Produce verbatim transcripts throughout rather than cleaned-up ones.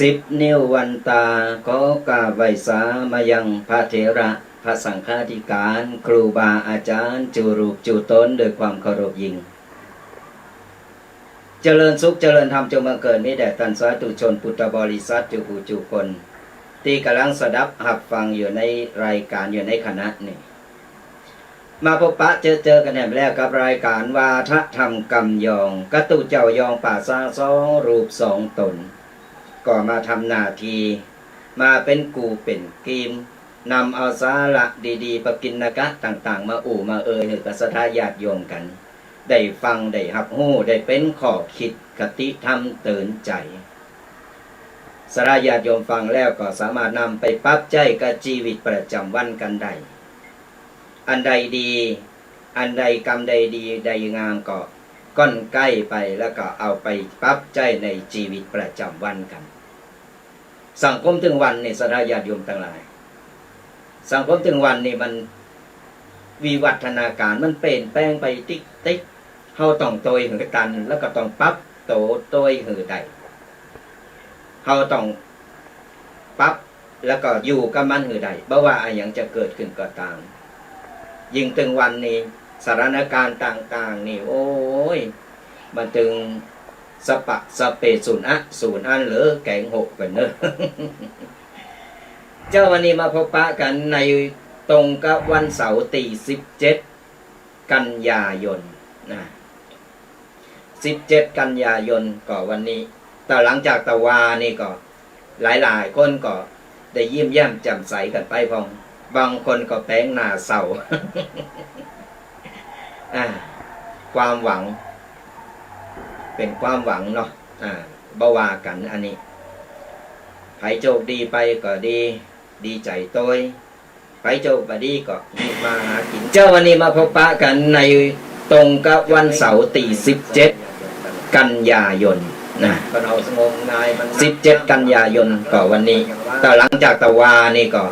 สิบ นิ้ววันตา ขอกราบไหว้สามายังพระเถระ พระสังฆาธิการ ครูบาอาจารย์ จู๋รูปจู๋ต๋น ด้วยความเคารพยิ่ง เจริญสุข เจริญธรรม จงบังเกิดมีแด่ต้านสาธุชนพุทธบริษัท จู๋ผู้จู๋คน ตี้ก่ำลังสดับฮับฟังอยู่ในรายการอยู่ในขณะนี้ มาพบปะเจอเจอกั๋นแหมแล้วกับรายการวาทะธรรมกำยอง กับตุ๊เจ้ายองป่าช้าสองรูปสองต๋น ก็มาทำหน้าตี้ มาเป๋นกู้เป๋นกีม นำเอาสาระดีๆ ปกิณกะต่างๆ มาอู้มาเอ่ยหื้อกับศรัทธาญาติโยมกั๋น ได้ฟัง ได้ฮับฮู้ ได้เป๋นข้อคิดคติธรรมเตื๋อนใจ๋ ศรัทธาญาติโยมฟังแล้วก็สามารถนำไปปรับใจ๊กับจีวิตประจ๋ำวันกั๋นได้ อันใดดี อันใดกำใดดีใดงามก็ก้อนใก้ไป แล้วก็เอาไปปรับใจ๊ในจีวิตประจ๋ำวันกั๋น สังคมตึงวันนี้ ศรัทธาญาติโยมตังหลาย สังคมตึงวันนี้มันวิวัฒนาการ มันเปลี่ยนแปลงไปติ๊กๆ เฮาต้องตวยหื้อตัน แล้วก็ต้องปรับโต๋ตวยหื้อได้ เฮาต้องปรับ แล้วก็อยู่กับมันหื้อได้ บ่ว่าอะหยังจะเกิดขึ้นก็ต๋าม ยิ่งตึงวันนี้ สถานการณ์ต่างๆ นี่ โอ้ย มันตึงสะปะสะเปะ สูญอะสูญอั้นเหลือแก๋งหกไปเนอะ เจ้า วันนี้มาพบปะกั๋นในตรงกับวันเสาร์ตี้ สิบเจ็ด กันยายนนะ สิบเจ็ด กันยายนก็วันนี้ แต่หลังจากตะวานี่ก็ หลายๆ คนก็ได้ยิ้มแย้มแจ่มใสกั๋นไปพ่อง บางคนก็แป๋งหน้าเศร้า อ่า ความหวัง เป๋นความหวังเนาะ อ่า บ่ว่ากั๋นอันนี้ ใผโจคดีไปก็ดี ดีใจ๋ตวย ใผโจคบ่ดีก็หิมาหากิ๋น เจ้า วันนี้มาพบปะกั๋นในตรงกับวันเสาร์ตี้ สิบเจ็ด กันยายนนะ ก็เฮาสงบงายมัน สิบเจ็ด กันยายนก็วันนี้ แต่หลังจากตะวานี่ก็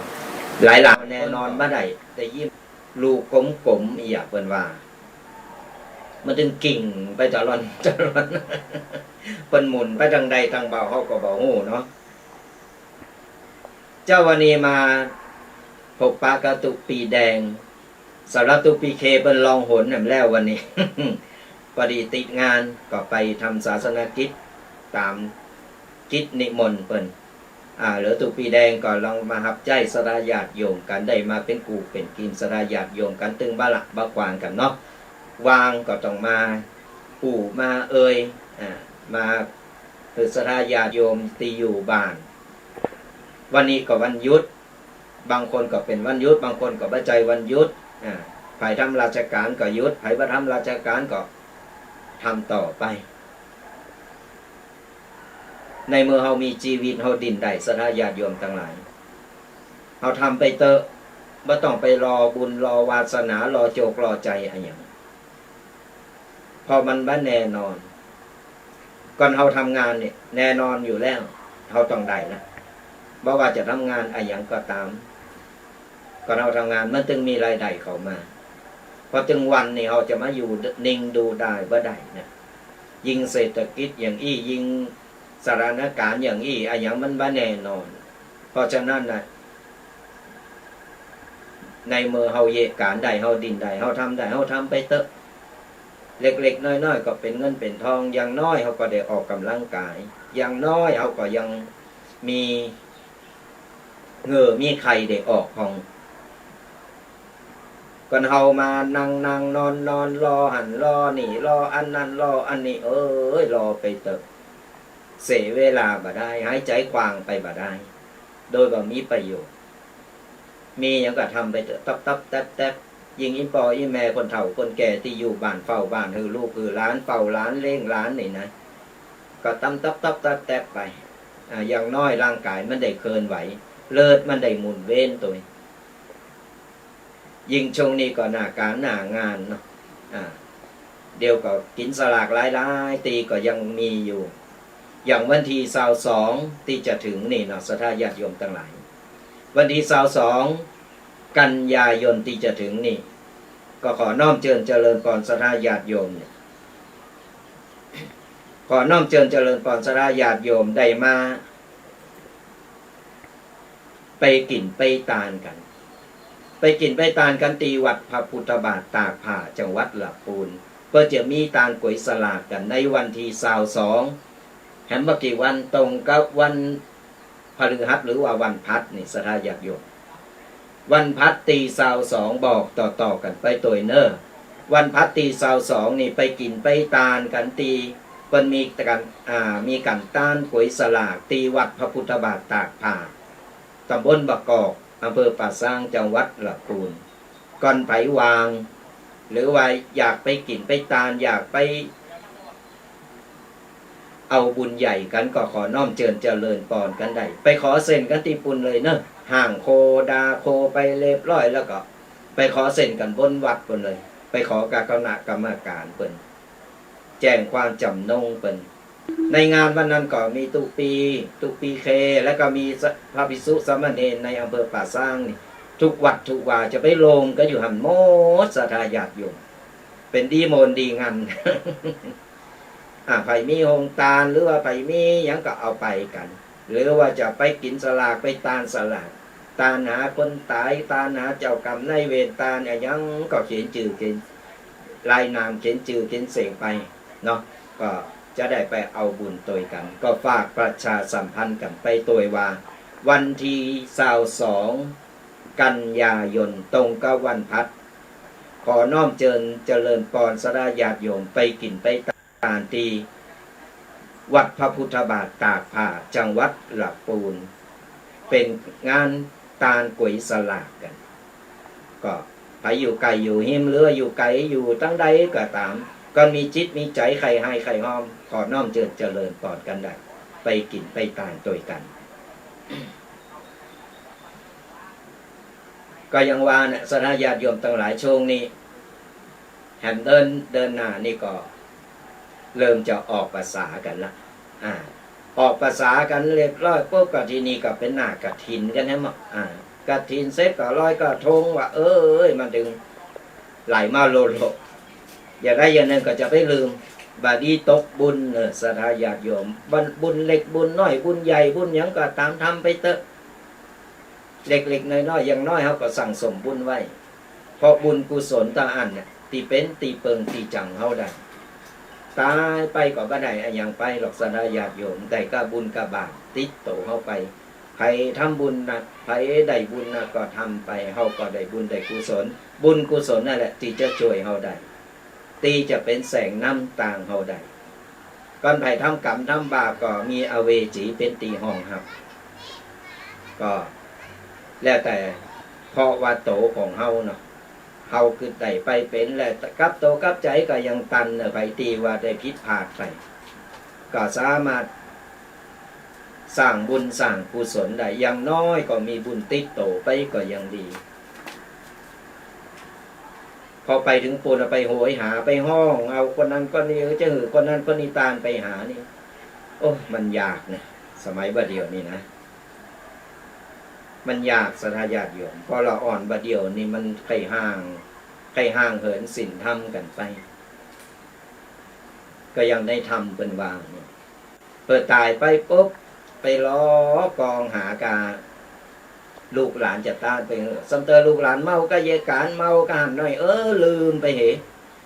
หลายๆ แน่นอนบ่ได้ ได้ยินลูกกลมๆ อีหยังเปิ้นว่า มันตึงกิ่งไปตะล่อนตะล่อน เปิ้นหมุนไปตางใดตางเบาเฮาก็บ่ฮู้เนาะ เจ้า วันนี้มาพบปะกับตุ๊ปีแดง สำหรับตุ๊ปีเคเปิ้นล่องหนแหมแล้ววันนี้ ปอดีติดงานก็ไปทำศาสนกิจต๋ามกิจนิมนต์เปิ้น อ่า เหลือตุ๊ปีแดงก็ลองมาฮับใจ๊ศรัทธาญาติโยมกั๋น ได้มาเป๋นกู้เป๋นกีมศรัทธาญาติโยมกั๋น ตึงบ่ละบ่ขวางกั๋นเนาะ ว่างก็ต้องมาอู้มาเอ่ย อ่า มาหื้อศรัทธาญาติโยมตี้อยู่บ้าน วันนี้ก็วันหยุด บางคนก็เป๋นวันหยุด บางคนก็บ่ใจ้วันหยุด อ่า ใผทำราชก๋านก็หยุด ใผบ่ทำราชก๋านก็ทำต่อไป ในเมื่อเฮามีจีวิต เฮาดิ้นได้ ศรัทธาญาติโยมตังหลาย เฮาทำไปเต๊อะ บ่ต้องไปรอบุญ รอวาสนา รอโจค รอใจ๋อะหยัง เพราะมันบ่แน่นอน ก่อนเฮาทำงานนี่ แน่นอนอยู่แล้ว เฮาต้องได้ละ บ่ว่าจะทำงานอะหยังก็ต๋าม ก่อนเฮาทำงานมันตึงมีรายได้เข้ามา พอตึงวันนี่เฮาจะมาอยู่นิ่งดูดายบ่ได้นะ ยิ่งเศรษฐกิจอย่างอี้ ยิ่งสถานก๋านอย่างอี้ อะหยังมันบ่แน่นอน เพราะฉะนั้นนะ ในเมื่อเฮาเยียะก๋านได้ เฮาดิ้นได้ เฮาทำได้ เฮาทำไปเต๊อะ เล็กๆ น้อยๆ ก็เป๋นเงินเป๋นทอง อย่างน้อยเฮาก็ได้ออกก๋ำลังก๋าย อย่างน้อยเฮาก็ยังมีเหงื่อมีไข่ได้ออกพ่อง ก่อนเฮามานั่งๆ นอนๆ รอหั้นรอนี่ รออันนั้น รออันนี้ เอ้ย รอไปเต๊อะ เสียเวลาบ่ได้ หายใจ๋ขว้างไปบ่ได้ โดยบ่มีประโยชน์ มีหยังก็ทำไปเต๊อะ ตับๆ แต๊บๆ ยิ่งอี่ป้ออี่แม่คนเฒ่าคนแก่ตี้อยู่บ้านเฝ้าบ้าน หื้อลูกหื้อหลาน เฝ้าหลานเลี้ยงหลานนี่นะ ก็ตำตับๆ แต๊บๆ ไป อ่า อย่างน้อยร่างก๋ายมันได้เคลื่อนไหว เลือดมันได้หมุนเวียนตวย ยิ่งช่วงนี้ก็หน้าก๋านหน้างานเนาะ อ่า เดี๋ยวก็กิ๋นสลากหลายๆ ตี้ก็ยังมีอยู่ อย่างวันตี้ซาวสองตี้จะเถิงนี่เนาะ ศรัทธาญาติโยมตังหลาย วันตี้ซาวสอง กันยายนตี้จะเถิงนี่ ก็ขอน้อมเจิญเจริญปอนศรัทธาญาติโยมเนี่ย ขอน้อมเจิญเจริญปอนศรัทธาญาติโยมได้มา ไปกิ๋นไปตานกั๋น ไปกิ๋นไปตานกั๋นตี้วัดพระพุทธบาทตากผ้า จังหวัดละปูน เปิ้นจะมีตานก๋วยสลากกั๋นในวันตี้ซาวสอง แหมบ่กี่วัน ตรงกับวันพฤหัสหรือว่าวันพัดนี่ ศรัทธาญาติโยม วันพัดตี้ซาวสอง บอกต่อๆ กั๋นไปตวยเน่อ วันพัดตี้ซาวสอง นี่ไปกิ๋นไปตานกั๋นตี้ เปิ้นมีกั๋น อ่า มีกั๋นตานก๋วยสลากตี้วัดพระพุทธบาทตากผ้า ต๋ำบลบ่ากอก อำเภอป่าซาง จังหวัดละปูน ก่อนใผว่าง หรือว่าอยากไปกิ๋นไปตาน อยากไปเอาบุญใหญ่กั๋น ก็ขอน้อมเจิญเจริญปอนกั๋นได้ ไปขอเส้นกั๋นตี้ปูนเลยเน่อ ห้างโคดาโคไปเรียบร้อยแล้วก็ไปขอเส้นกั๋นบนวัดปูนเลย ไปขอกับคณะกรรมการเปิ้น แจ้งความจ๋ำนงเปิ้น ในงานวันนั้นก็มีตุ๊ปี ตุ๊ปีเค แล้วก็มีพระภิกษุสามเณรในอำเภอป่าซางนี่ ทุกวัดทุกวาจะไปรวมกั๋นอยู่หั้นหมด ศรัทธาญาติโยม เป๋นดีโมนดีงัน อ่า ใผมีโฮงตาน หรือว่าใผมีหยังก็เอาไปกั๋น หรือว่าจะไปกิ๋นสลาก ไปตานสลาก ตานหาคนต๋าย ตานหาเจ้ากรรมนายเวร ตานอะหยังก็เขียนจื้อ เขียนรายนาม เขียนจื้อ เขียนเสียงไปเนาะ ก็จะได้ไปเอาบุญตวยกั๋น ก็ฝากประชาสัมพันธ์กั๋นไปตวยว่า วันตี้ซาวสอง กันยายน ตรงกับวันพัด ขอน้อมเจิญเจริญปอนศรัทธาญาติโยม ไปกิ๋นไปตานตี้วัดพระพุทธบาทตากผ้า จังหวัดละปูน เป๋นงานตานก๋วยสลากกั๋น ก็ใผอยู่ใก้อยู่ฮิม หรือว่าอยู่ไก๋อยู่ตังใดก็ต๋าม ก็มีจิตมีใจ๋ใค่ไห้ใค่ฮอม ขอน้อมเจิญเจริญปอนกั๋นได้ ไปกิ๋นไปตานตวยกั๋น ก็อย่างว่าน่ะ ศรัทธาญาติโยมตังหลาย ช่วงนี้ แหมเดือน เดือนหน้านี่ก็เริ่มจะออกพรรษากั๋นละ อ่า ออกพรรษากั๋นเรียบร้อยปุ๊บ ก็ทีนี้ก็เป๋นหน้ากฐินกั๋นแหม อ่า กฐินเสร็จก็ลอยกระทงว่า เอ้ย มันตึงไหลมาโลโล อย่างใดอย่างนึ่งก็จะไปลืม บ่าดนี้ตกบุญเน่อ ศรัทธาญาติโยม บุญ บุญเล็กบุญน้อย บุญใหญ่บุญหยังก็ต๋าม ทำไปเต๊อะ เล็กๆ น้อยๆ อย่างน้อยเฮาก็สั่งสมบุญไว้ เพราะบุญกุศลตางอั้นเนี่ย ตี้เป๋นตี้เปิงตี้จังเฮาได้ ต๋ายไปก็บ่ได้อะหยังไปหรอก ศรัทธาญาติโยม ได้ก้าบุญก้าบาปติดตั๋วเฮาไป ใผทำบุญนัก ใผได้บุญนักก็ทำไป เฮาก็ได้บุญได้กุศล บุญกุศลนั่นแหละตี้จะจ้วยเฮาได้ ตี้จะเป๋นแสงนำตางเฮาได้ ก่อนใผทำกรรมทำบาปก็มีอเวจีเป๋นตี้ฮองฮับ ก็แล้วแต่ เพราะว่าตั๋วของเฮาเนาะ เฮากึ๊ดได้ไปเป๋นแหละ กับตั๋วกับใจ๋ก็ยังตันเน่อ ใผตี้ว่าได้ผิดพลาดไป ก็สามารถ สร้างบุญสร้างกุศลได้ อย่างน้อยก็มีบุญติดตั๋วไปก็ยังดี พอไปเถิงปู๊นไปโหยหา ไปฮ้องเอาคนนั้นคนนี้ เออ จะหื้อคนนั้นคนนี้ตานไปหานี่ โอ้ย มันยากนะ สมัยบ่าเดี่ยวนี่นะ มันยาก ศรัทธาญาติโยม เพราะละอ่อนบ่าเดี่ยวนี่มันใค่ห่าง ใค่ห่างเหินศีลธรรมกั๋นไป ก็อย่างในธรรมเปิ้นว่าเนี่ย เปิ้นต๋ายไปปุ๊บ ไปลอกองหาก้า ลูกหลานจะตานไปหื้อ ซ้ำเตอลูกหลานเมาก้าเยอะก๋าน เมาก้าหันหน้อย เออ ลืมไปเห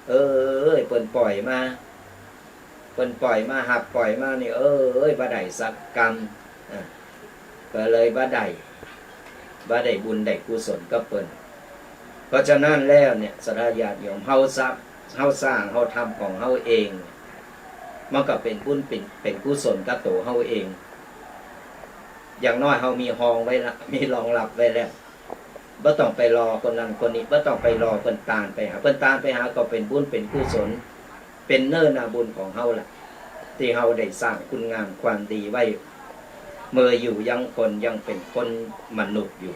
เออ เปิ้นป่อยมา เปิ้นป่อยมา ฮับป่อยมานี่ เออ บ่ได้สักกำ อ่ะ ก็เลยบ่ได้ บ่ได้บุญได้กุศลกับเปิ้น เพราะฉะนั้นแล้วเนี่ย ศรัทธาญาติโยม เฮาสร้าง เฮาสร้าง เฮาทำของเฮาเอง มันก็เป๋นบุญ เป๋น เป๋นกุศลกับตั๋วเฮาเอง อย่างน้อยเฮามีฮองไว้ละ มีรองรับไว้แล้ว บ่ต้องไปรอคนนั้นคนนี้ บ่ต้องไปรอเปิ้นตานไปหา เปิ้นตานไปหาก็เป๋นบุญเป๋นกุศล เป๋นเนื้อนาบุญของเฮาแหละ ตี้เฮาได้สร้างคุณงามความดีไว้ เมื่ออยู่ยังคน ยังเป๋นคนมนุษย์อยู่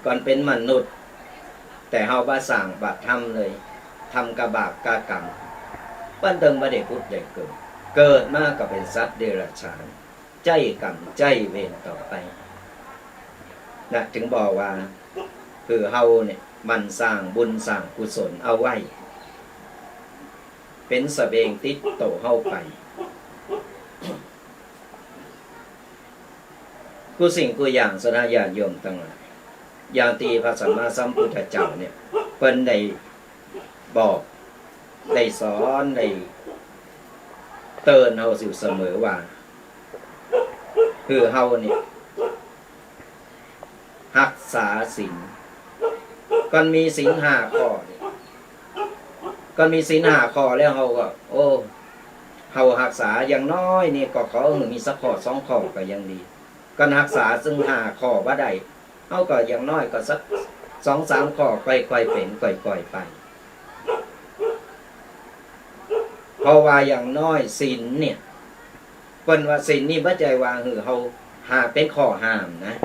ก่อนเป๋นมนุษย์ แต่เฮาบ่สร้างบ่ทำเลย ทำก้าบาปก้ากรรม เปิ้นตึงบ่ได้ผุดได้เกิด เกิดมาก็เป๋นสัตว์เดรัจฉาน ใจ๊กรรมใจ๊เวรต่อไป นะ ถึงบอกว่า คือเฮาเนี่ย หมั่นสร้างบุญสร้างกุศลเอาไว้ เป๋นสะเบงติดตั๋วเฮาไป กู้สิ่งกู้อย่าง ศรัทธาญาติโยมตังหลาย อย่างตี้พระสัมมาสัมพุทธเจ้าเนี่ย เปิ้นได้บอก ได้สอน ได้เตื๋อนเฮาอยู่เสมอว่า คือเฮาเนี่ย ฮักษาศีล ก่อนมีศีลห้าข้อนี่ ก่อนมีศีลห้าข้อแล้วเฮาก็ โอ้ เฮาฮักษาอย่างน้อยนี่ก็ขอหื้อมีสักข้อสองข้อก็ยังดี ก่อนฮักษาซึ่งห้าข้อบ่ได้ เฮาก็อย่างน้อยก็สักสองสามข้อ ค่อยๆ เป๋น ค่อยๆ ไป เพราะว่าอย่างน้อยศีลเนี่ย เปิ้นว่าศีลนี่บ่ใจ้ว่าหื้อเฮา หาเป๋นข้อห้ามนะ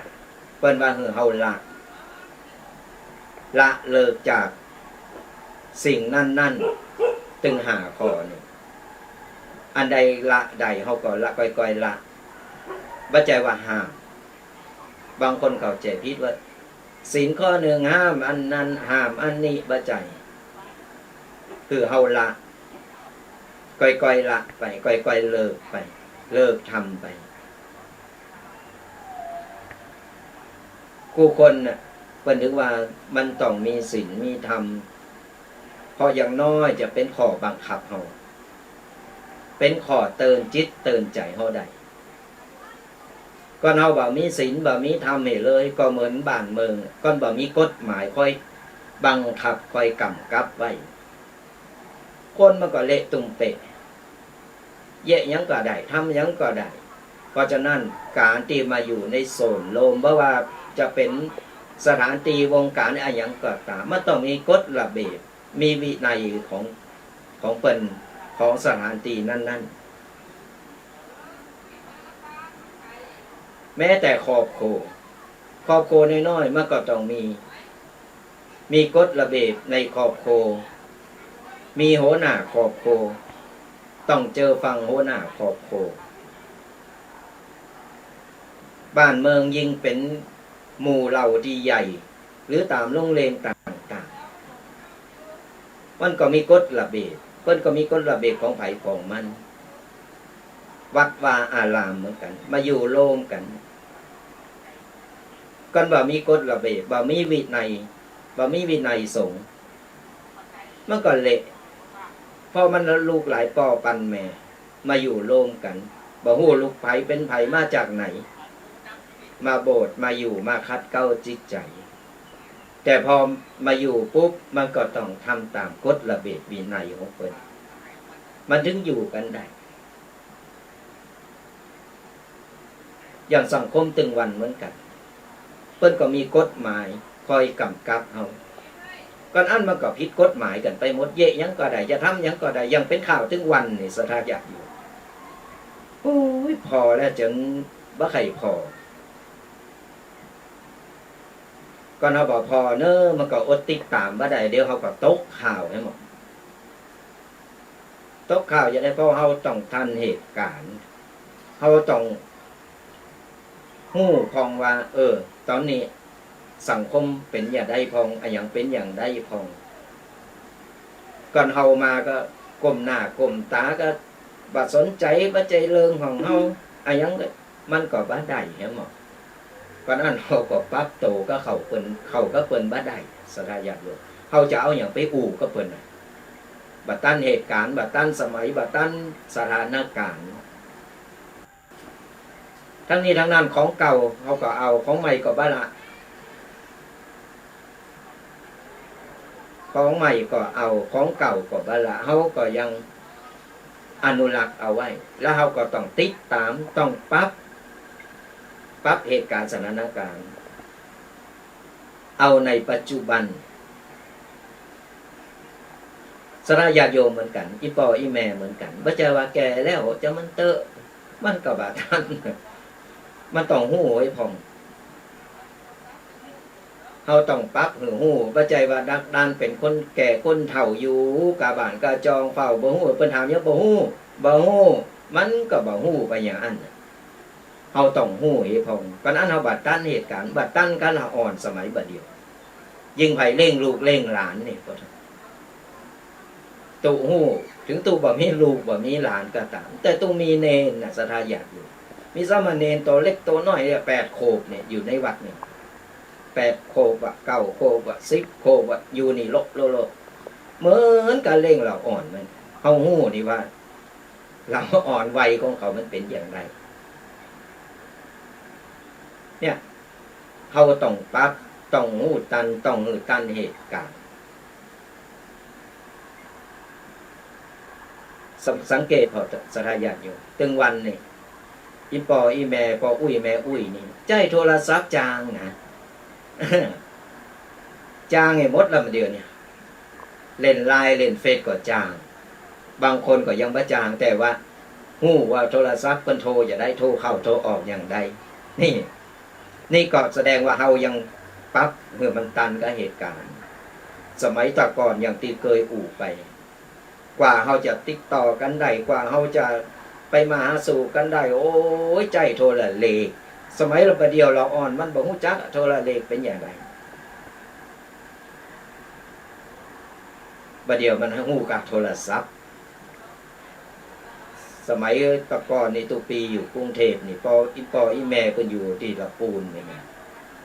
เปิ้นว่าหื้อเฮาละ ละเลิกจากสิ่งนั้นๆ ตึงห้าข้อนี่ อันใดละได้เฮาก็ละ ค่อยๆ ละ บ่ใจ้ว่าห้าม บางคนเข้าใจ๋ผิดว่า ศีลข้อนึ่งห้ามอันนั้น ห้ามอันนี้ บ่ใจ้ คือเฮาละ ค่อยๆ ละไป ค่อยๆ เลิกไป เลิกทำไป กู้คนน่ะ เปิ้นถือว่ามันต้องมีศีลมีธรรม เพราะอย่างน้อยจะเป๋นข้อบังคับเฮา เป๋นข้อเตื๋อนจิตเตื๋อนใจ๋เฮาได้ ก่อนเฮาบ่มีศีลบ่มีธรรมหื้อเลย ก็เหมือนบ้านเมือง ก่อนบ่มีกฎหมายคอยบังคับคอยก๋ำกับไว้ คนมันก็เละตุ้มเป๊ะ เยียะหยังก็ได้ ทำหยังก็ได้ เพราะฉะนั้นก๋านตี้มาอยู่ในโซนโฮม บ่ว่าจะเป๋นสถานตี้วงก๋านอะหยังก็ต๋าม มันต้องมีกฎระเบียบ มีวินัยของ ของเปิ้น ของสถานตี้นั้นๆ แม้แต่ครอบครัว ครอบครัวน้อยๆ มันก็ต้องมี มีกฎระเบียบในครอบครัว มีหัวหน้าครอบครัว ต้องเจื้อฟังหัวหน้าครอบครัว บ้านเมืองยิ่งเป๋นหมู่เหล่าตี้ใหญ่ หรือต๋ามโฮงเรียนต่างๆ มันก็มีกฎระเบียบ เปิ้นก็มีกฎระเบียบของใผของมัน วัดวาอารามเหมือนกั๋น มาอยู่โฮมกั๋น ก่อนบ่มีกฎระเบียบ บ่มีวินัย บ่มีวินัยสงฆ์ มันก็เละ เพราะมันลูกหลายป้อปันแม่ มาอยู่โฮมกั๋น บ่ฮู้ลูกใผเป๋นใผมาจากไหน มาโบสถ์ มาอยู่ มาขัดเกลาจิตใจ๋ แต่พอมาอยู่ปุ๊บ มันก็ต้องทำต๋ามกฎระเบียบวินัยของเปิ้น มันถึงอยู่กั๋นได้ อย่างสังคมตึงวันเหมือนกั๋น เปิ้นก็มีกฎหมายคอยก๋ำกับเฮา ก่อนอั้นมันก็ผิดกฎหมายกั๋นไปหมด เยียะหยังก็ได้ จะทำหยังก็ได้ อย่างเป๋นข่าวตึงวันนี่ ศรัทธาญาติโยม โอ้ย ผ่อแล้วจ๋นบ่ใค่ผ่อ ก่อนเฮาบ่ผ่อเนาะ มันก็อดติดต๋ามบ่ได้ เดี๋ยวเฮาก็ตกข่าวหื้อหมด ตกข่าวจะได้ เพราะเฮาต้องทันเหตุก๋ารณ์ เฮาต้องฮู้พ่องว่า เออ ต๋อนนี้สังคมเป๋นอย่างใดพ่อง อะหยังเป๋นอย่างใดพ่อง ก่อนเฮามาก็ก้มหน้าก้มต๋า ก็บ่สนใจ๋ บ่ใจ้เรื่องของเฮา อะหยังก็ มันก็บ่ได้หื้อหมอ ก่อนอั้นเฮาก็ปรับตั๋วกับเขาเปิ้น เข้ากับเปิ้นบ่ได้ ศรัทธาญาติโยม เฮาจะเอาหยังไปอู้กับเปิ้นน่ะ บ่ตันเหตุก๋ารณ์ บ่ตันสมัย บ่ตันสถานก๋ารณ์ ตึงนี้ตึงนั้น ของเก่าเฮาก็เอา ของใหม่ก็บ่ละ ของใหม่ก็เอา ของเก่าก็บ่ละ เฮาก็ยังอนุรักษ์เอาไว้ แล้วเฮาก็ต้องติดต๋าม ต้องปรับ ปรับเหตุก๋ารณ์สถานก๋ารณ์ เอาในปัจจุบัน ศรัทธาญาติโยมเหมือนกั๋น อี่ป้ออี่แม่เหมือนกั๋น บ่ใจ้ว่าแก่แล้ว จะมันเต๊อะ มันก็บ่ตัน มันต้องฮู้ไว้พ่อง เฮาต้องปรับหื้อฮู้ บ่ใจ้ว่าดักดานเป๋นคนแก่คนเฒ่าอยู่ กาบ้านกาจองเฝ้าบ่ฮู้ เปิ้นถามหยังบ่ฮู้ บ่ฮู้ มันก็บ่ฮู้ไปอย่างอั้นน่ะ เฮาต้องฮู้ไว้พ่อง ก่อนอั้นเฮาบ่ตันเหตุก๋ารณ์ บ่ตันกาลอ่อนสมัยบ่าเดี่ยว ยิ่งใผเลี้ยงลูกเลี้ยงหลานนี่ก็ ตุ๊ฮู้ ถึงตุ๊บ่มีลูกบ่มีหลานก็ต๋าม แต่ตุ๊มีเณรน่ะ ศรัทธาญาติโยม มีสามเณรโตเล็กโตน้อยเนี่ย แปดขวบเนี่ย อยู่ในวัดเนี่ย แปดขวบอะ เก้าขวบอะ สิบขวบอะ อยู่นี่โละโละโละ เหมือนกับเล่งเหล่าอ่อนมัน เฮาฮู้นี่ว่า เหล่าอ่อนวัยของเขามันเป๋นอย่างใด เนี่ย เฮาต้องปรับ ต้องฮู้ตัน ต้องหื้อตันเหตุก๋ารณ์ สัง- สังเกตผ่อเถาะ ศรัทธาญาติโยม ตึงวันนี่ อี่ป้ออี่แม่ ป้ออุ๊ยแม่อุ๊ยนี่ ใจ๊โทรศัพท์จ้างนะ จ้างหื้อหมดแล้วเดี๋ยวนี้ เล่นไลน์เล่นเฟซก็จ้าง บางคนก็ยังบ่จ้าง แต่ว่าฮู้ว่าโทรศัพท์เปิ้นโทรจะใด โทรเข้าโทรออกอย่างใด นี่ นี่ก็แสดงว่าเฮายังปรับหื้อมันตันกับเหตุก๋ารณ์ สมัยแต่ก่อนอย่างตี้เกยอู้ไป กว่าเฮาจะติดต่อกั๋นได้ กว่าเฮาจะไปมาหาสู่กั๋นได้ โอ๊ย ใจ๊โทรเลข สมัยละบ่าเดี่ยวละอ่อนมันบ่ฮู้จักโทรเลขเป๋นอย่างใด บ่าเดี่ยวมันฮู้กะโทรศัพท์ สมัยแต่ก่อนนี่ ตุ๊ปี้อยู่กรุงเทพฯนี่ ป้ออี่ป้ออี่แม่เปิ้นอยู่ตี้ละปูนนี่นะ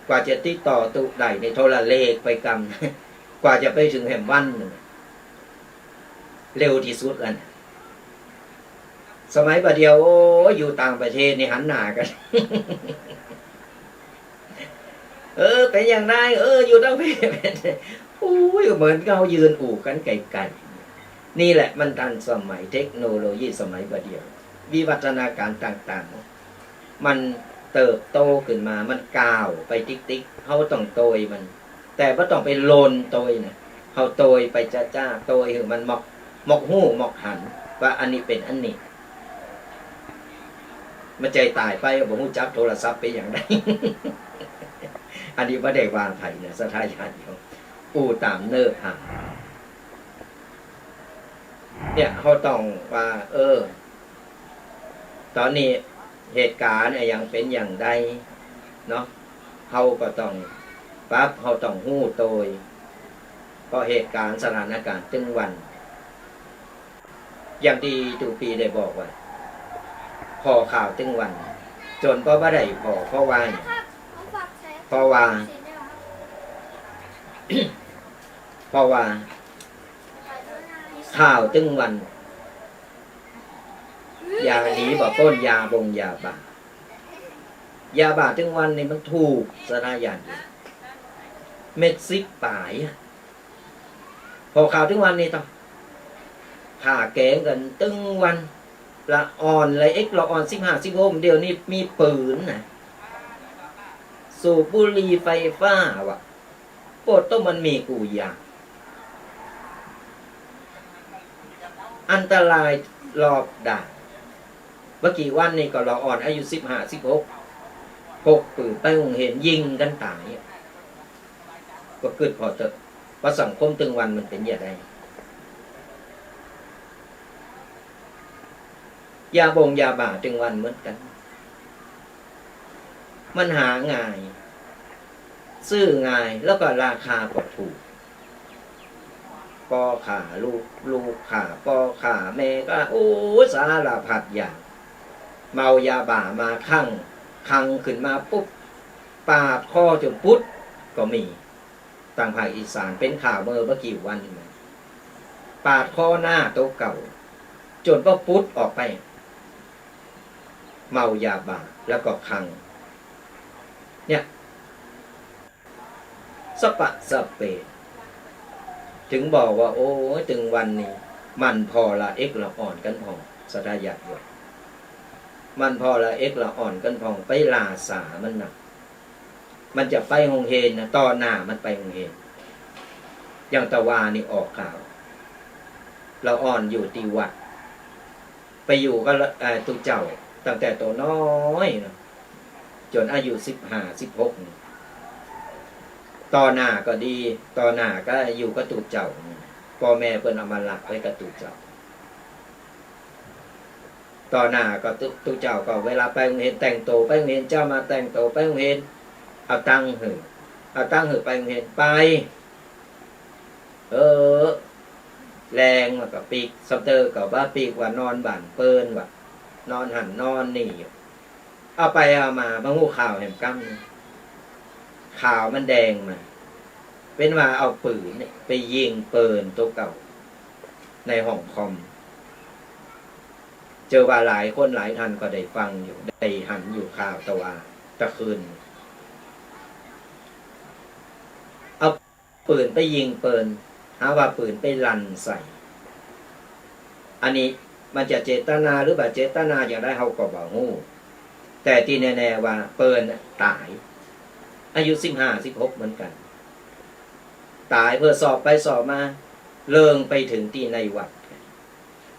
กว่าจะติดต่อตุ๊ได้นี่ โทรเลขไปกำ กว่าจะไปเถิงแหมวันนึ่ง เร็วตี้สุดแล้วนะ สมัยบ่าเดี่ยว โอ๊ย อยู่ต่างประเทศนี่หันหน้ากั๋น เออ เป๋นอย่างใด เออ อยู่ต่างประเทศ โอ๊ย เหมือนกับเฮายืนอู้กั๋นไก๋ๆ นี่แหละมันตันสมัย เทคโนโลยีสมัยบ่าเดี่ยว วิวัฒนาก๋ารณ์ต่างๆ มันเติบโตขึ้นมา มันก้าวไปติ๊กๆ เฮาต้องโตยมัน แต่บ่ต้องไปหล่นโตยนะ เฮาโตยไปจ๊าๆ โตยหื้อมันหมอก หมอกฮู้หมอกหัน ว่าอันนี้เป๋นอันนี้ บ่ใจ้ต๋ายไปบ่ฮู้จักโทรศัพท์เป๋นอย่างใด อันนี้บ่ได้ว่าใผนะ ศรัทธาญาติโยม อู้ต๋ามเนื้อผ้า เนี่ย เฮาต้องว่า เออ ต๋อนนี้เหตุก๋ารณ์อะหยังเป๋นอย่างใดเนาะ เฮาก็ต้องปรับ เฮาต้องฮู้โตย เพราะเหตุก๋ารณ์สถานก๋ารณ์ตึงวัน อย่างตี้ตุ๊ปี้ได้บอกว่า ผ่อข่าวตึงวัน จ๋นบ่ บ่ได้ผ่อ เพราะว่าหยัง เพราะว่า เพราะว่า ข่าวตึงวัน ยาหนีบ่ป๊นยาบงยาบ้า ยาบ้าตึงวันนี่มันถูก ศรัทธาญาติโยม เม็ดสิบป๋ายอะ ผ่อข่าวตึงวันนี่ต้อง ฆ่าแก๋งกั๋นตึงวัน ละอ่อนละเอ็กละอ่อน สิบห้า สิบหก เดี๋ยวนี้มีปืนนะ สูบบุหรี่ไฟฟ้าว่ะ โปดโต้มันมีกู้อย่าง อันตรายรอบด้าน บ่กี่วันนี่ก็ละอ่อนอายุสิบห้า สิบหก พกปืนไปโฮงเฮียนยิงกั๋นต๋าย ก็กึ๊ดผ่อเถาะ ว่าสังคมตึงวันมันเป๋นอย่างใด ยาบงยาบ้าตึงวันเหมือนกั๋น มันหาง่าย ซื้อง่าย แล้วก็ราคาก็ถูก ป้อฆ่าลูก ลูกฆ่าป้อฆ่าแม่ก็ โอ้ สารพัดอย่าง เมายาบ้ามาคลั่ง คลั่งขึ้นมาปุ๊บ ปาดคอจ๋นปุ๊ดก็มี ตางภาคอีสานเป๋นข่าวเมื่อบ่กี่วันนี่นะ ปาดคอหน้าโตเก่า จ๋นว่าปุ๊ดออกไป เมายาบ้าแล้วก็คลั่ง เนี่ย สะปะสะเปะ เถิงบอกว่า โอ้ย ตึงวันนี้ หมั่นผ่อละเอ็กละอ่อนกั๋นพ่อง ศรัทธาญาติโยม หมั่นผ่อละเอ็กละอ่อนกั๋นพ่อง ไปหล้าสามันนะ มันจะไปโฮงเฮียนนะ ต่อหน้ามันไปโฮงเฮียน อย่างตะวานี่ออกข่าว ละอ่อนอยู่ตี้วัด ไปอยู่กับละ เอ่อ ตุ๊เจ้า ตั้งแต่โตน้อยนะ จ๋นอายุสิบห้า สิบหก นี่ ต่อหน้าก็ดี ต่อหน้าก็อยู่กับตุ๊เจ้า ป้อแม่เปิ้นเอามาหลักไว้กับตุ๊เจ้า ต่อหน้าก็ตุ๊ ตุ๊เจ้าก็เวลาไปโฮงเฮียนแต่งโตไปโฮงเฮียน เจ๊ามาแต่งโตไปโฮงเฮียน เอาตังค์หื้อ เอาตังค์หื้อไปโฮงเฮียน ไป เออ แลงมันก็ปิ๊ก สะเต๊อะก็บ่ปิ๊ก ว่านอนบ้านเปิ้น ว่านอนหั้นนอนนี่อยู่ เอาไปเอามา บ่ฮู้ข่าวแหมก้ำ ข่าวมันแดงมา เป๋นว่าเอาปืนเนี่ยไปยิงเปิ้นตั๋วเก่า ในห้องคอม เจื้อว่าหลายคนหลายท่านก็ได้ฟังอยู่ ได้หันอยู่ข่าวตะวาตะคืน เอาปืนไปยิงเปิ้น หาว่าปืนไปลั่นใส่ อันนี้มันจะเจตนาหรือบ่เจตนาอย่างใดเฮาก็บ่ฮู้ แต่ตี้แน่ๆ ว่าเปิ้นน่ะต๋าย อายุสิบห้า สิบหกเหมือนกั๋น ต๋าย เปื้อสอบไปสอบมา เริ่งไปเถิงตี้ในวัด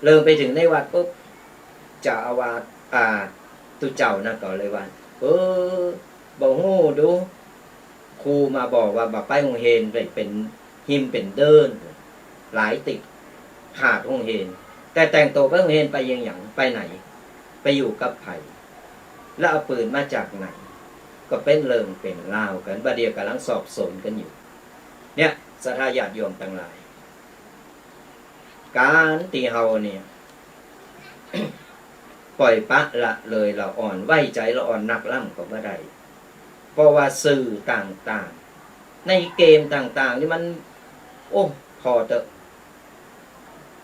เริ่งไปเถิงในวัดปุ๊บ เจ้าอาวาส อ่า ตุ๊เจ้านั่นก็เลยว่า เออ บ่ฮู้ดู ครูมาบอกว่าบ่ไปโฮงเฮน ไปเป๋นฮิมเป๋นเดิ้น หลายติด ขาดโฮงเฮน แต่แต่งตั๋วไปโฮงเฮน ไปยังหยัง ไปไหน ไปอยู่กับใผ แล้วเอาปืนมาจากไหน ก็เป๋นเรื่องเป๋นราวกั๋น บ่าเดี่ยวก่ำลังสอบสวนกั๋นอยู่ เนี่ย ศรัทธาญาติโยมตังหลาย ก๋านตี้เฮาเนี่ย ป่อยปละละเลยละอ่อน ไว้ใจ๋ละอ่อนนักล้ำก็บ่ได้ เพราะว่าสื่อต่างๆ ในเกมต่างๆ นี่มัน โอ้ ผ่อเต๊อะ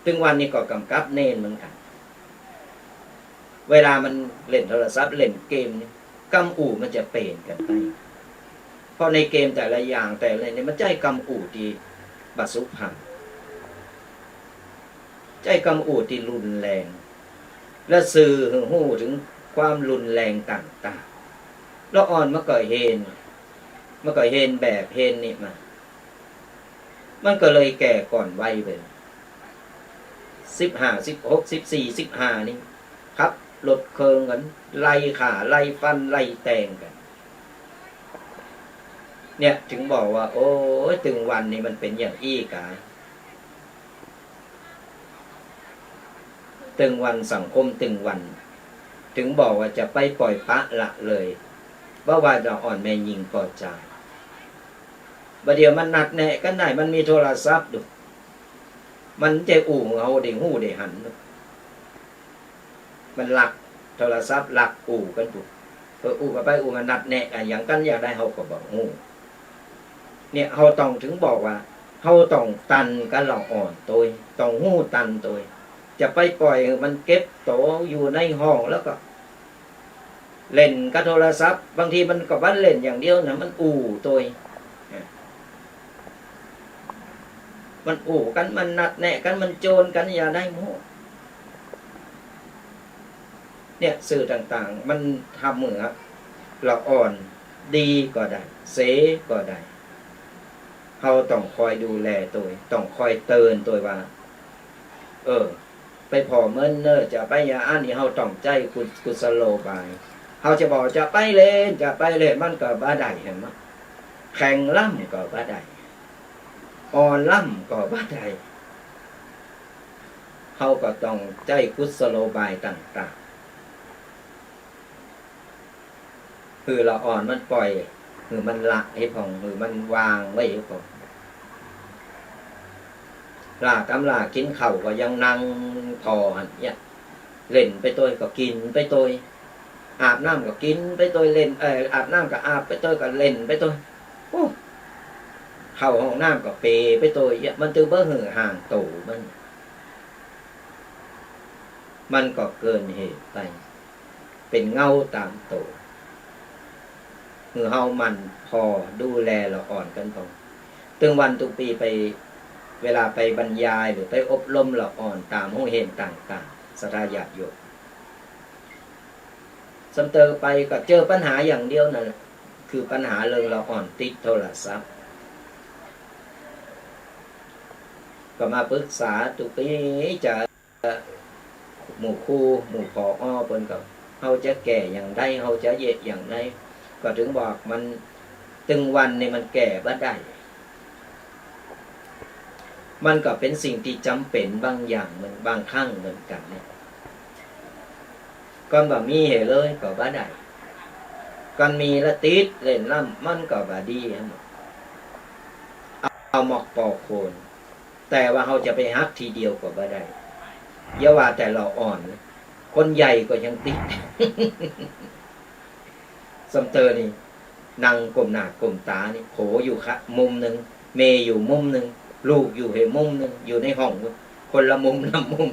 ตึงวันนี้ก็ก่ำกับเณรเหมือนกั๋น เวลามันเล่นโทรศัพท์ เล่นเกมนี่ กำอู้มันจะเป๋นกั๋นไป เพราะในเกมแต่ละอย่างแต่ละเนี่ย มันใจ๊กำอู้ตี้บ่สุภาพ ใจ๊กำอู้ตี้รุนแรง และสื่อหื้อฮู้เถิงความรุนแรงต่างๆ ละอ่อนมันก็เฮน มันก็เฮนแบบเฮนนี่มา มันก็เลยแก่ก่อนวัยไป สิบห้า สิบหก สิบสี่ สิบห้า นี่ ขับรถเคิงกั๋น ไล่ฆ่า ไล่ฟัน ไล่แตงกั๋น เนี่ย เถิงบอกว่า โอ๊ย ตึงวันนี้มันเป๋นอย่างอี้กา ตึงวันสังคมตึงวัน เถิงบอกว่าจะไปป่อยปละละเลย บ่ว่าละอ่อนแม่ญิงป้อจาย บ่าเดี่ยวมันนัดแนะกั๋นได้ มันมีโทรศัพท์ดู มันจะอู้หื้อเฮาได้ฮู้ได้หันดู มันลักโทรศัพท์ ลักอู้กั๋นพู้น เออ อู้กั๋นไปอู้กั๋นมา นัดแนะกั๋นอย่างกั๋นอย่างใดเฮาก็บ่ฮู้ เนี่ย เฮาต้องเถิงบอกว่า เฮาต้องตันกับละอ่อนตวย ต้องฮู้ตันตวย จะไปป่อยหื้อมันเก็บตั๋วอยู่ในห้องแล้วก็ เล่นกับโทรศัพท์ บางทีมันก็บ่เล่นอย่างเดียวนะ มันอู้ตวย มันอู้กั๋น มันนัดแนะกั๋น มันโจรกั๋น อย่างใดบ่ฮู้ เนี่ย สื่อต่างๆ มันทำหื้อละอ่อน ดีก็ได้ เสียก็ได้ เฮาต้องคอยดูแลตวย ต้องคอยเตือนตวยว่า เออ ไปผ่อเมินเน่อ จะไปอย่างอั้นนี่ เฮาต้องใจ๊กุ กุศโลบาย เฮาจะบอกจะไปเล่น จะไปเล่น มันก็บ่ได้ หันก่อ แข่งล้ำก็บ่ได้ อ่อนล้ำก็บ่ได้ เฮาก็ต้องใจ๊กุศโลบายต่างๆ หื้อละอ่อนมันป่อย หื้อมันละหื้อพ่อง หื้อมันวางไว้หื้อพ่อง หล้าต๋ำหล้ากิ๋นข้าวก็ยังนั่งผ่อหั้นเนี่ย เล่นไปตวยก็กิ๋นไปตวย อาบน้ำก็กิ๋นไปตวย เล่น เอ่อ อาบน้ำก็อาบไปตวย ก็เล่นไปตวย โอ้ เข้าห้องน้ำก็เปไปตวยเนี่ย มันตึงบ่หื้อห่างโตมัน มันก็เกินเหตุไป เป๋นเงาต๋ามโต หื้อเฮาหมั่นผ่อดูแลละอ่อนกั๋นพ่อง ตึงวันตึงปี๋ไป เวลาไปบรรยายหรือไปอบรมละอ่อนต๋ามโฮงเฮียนต่างๆ ศรัทธาญาติโยม สำเติงไปก็เจอปัญหาอย่างเดียวนั่นแหละ คือปัญหาเรื่องละอ่อนติดโทรศัพท์ ก็มาปรึกษาตุ๊กปี๋จะ หมู่ครู หมู่ ผอ เปิ้นก็ เฮาจะแก้อย่างใด เฮาจะเยียะอย่างใด ก็ตึงบอกมัน ตึงวันนี่มันแก้บ่ได้ มันก็เป๋นสิ่งตี้จ๋ำเป๋นบางอย่างเหมือน บางครั้งเหมือนกั๋นเนี่ย ก่อนบ่มีเหตุเลยก็บ่ได้ ก่อนมีละติดเล่นล้ำ มันก็บ่ดีหั้น เอาหมอกปอกโคน แต่ว่าเฮาจะไปหักทีเดียวก็บ่ได้ อย่าว่าแต่ละอ่อน คนใหญ่ก็ยังติด สมเตอนี่ นั่งก้มหน้าก้มต๋านี่ ผัวอยู่ข้างมุมนึ่ง เมียอยู่มุมนึ่ง ลูกอยู่แหมมุมนึ่ง อยู่ในห้อง คนละมุมละมุม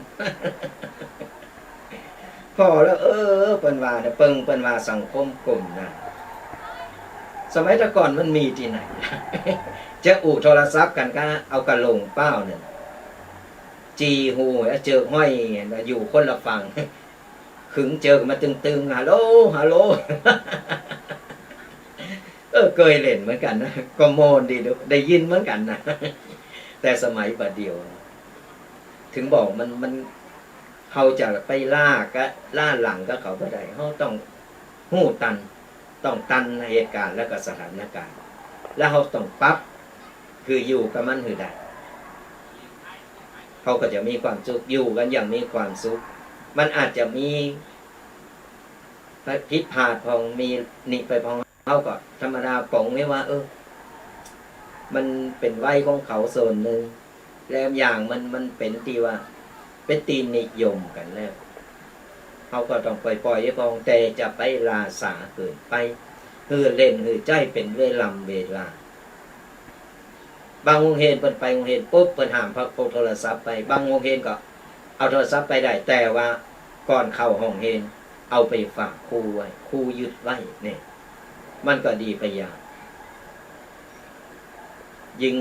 ผ่อแล้ว เออ เปิ้นว่านะ เปิงเปิ้นว่าสังคมก้มหน้า สมัยแต่ก่อนมันมีตี้ไหน จะอู้โทรศัพท์กั๋นก็เอากระโหลงเป้าเนี่ย จี่หู แล้วเจิกห้อยอยู่คนละฝั่ง ขึงเจิกมาตึงๆ ฮัลโหล ฮัลโหล เออ เกยเล่นเหมือนกั๋นนะ ก็ม่วนดีดู ได้ยินเหมือนกั๋นนะ แต่สมัยบ่าเดี่ยว เถิงบอกมัน มัน เฮาจะไปล้ากับ ล้าหลังกับเขาบ่ได้ เฮาต้องฮู้ตัน ต้องตันเหตุก๋ารณ์แล้วก็สถานก๋ารณ์ แล้วเฮาต้องปรับ คืออยู่กับมันหื้อได้ เฮาก็จะมีความสุข อยู่กั๋นอย่างมีความสุข มันอาจจะมีผิดพลาดพ่อง มีนี่ไปพ่อง เฮาก็ธรรมดาป๋องไว้ว่า เออ มันเป๋นวัยของเขาส่วนนึ่ง แล้วอย่างมัน มันเป๋นตี้ว่า เป๋นตี้นิยมกั๋นแล้ว เฮาก็ต้องป่อยๆ ไว้พ่อง แต่จะไปหล้าสาเกินไป หื้อเล่น หื้อใจ๊เป๋นเวลา เวลา บางโฮงเฮียนเปิ้นไปโฮงเฮียนปุ๊บ เปิ้นห้ามพกโทรศัพท์ไป บางโฮงเฮียนก็เอาโทรศัพท์ไปได้ แต่ว่าก่อนเข้าห้องเฮียน เอาไปฝากครูไว้ ครูยึดไว้เนี่ย มันก็ดีไปอย่าง ยิ่ง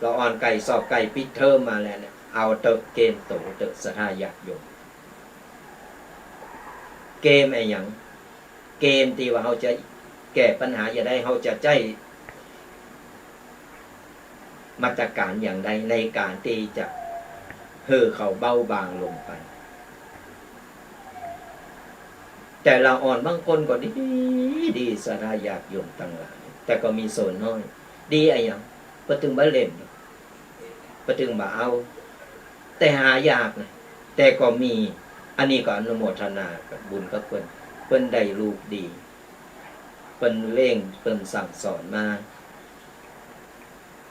ละอ่อนใก้สอบใก้ปิดเทอมมาแล้วเนี่ย เอาเต๊อะ เกมโตเต๊อะ ศรัทธาญาติโยม เกมอะหยัง เกมตี้ว่าเฮาจะแก้ปัญหาจะได้ เฮาจะใจ๊มาตรก๋ารอย่างใดในก๋านตี้จะหื้อเขาเบาบางลงไป แต่ละอ่อนบางคนก็ดี ดี ศรัทธาญาติโยมตังหลาย แต่ก็มีส่วนน้อย ดีอะหยัง บ่ตึงบ่เล่น บ่ตึงบ่เอา แต่หายากนะ แต่ก็มี อันนี้ก็อนุโมทนากับบุญกับเปิ้น เปิ้นได้ลูกดี เปิ้นเล่ง เปิ้นสั่งสอนมา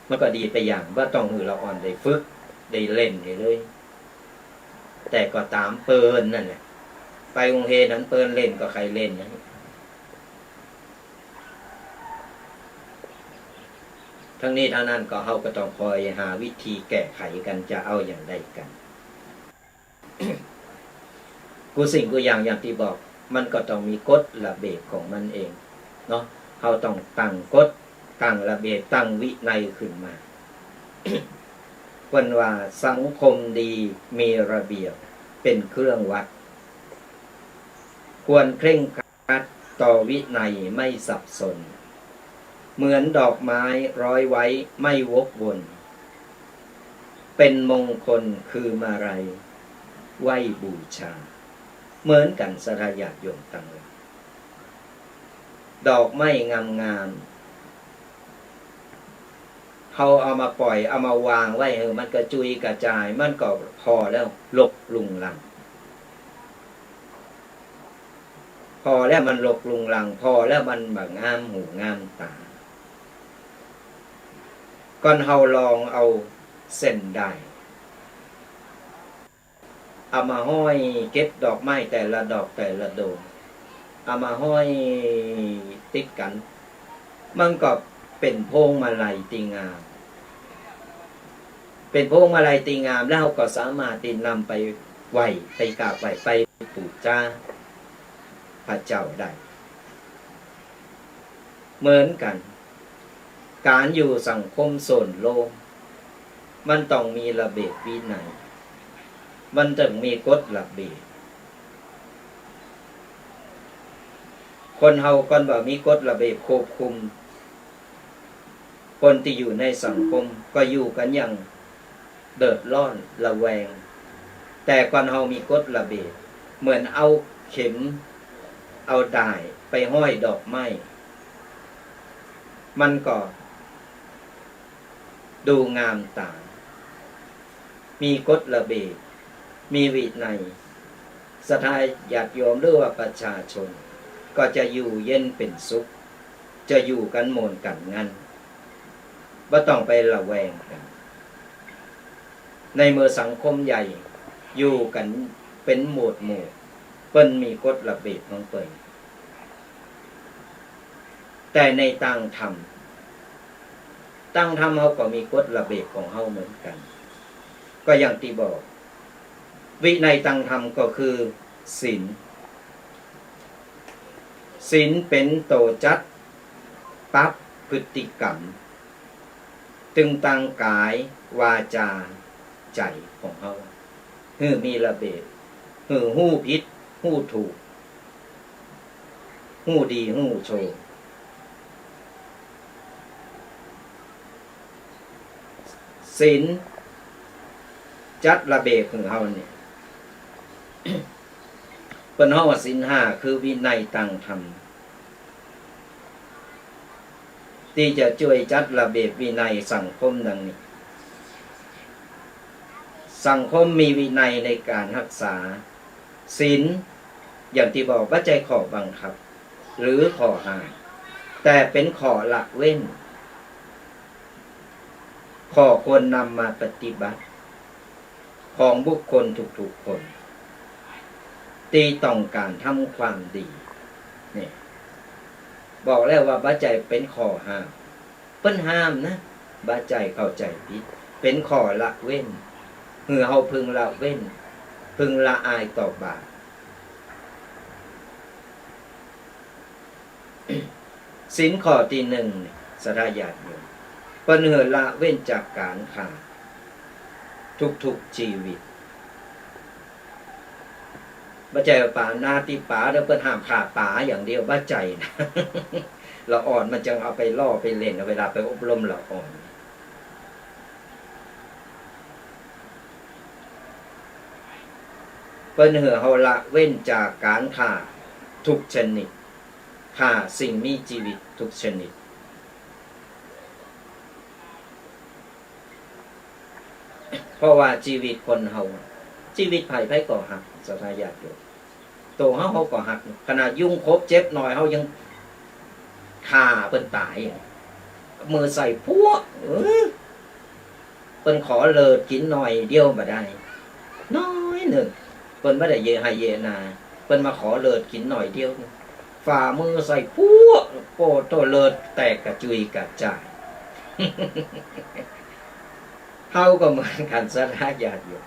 มันก็ดีไปอย่าง บ่ต้องหื้อละอ่อนได้ฝึก ได้เล่นได้เลย แต่ก็ต๋ามเปิ้นนั่นแหละ ไปโฮงเฮียนหันเปิ้นเล่นก็ใค่เล่นนะ ทั้งนี้ทั้งนั้นก็เฮาก็ต้องคอยหาวิธีแก้ไขกั๋น จะเอาอย่างใดกั๋น กู้สิ่งกู้อย่าง อย่างตี้บอก มันก็ต้องมีกฎระเบียบของมันเองเนาะ เฮาต้องตั้งกฎ ตั้งระเบียบ ตั้งวินัยขึ้นมา เปิ้นว่าสังคมดีมีระเบียบเป๋นเครื่องวัด ควรเคร่งครัดต่อวินัยไม่สับสน เหมือนดอกไม้ร้อยไว้ไม่วกวน เป็นมงคลคือมาลัยไหว้บูชา เหมือนกั๋นศรัทธาญาติโยมตังหลาย ดอกไม้งามๆ เฮาเอามาป่อย เอามาวางไว้หื้อมันกระจุยกระจาย มันก็ผ่อแล้วรกรุงรัง ผ่อแล้วมันรกรุงรัง ผ่อแล้วมันบ่งามหูงามต๋า ก่อนเฮาลองเอาเส้นด้าย เอามาห้อยเก็บดอกไม้แต่ละดอกแต่ละดวง เอามาห้อยติดกั๋น มันก็เป๋นพวงมาลัยตี้งาม เป๋นพวงมาลัยตี้งาม แล้วเฮาก็สามารถตี้นำไปไหว้ ไปกราบไหว้ ไปปู๋จาพระเจ้าได้ เหมือนกั๋น ก๋านอยู่สังคมส่วนรวม มันต้องมีระเบียบวินัย มันต้องมีกฎระเบียบ คนเฮาก่อนบ่มีกฎระเบียบควบคุม คนตี้อยู่ในสังคมก็อยู่กั๋นอย่าง เดือดร้อนระแวง แต่ก่อนเฮามีกฎระเบียบ เหมือนเอาเข็ม เอาด้ายไปห้อยดอกไม้ มันก็ดูงามต๋า มีกฎระเบียบ มีวินัย ศรัทธาญาติโยมหรือว่าประชาชน ก็จะอยู่เย็นเป๋นสุข จะอยู่กั๋นม่วนกั๋นงัน บ่ต้องไประแวงกั๋น ในเมื่อสังคมใหญ่อยู่กั๋นเป๋นหมวดหมู่ เปิ้นมีกฎระเบียบของเปิ้น แต่ในตางธรรม ตางธรรมเฮาก็มีกฎระเบียบของเฮาเหมือนกั๋น ก็อย่างตี้บอก วินัยตางธรรมก็คือศีล ศีลเป๋นตั๋วจัดปั๊บพฤติกรรม ตึงตางก๋าย วาจา ใจ๋ของเฮา หื้อมีระเบียบ หื้อฮู้ผิด ฮู้ถูก ฮู้ดี ฮู้ชั่ว ศีลจัดระเบียบของเฮาเนี่ย เปิ้นฮ้องว่าศีลห้า คือวินัยตางธรรม ตี้จะจ้วยจัดระเบียบวินัยสังคมดังนี้ สังคมมีวินัยในก๋านฮักษาศีล อย่างตี้บอก บ่ใจ้ข้อบังคับ หรือข้อห้าม แต่เป๋นข้อละเว้น ข้อควรนำมาปฏิบัติ ของบุคคลทุกๆ คน ตี้ต้องก๋านทำความดี เนี่ย บอกแล้วว่าบ่ใจ้เป๋นข้อห้าม เปิ้นห้ามนะ บ่ใจ้เข้าใจ๋ผิด เป๋นข้อละเว้น หื้อเฮาพึงละเว้น พึงละอายต่อบาป ศีลข้อตี้นึ่งเนี่ย ศรัทธาญาติโยม เปิ้นหื้อละเว้นจากก๋านฆ่าทุกๆ จีวิต บ่ใจ้ว่าปาณาติปาต เปิ้นห้ามฆ่าป๋าอย่างเดียว บ่ใจ้นะ ละอ่อนมันจังเอาไปล้อไปเล่น เวลาไปอบรมละอ่อน เปิ้นหื้อเฮาละเว้นจากก๋านฆ่าทุกชนิด ฆ่าสิ่งมีจีวิตทุกชนิด เพราะว่าจีวิตคนเฮา จีวิตใผใผก็ฮัก ศรัทธาญาติโยม ตั๋วเฮา เฮาก็ฮัก ขนาดยุงขบเจ็บหน่อย เฮายังฆ่าเปิ้นต๋าย มือใส่พัว เออ เปิ้นขอเลิดกิ๋นหน่อยเดียวบ่ได้ น้อยนึ่ง เปิ้นบ่ได้เยะไฮ่เยะนา เปิ้นมาขอเลิดกิ๋นหน่อยเดียว ฝ่ามือใส่พัว โป้โธ่ เลิดแตกกระจุยกระจาย เฮาก็เหมือนกั๋น ศรัทธาญาติโยม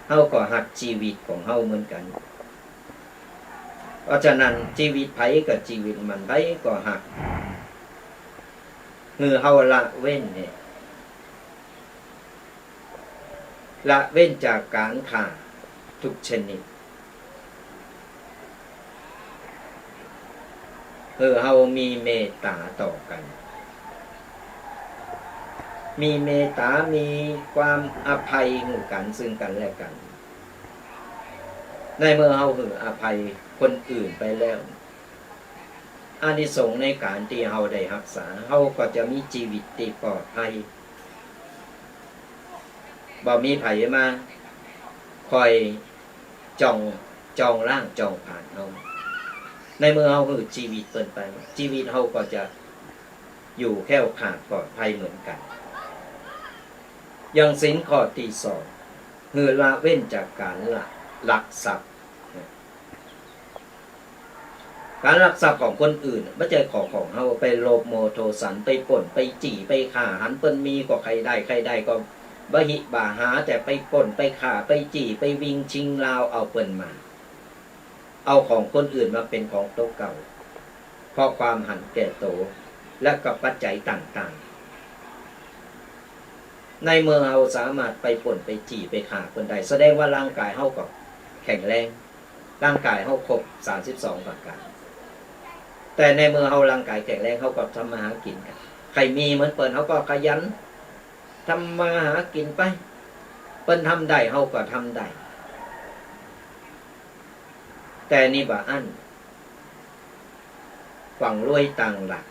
เฮาก็ฮักจีวิตของเฮาเหมือนกั๋น เพราะฉะนั้นจีวิตใผก็จีวิตมัน ใผก็ฮัก หื้อเฮาละเว้นเนี่ย ละเว้นจากก๋านฆ่าทุกชนิด หื้อเฮามีเมตต๋าต่อกั๋น มีเมตต๋า มีความอภัยหื้อกั๋น ซึ่งกั๋นและกั๋น ในเมื่อเฮาหื้ออภัยคนอื่นไปแล้ว อานิสงส์ในก๋านตี้เฮาได้ฮักษา เฮาก็จะมีจีวิตตี้ปลอดภัย บ่มีใผมาคอยจ้อง จ้องล้างจ้องผลาญเฮา ในเมื่อเฮาหื้อจีวิตเปิ้นไป จีวิตเฮาก็จะอยู่แคล้วคลาดปลอดภัยเหมือนกั๋น อย่างศีลข้อตี้สอง หื้อละเว้นจากก๋านละ ลักทรัพย์ ก๋านลักทรัพย์ของคนอื่น บ่ใจ้ของ ของเฮา ไปโลภโมโทสัน ไปป้น ไปจี้ ไปฆ่า หันเปิ้นมีก็ใค่ได้ ใค่ได้ก็บ่าหิบ่าหา แต่ไปป้น ไปฆ่า ไปจี้ ไปวิ่งชิงราวเอาเปิ้นมา เอาของคนอื่นมาเป๋นของตั๋วเก่า เพราะความหันแก่ตั๋ว และกับปัจจัยต่างๆ ในเมื่อเฮาสามารถไปป้น ไปจี้ ไปฆ่าเปิ้นได้ แสดงว่าร่างก๋ายเฮาก็แข็งแรง ร่างก๋ายเฮาครบสามสิบสองประก๋าน แต่ในเมื่อเฮาร่างก๋ายแข็งแรง เฮาก็ทำมาหากิ๋นกั๋น ใผมีเหมือนเปิ้น เฮาก็ขยันทำมาหากิ๋นไป เปิ้นทำได้ เฮาก็ทำได้ แต่นี่บ่อั้น ฝั่งรวยต่างหาก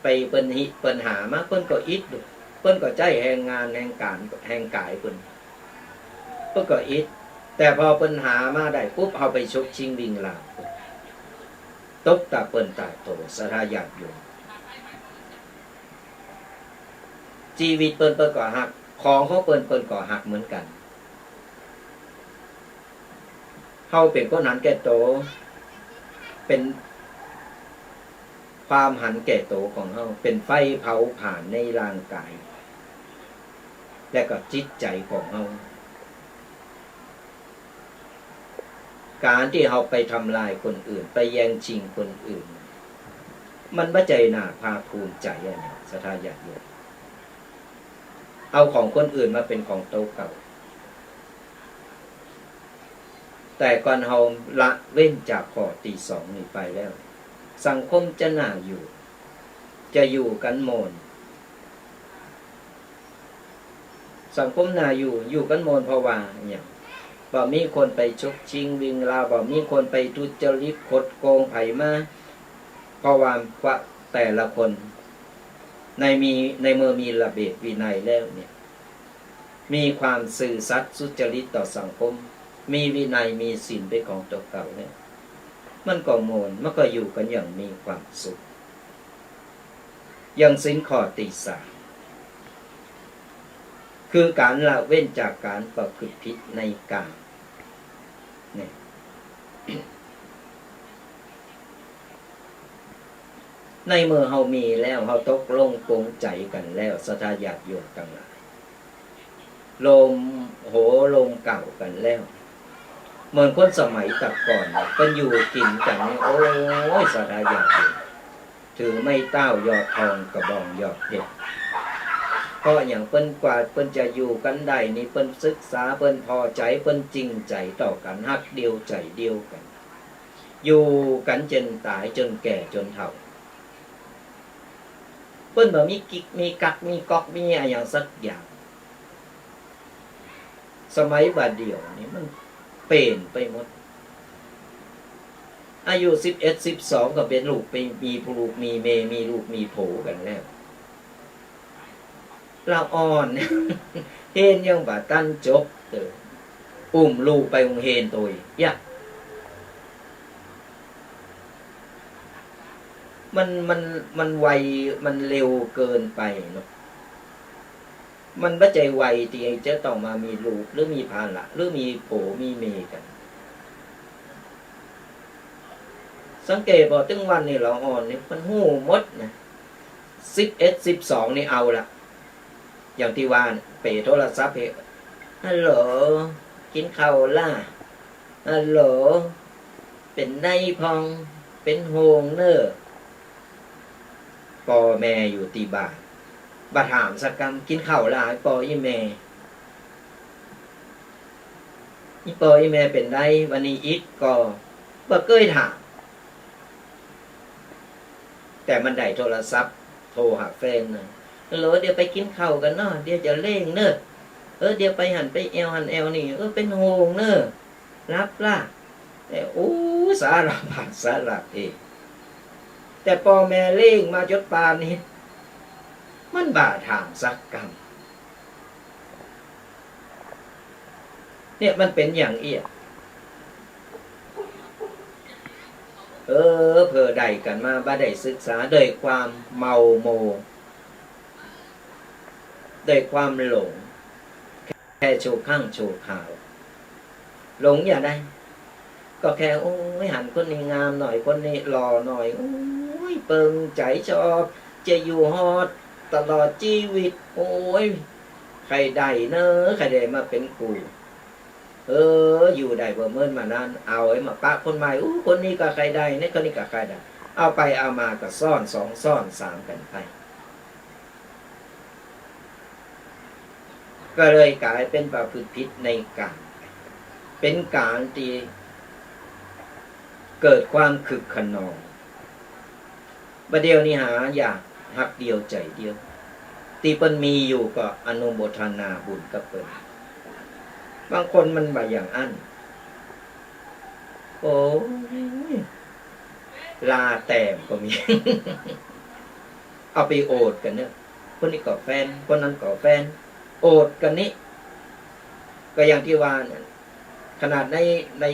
ไปเปิ้นหิ เปิ้นหามา เปิ้นก็อิดลูก เปิ้นก็ใจ๊แฮงงาน แฮงก๋าน แฮงก๋ายเปิ้น เปิ้นก็อิด แต่พอเปิ้นหามาได้ปุ๊บ เฮาไปฉกชิงวิ่งราว ตกต๋าเปิ้นต๋าโต ศรัทธาญาติโยม จีวิตเปิ้น เปิ้นก็ฮัก ของของเปิ้น เปิ้นก็ฮักเหมือนกั๋น เฮาเป๋นคนหันแก่ตั๋ว เป๋น ความหันแก่ตั๋วของเฮา เป๋นไฟเผาผลาญในร่างก๋าย และก็จิตใจ๋ของเฮา ก๋านตี้เฮาไปทำลายคนอื่น ไปแย่งชิงคนอื่น มันบ่ใจ้หน้าภาคภูมิใจ๋อะเนี่ย ศรัทธาญาติโยม เอาของคนอื่นมาเป๋นของตั๋วเก่า แต่ก่อนเฮาละเว้นจากข้อตี้สองนี้ไปแล้ว สังคมจะน่าอยู่ จะอยู่กั๋นม่วน สังคมน่าอยู่ อยู่กั๋นม่วนเพราะว่าอะหยัง บ่มีคนไปฉกชิงวิ่งราว บ่มีคนไปทุจริตคดโกงใผมา เพราะว่า เพราะแต่ละคนในมี ในเมื่อมีระเบียบวินัยแล้วเนี่ย มีความซื่อสัตย์สุจริตต่อสังคม มีวินัย มีศีลเป๋นของตั๋วเก่าแล้ว มันก็ม่วน มันก็อยู่กั๋นอย่างมีความสุข อย่างศีลข้อตี้สาม คือก๋านละเว้นจากก๋านประพฤติผิดในกาม เนี่ย ในเมื่อเฮามีแล้ว เฮาตกลงปลงใจ๋กั๋นแล้ว ศรัทธาญาติโยมตังหลาย ลมโหลมเกล้ากั๋นแล้ว เหมือนคนสมัยแต่ก่อน เปิ้นอยู่กิ๋นกั๋นนี่ โอ้ย ศรัทธาญาติโยม ถือไม้เต๊าหยอดทอง กระบองหยอดเพชร เพราะอะหยัง เปิ้นกว่าเปิ้นจะอยู่กั๋นได้นี่ เปิ้นศึกษา เปิ้นผ่อใจ๋ เปิ้นจริงใจ๋ต่อกั๋น ฮักเดียวใจ๋เดียวกั๋น อยู่กั๋นจนต๋าย จนแก่จนเฒ่า เปิ้นบ่มีกิก มีกัก มีก๊อก มีอะหยังสักอย่าง สมัยบ่าเดี่ยวนี่มันเป๋นไปหมด อายุสิบเอ็ด สิบสอง ก็เป๋นลูกไปมีลูกมีเมย มีลูกมีผัวกั๋นแล้ว ละอ่อน เฮียนยังบ่ตันจบ เออ อุ้มลูกไปโฮงเฮียนโตย ยะ มัน มัน มันไว มันเร็วเกินไปเนาะ มันบ่ใจ้วัยตี้จะต้องมามีลูก หรือมีภาระ หรือมีผัวมีเมยกั๋น สังเกตบ่ ตึงวันนี้ละอ่อนนี่ มันฮู้หมดนะ สิบเอ็ด สิบสอง นี่เอาละ อย่างตี้ว่าน่ะ เป๋โทรศัพท์เป๋ ฮัลโหล กิ๋นข้าวละ ฮัลโหล เป๋นใดพ่อง เป๋นห่วงเน่อ ป้อแม่อยู่ตี้บ้าน บ่ถามสักกำ กิ๋นข้าวละป้ออี่แม่ อี่ป้ออี่แม่เป๋นใด วันนี้อิดก่อ บ่เกยถาม แต่มันได้โทรศัพท์ โทรหาแฟนน่ะ ฮัลโหล เดี๋ยวไปกิ๋นข้าวกั๋นเนาะ เดี๋ยวจะเร่งเน่อ เออ เดี๋ยวไปหั้นไปแอ่วหั้นแอ่วนี่ เออ เป๋นห่วงเน่อ หลับละ แต่ โอ้ สารพัดสารเพ แต่ป้อแม่เร่งมาจนป่านนี้ มันบ่ถามสักกำ เนี่ยมันเป๋นอย่างอี้ เออ เผลอได้กั๋นมา บ่ได้ศึกษา ด้วยความเมาโม ด้วยความหลง แค่ชั่วครั้งชั่วคราว หลงอย่างใด ก็แค่ โอ้ย หันคนนี้งามหน่อย คนนี้หล่อหน่อย โอ้ย เปิงใจ๋ชอบ จะอยู่ฮอดตลอดจีวิต โอ้ย ใค่ได้เน่อ ใค่ได้มาเป๋นกู่ เออ อยู่ได้บ่เมินมานาน เอาไอ้มาปะคนใหม่ อู้ คนนี้ก็ใค่ได้เน่อ คนนี้ก็ใค่ได้ เอาไปเอามาก็ซ้อนสองซ้อนสามกั๋นไป ก็เลยก๋ายเป๋นประพฤติผิดในกาม เป๋นก๋านตี้เกิดความคึกคะนอง บ่าเดี่ยวนี้หายาก ฮักเดียวใจ๋เดียว ตี้เปิ้นมีอยู่ก็อนุโมทนาบุญกับเปิ้น บางคนมันบ่อย่างอั้น โอ้ย ลาแต้มก็มี เอาไปโอดกั๋นเน่อ คนนี้ก็แฟน คนนั้นก็แฟน โอดกั๋นนี่ ก็อย่างตี้ว่าเนี่ย ขนาดใน ใน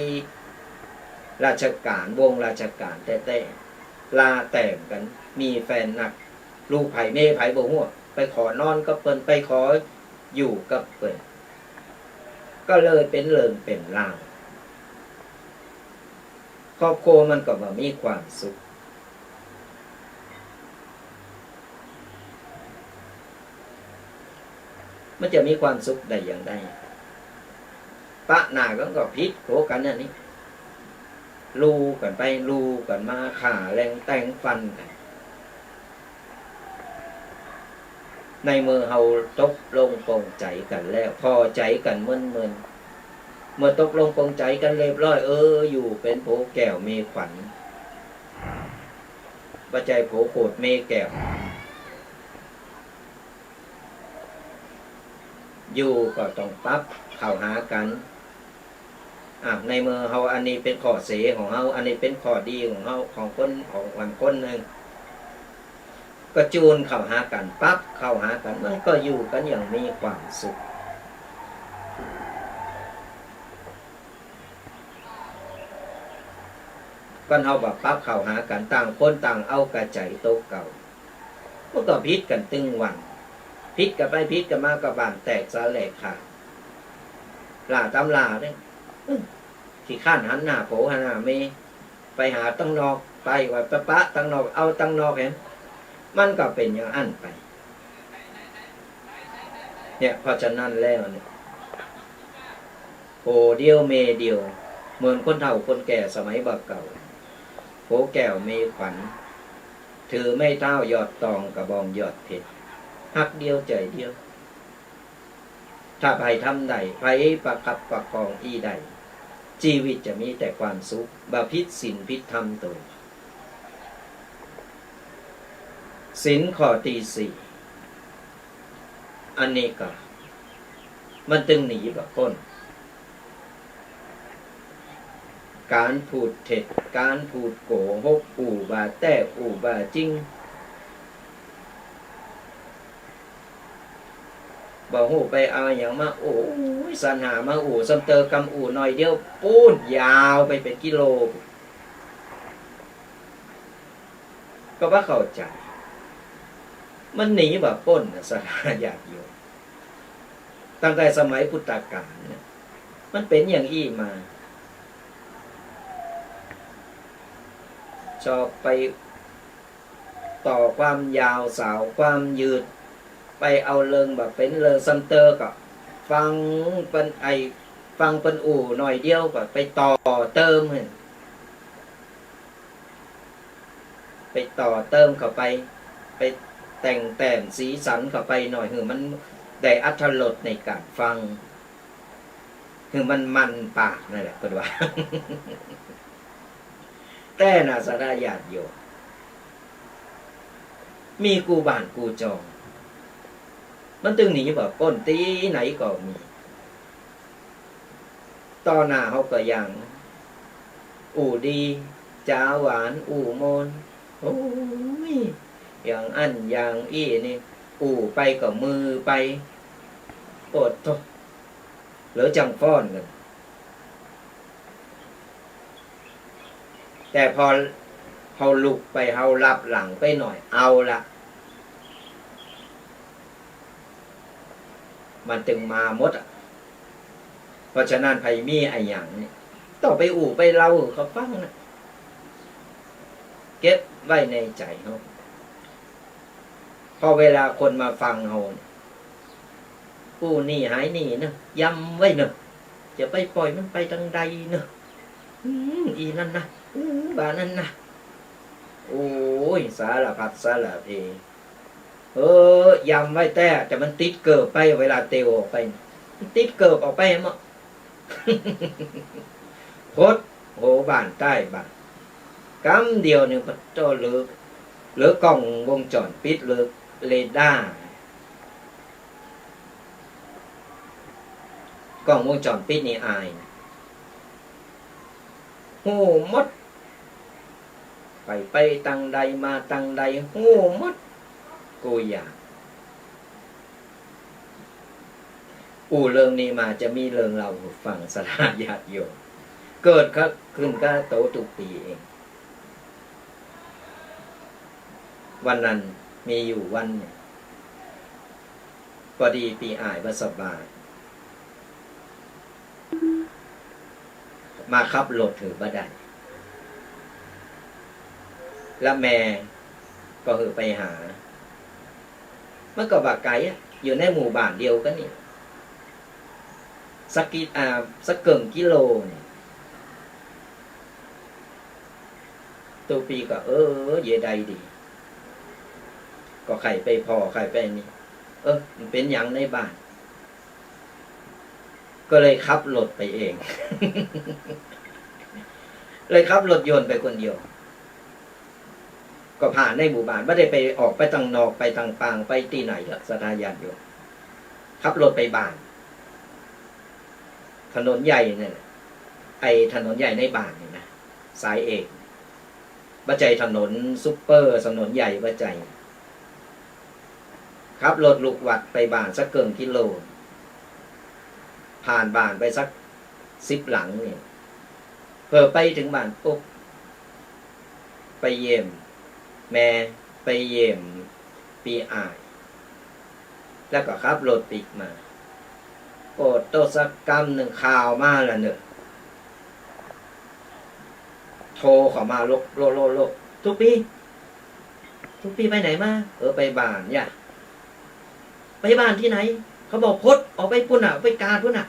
ราชก๋าน วงราชก๋านแต๊ๆ ลาแต้มกั๋น มีแฟนนัก ลูกใผเมยใผบ่ฮู้ ไปขอนอนกับเปิ้น ไปขออยู่กับเปิ้น ก็เลยเป๋นเรื่องเป๋นราว ครอบครัวมันก็บ่มีความสุข มันจะมีความสุขได้อย่างใด ปะหน้ากั๋นก็ผิดหัวกั๋นอันนี้ ลู่กั๋นไปลู่กั๋นมา ฆ่าแล่งแต่งฟันกั๋น ในเมื่อเฮาตกลงปลงใจ๋กั๋นแล้ว ผ่อใจ๋กั๋นเมินๆ เมื่อตกลงปลงใจ๋กั๋นเรียบร้อย เออ อยู่เป๋นผัวแก้วเมียขวัญ บ่ใจ้ผัวโขดเมียแก้ว อยู่ก็ต้องปรับเข้าหากั๋น อ่ะ ในเมื่อเฮา อันนี้เป๋นข้อเสียของเฮา อันนี้เป๋นข้อดีของเฮา ของคน ของ ของคนนึ่ง ก็จูนเข้าหากั๋น ปรับเข้าหากั๋น มันก็อยู่กั๋นอย่างมีความสุข ก็เฮาบ่ปรับเข้าหากั๋น ต่างคนต่างเอากระใจ๋โตเก่า มันก็ผิดกั๋นตึงวัน ผิดกั๋นไปผิดกั๋นมา ก็บ้านแตกสาแหรกขาด หล้าต๋ำหล้าเนี่ย อื้อ ขี้คร้านหันหน้าผัวหันหน้าเมีย ไปหาตังนอก ไปว่าไปปะตังนอก เอาตังนอกแหม มันก็เป๋นอย่างอั้นไป เนี่ย เพราะฉะนั้นแล้วเนี่ย ผัวเดียวเมียเดียว เหมือนคนเฒ่าคนแก่สมัยบ่าเก่า ผัวแก้วเมียขวัญ ถือไม้เท้ายอดตอง กระบองยอดเพชร ฮักเดียวใจ๋เดียว ถ้าใผทำได้ ใผประคับประคองอี้ได้ จีวิตจะมีแต่ความสุข บ่ผิดศีลผิดธรรมโต ศีลข้อตี้สี่ อันนี้ก็ มันตึงหนีบ่ป๊น ก๋านพูดเท็จ ก๋านพูดโกหก อู้บ่าแต๊ อู้บ่าจริง บ่ฮู้ไปเอาอะหยังมาอู้ อู้สัญหามาอู้ ซ้ำเต๋อกำอู้หน่อยเดียว ปู๊น ยาวไปเป๋นกิโล ก็บ่เข้าใจ๋ มันหนีบ่ป๊นน่ะ ศรัทธาญาติโยม ตั้งแต่สมัยพุทธกาลเนี่ย มันเป๋นอย่างอี้มา ชอบไปต่อความยาวสาวความยืด ไปเอาเรื่องบ่เป๋นเรื่อง ซ้ำเต๋อก็ฟังเปิ้น ไอ้ ฟังเปิ้นอู้หน่อยเดียวก็ไปต่อเติมหื้อ ไปต่อเติมเข้าไป ไปแต่งแต้มสีสันเข้าไปหน่อย หื้อมันได้อรรถรสในก๋านฟัง หื้อมันมันปากนั่นแหละ เปิ้นว่า แต่น่ะ ศรัทธาญาติโยม มีกู้บ้านกู้จอง มันตึงหนีบ่ป๊น ตี้ไหนก็มี ต่อหน้าเฮาก็อย่าง อู้ดี จ๋าหวาน อู้ม่วน โอ้ย อย่างอั้นอย่างอี้นี่ อู้ไปก็มือไป โปดโธ่ เหลือจั่งฟ้อนกั๋น แต่พอเฮาลุกไป เฮาลับหลังไปหน่อย เอาละ มันตึงมาหมดอะ เพราะฉะนั้นใผมีอะหยังนี่ ต้องไปอู้ไปเล่าหื้อเขาฟังนะ เก็บไว้ในใจ๋เฮา พอเวลาคนมาฟังเฮาเนี่ย กู้หนี้หายหนี้เนาะ ยำไว้เนาะ จะไปปล่อยมันไปตางใดเนาะ อืม อีนั่นนะ อืม บ่านั่นนะ โอ้ย สารพัดสารเพ เออ ยำไว้แต๊ แต่มันติดเกิบไป เวลาเตียวออกไป มันติดเกิบออกไปหมด พดโหบ้านใต้บ้าน กำเดียวนี่ ปะโธ่ เหลือ เหลือกล้องวงจรปิด เหลือเรดาร์ กล้องวงจรปิดนี่อายนะ ฮู้หมด ไป ไปตางใด มาตางใด ฮู้หมดกู้อย่าง อู้เรื่องนี้มาจะมีเรื่องเล่าหื้อฟัง ศรัทธาญาติโยม เกิดขึ้นกับโตกู้ปี๋เอง วันนั้นมีอยู่วันนึ่ง ปอดีปี๋อ้ายบ่สบาย มาขับรถหื้อบ่ได้ และแม่ก็หื้อไปหา มันก็บ่ไก๋อะ อยู่ในหมู่บ้านเดียวกั๋นนี่ สักกิ อ่า สักเกิ่งกิโลนี่ ตุ๊ปี้ก็ เออ เยียะได้ดี ก็ใค่ไปผ่อ ใค่ไปนี่ เออ มันเป๋นหยังในบ้าน ก็เลยขับรถไปเอง เลยขับรถยนต์ไปคนเดียว ก็ผ่านในหมู่บ้าน บ่ได้ไปออกไปตังนอก ไปตังปาง ไปตี้ไหนหรอก ศรัทธาญาติโยม ขับรถไปบ้าน ถนนใหญ่นั่นแหละ ไอ้ถนนใหญ่ในบ้านนี่นะ สายเอก บ่ใจ้ถนนซุปเปอร์ ถนนใหญ่ บ่ใจ้ ขับรถลุวัดไปบ้านสักเกิ่งกิโล ผ่านบ้านไปสักสิบหลังนี่ เผลอไปเถิงบ้านปุ๊บ ไปเยี่ยมแม่ ไปเยี่ยมปี้อ้าย แล้วก็ขับรถปิ๊กมา โอ้ โตสักกำนึ่งข่าวมาแล้วเนาะ โทรเข้ามาโลด โลด โลด โลด ตุ๊ปี้ ตุ๊ปี้ไปไหนมา เออ ไปบ้านย่า ไปบ้านตี้ไหน เขาบอกปลดออกไปปู๊นน่ะ ไปกาดปู๊นน่ะ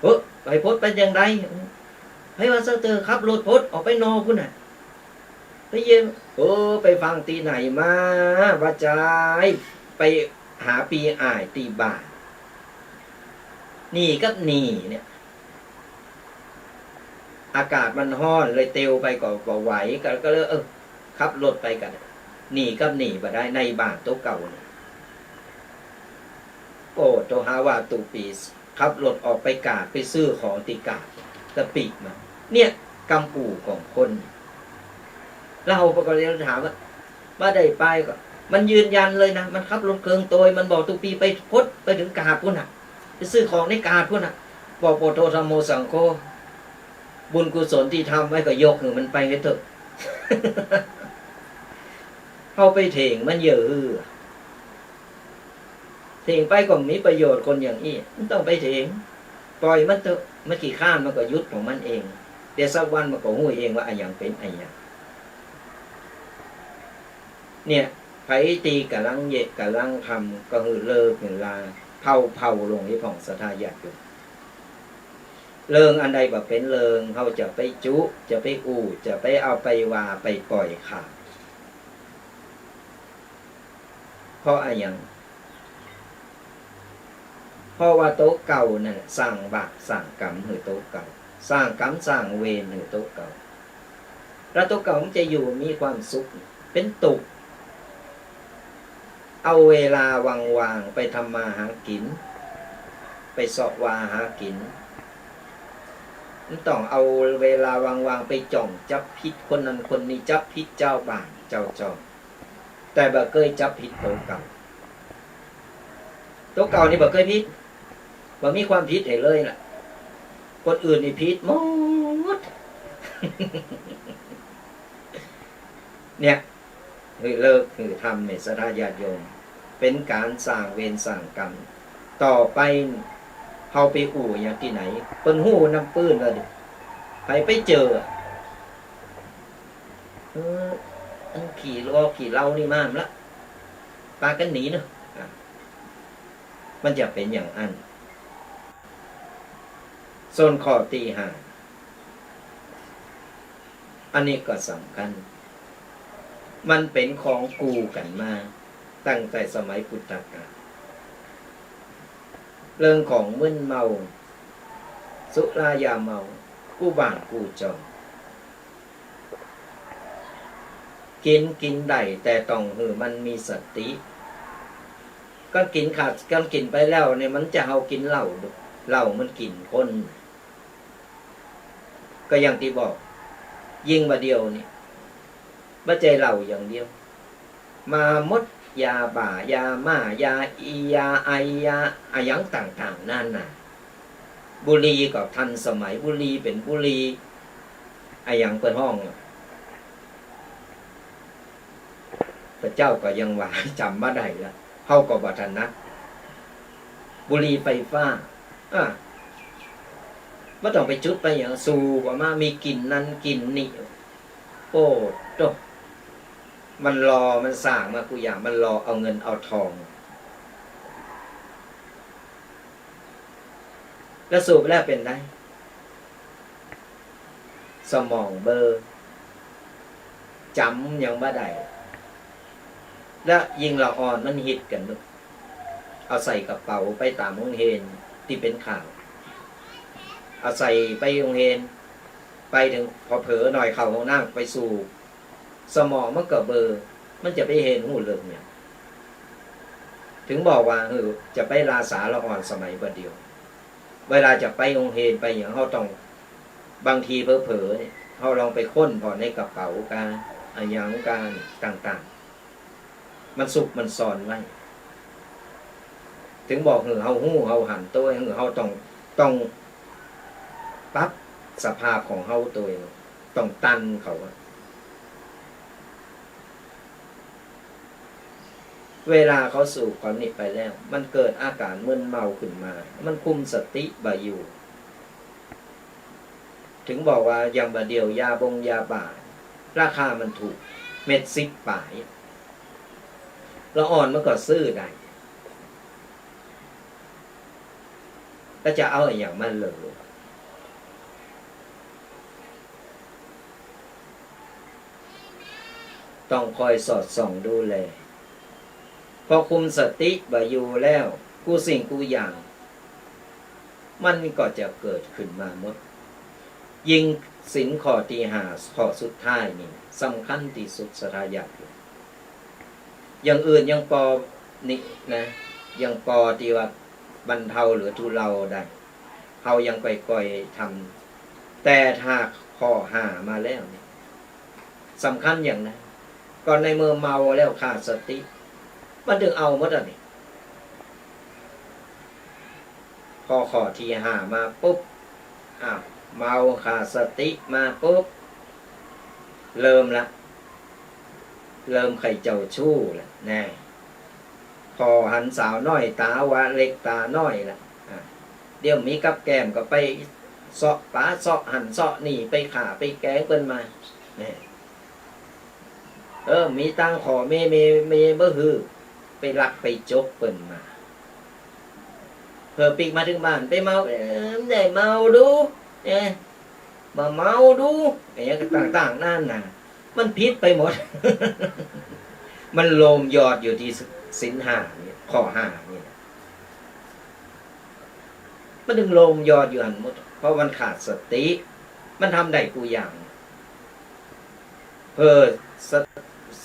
เออ ไปปลดไปจังใด ไผว่าซะเต๊อะ ขับรถปลดออกไปนอกปู๊นน่ะ ไปเยี่ยม เออ ไปฟังตี้ไหนมา บ่าจาย ไปหาปี้อ้ายตี้บ้าน นี่กับนี่เนี่ย อากาศมันฮ้อนเลยเตียวไปก็บ่ไหว ก็ ก็เลย เออ ขับรถไปกั๋น นี่กับนี่บ่ได้ ในบ้านโตเก่านี่ โอ้ โตหาว่าตุ๊ปี้ ขับรถออกไปกาด ไปซื้อของตี้กาด แล้วปิ๊กมา เนี่ย กำอู่ของคน แล้วเฮาก็เลยถามว่า บ่ได้ไปก็ มันยืนยันเลยนะ มันขับรถเคิงโตย มันบอกตุ๊ปี้ไปปลด ไปเถิงกาดปู๊นน่ะ ไปซื้อของในกาดปู๊นน่ะ บอก พุทโธ ธัมโม สังโฆ บุญกุศลตี้ทำไว้ก็ยกหื้อมันไปหื้อเต๊อะ เฮาไปเถียงมันเยียะหื้อ เถียงไปก็บ่มีประโยชน์ คนอย่างอี้ บ่ต้องไปเถียง ปล่อยมันเต๊อะ มันขี้คร้านมันก็หยุดของมันเอง เดี๋ยวสักวันมันก็ฮู้เองว่าอะหยังเป๋นอะหยัง เนี่ย ใผตี้ก่ำลังเยียะก่ำลังทำ ก็หื้อเลิกหื้อลา เผาๆ ลงเสียพ่อง ศรัทธาญาติโยม เรื่องอันใดบ่เป๋นเรื่อง เฮาจะไปจุ จะไปอู้ จะไปเอาไปว่า ไปป่อยข่าว เพราะอะหยัง เพราะว่าโตเก่านั่นแหละ สร้างบาปสร้างกรรมหื้อโตเก่า สร้างกรรมสร้างเวรหื้อโตเก่า แล้วโตเก่ามันจะอยู่มีความสุข เป๋นตุ๊กข์ เอาเวลาว่างๆ ไปทำมาหากิ๋น ไปเซาะว่าหากิ๋น บ่ต้องเอาเวลาว่างๆ ไปจ้องจับผิดคนนั้นคนนี้ จับผิดจาวบ้านจาวจ้อง แต่บ่เกยจับผิดโตเก่า โตเก่านี่บ่เกยผิด บ่มีความผิดหื้อเลยล่ะ คนอื่นนี่ผิดหมด เนี่ย หื้อเลิกหื้อทำเนี่ย ศรัทธาญาติโยม เป๋นก๋านสร้างเวรสร้างกรรม ต่อไปเฮาไปอู้อะหยังตี้ไหน เปิ้นฮู้นำปื้นแล้วดิ ใผไปเจอ เออ อันขี้เหล้าขี้เหล้านี่มาละ ปากั๋นหนีเนาะ อ่ะ มันจะเป๋นอย่างอั้น ส่วนข้อตี้ห้า อันนี้ก็สำคัญ มันเป๋นของกู้กั๋นมาตั้งแต่สมัยพุทธกาล เรื่องของมึนเมา สุรายาเมา กู้บ้านกู้จอง กิ๋นกิ๋นได้ แต่ต้องหื้อมันมีสติ คันกิ๋นขาด คันกิ๋นไปแล้วเนี่ย มันจะเฮากิ๋นเหล้า เหล้ามันกิ๋นคน ก็อย่างตี้บอก ยิ่งบ่าเดี่ยวนี่ บ่ใจ้เหล้าอย่างเดียว มาหมด ยาบ้า ยาม่า ยาอี ยาไอ ยาอะหยังต่างๆ นานา บุหรี่ก็ทันสมัย บุหรี่เป๋นบุหรี่ อะหยังเปิ้นฮ้อง พระเจ้าก็ยังว่าจ๋ำบ่ได้ละ เฮาก็บ่ถนัด บุหรี่ไฟฟ้า อ่า บ่ต้องไปจุดไปหยัง สูบออกมามีกลิ่นนั้นกลิ่นนี้ โอ้โต มันหล่อ มันสร้างมากู้อย่าง มันหล่อเอาเงินเอาทอง แล้วสูบแล้วเป๋นใด สมองเบลอ จ๋ำหยังบ่ได้ แล้วยิ่งละอ่อนมันฮิตกั๋นเนาะ เอาใส่กระเป๋าไปต๋ามโฮงเฮียนตี้เป๋นข่าว เอาใส่ไปโฮงเฮียน ไปเถิงผ่อเผลอหน่อยเข้าห้องน้ำไปสูบ สมองมันก็เบลอ มันจะไปเหียนฮู้เรื่องหยัง เถิงบอกว่า เออ จะไปลาสาละอ่อนสมัยบ่าเดี่ยว เวลาจะไปโฮงเฮียนไปหยัง เฮาต้อง บางทีเผลอๆ เนี่ย เฮาลองไปค้นผ่อในกระเป๋ากา อะหยังกา ต่างๆ มันซุกมันซ่อนไว้ เถิงบอกหื้อเฮาฮู้เฮาหันโต หื้อเฮาต้อง ต้องปรับสภาพของเฮาโตเอง ต้องตันเขาอะ เวลาเขาสูบเขานี่ไปแล้ว มันเกิดอาการมึนเมาขึ้นมา มันคุมสติบ่อยู่ เถิงบอกว่าอย่างบ่าเดี่ยวยาบงยาบ้า ราคามันถูก เม็ดสิบป๋าย ละอ่อนมันก็ซื้อได้ แล้วจะเอาอะหยังมาเหลือ ต้องคอยสอดส่องดูแล พอคุมสติบ่อยู่แล้ว กู้สิ่งกู้อย่าง มันก็จะเกิดขึ้นมาหมด ยิ่งศีลข้อตี้ห้า ข้อสุดท้ายนี่สำคัญตี้สุด ศรัทธาญาติโยม อย่างอื่นยังปอนี่นะ ยังปอตี้ว่าบรรเทาหรือทุเลาได้ เฮายังก่อยๆ ทำ แต่ถ้าข้อห้ามาแล้วนี่ สำคัญอย่างนั้น ก็ในเมื่อเมาแล้วขาดสติ มันเถิงเอาหมดอะนี่ พอข้อตี้ห้ามาปุ๊บ อ้าว เมาขาดสติมาปุ๊บ เริ่มละ เริ่มใค่เจ้าชู้ละ แน่ ผ่อหันสาวน้อยต๋าว่าเล็กต๋าน้อยละ อ่ะ เดี๋ยวมีกับแกล้มก็ไปเซาะป๋าเซาะหั้นเซาะนี่ ไปฆ่าไปแกล้งเปิ้นมา แน่ เออ มีตังค์ขอเมย์ เมย์ เมย์บ่หื้อ ไปลักไปจกเปิ้นมา เผลอปิ๊กมาเถิงบ้าน ไปเมา เออ บ่ได้เมาดู เอ๊ะ บ่เมาดู อะหยังต่างๆ นานา มันผิดไปหมด มันโลมยอดอยู่ตี้ศีลห้านี่ ข้อห้านี่แหละ มันเถิงโลมยอดอยู่หั้นหมด เพราะมันขาดสติ มันทำได้กู้อย่าง เผลอสะ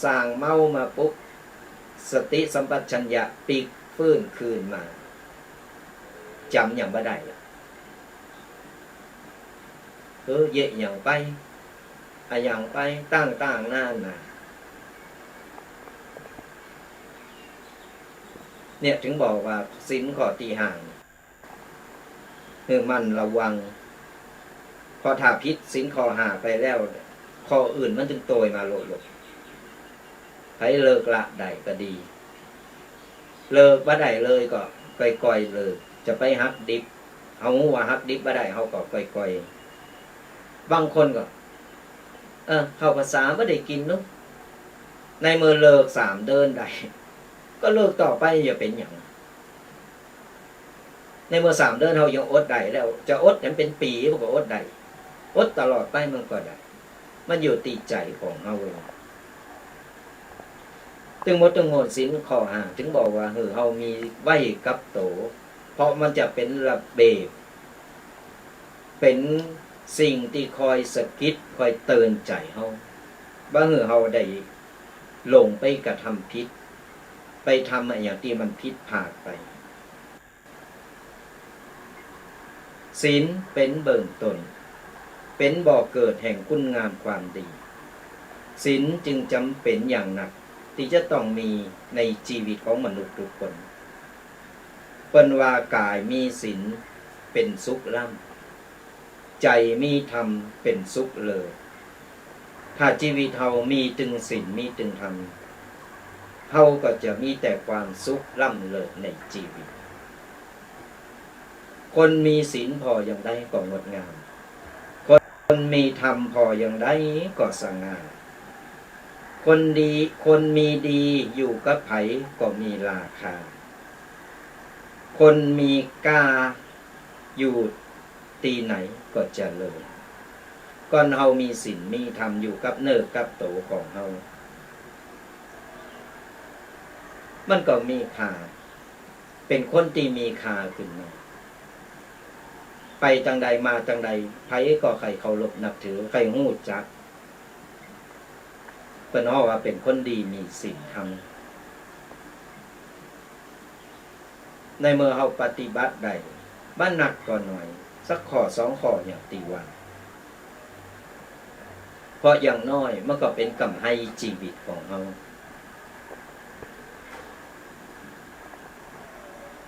ส่างเมามาปุ๊บ สติสัมปชัญญะปิ๊กฟื้นคืนมา จ๋ำหยังบ่ได้ละ เออ เยียะหยังไป อะหยังไป ต่างๆ นานา เนี่ย เถิงบอกว่าศีลข้อตี้ห้า หื้อหมั่นระวัง เพราะถ้าผิดศีลข้อห้าไปแล้ว ข้ออื่นมันเถิงโตยมาโลดๆ ใผเลิกละได้ก็ดี เลิกบ่ได้เลยก็ก่อยๆ เลิก จะไปหักดิบ เฮาฮู้ว่าหักดิบบ่ได้ เฮาก็ก่อยๆ บางคนก็ เออ ข้าวพรรษาบ่ได้กิ๋นเนาะ ในเมื่อเลิกสามเดือนได้ ก็เลิกต่อไป จะเป๋นหยัง ในเมื่อสามเดือนเฮายังอดได้แล้ว จะอดหั้นเป๋นปี๋มันก็อดได้ อดตลอดไปมันก็ได้ มันอยู่ตี้ใจ๋ของเฮาเอง ตึงหมดตึงมวลศีลข้อห้า เถิงบอกว่า หื้อเฮามีไว้กับโต เพราะมันจะเป๋นระเบียบ เป๋นสิ่งตี้คอยสะกิด คอยเตือนใจ๋เฮา บ่หื้อเฮาได้หลงไปกระทำผิด ไปทำอะหยังตี้มันผิดพลาดไป ศีลเป๋นเบื้องต้น เป๋นบ่อเกิดแห่งคุณงามความดี ศีลจึงจ๋ำเป๋นอย่างนักตี้จะต้องมีในจีวิตของมนุษย์กู้คน เปิ้นว่ากายมีศีลเป๋นสุขล้ำ ใจ๋มีธรรมเป๋นสุขเลิศ ถ้าจีวิตเฮามีตึงศีล มีตึงธรรม เฮาก็จะมีแต่ความสุขล้ำเลิศในจีวิต คนมีศีลผ่ออย่างใดก็งดงาม คนมีธรรมผ่ออย่างใดก็สง่า คนดี คนมีดีอยู่กับใผก็มีราคา คนมีก้า อยู่ตี้ไหนก็เจริญ ก่อนเฮามีศีลมีธรรมอยู่กับเนื้อกับตั๋วของเฮา มันก็มีค่า เป๋นคนตี้มีค่าขึ้นมา ไปตางใดมาตางใด ใผก็ใค่เคารพนับถือ ใค่ฮู้จัก เปิ้นฮ้องว่าเป๋นคนดีมีศีลธรรม ในเมื่อเฮาปฏิบัติได้ บ่นักก็น้อย สักข้อสองข้ออย่างตี้ว่า เพราะอย่างน้อยมันก็เป๋นก๋ำไรจีวิตของเฮา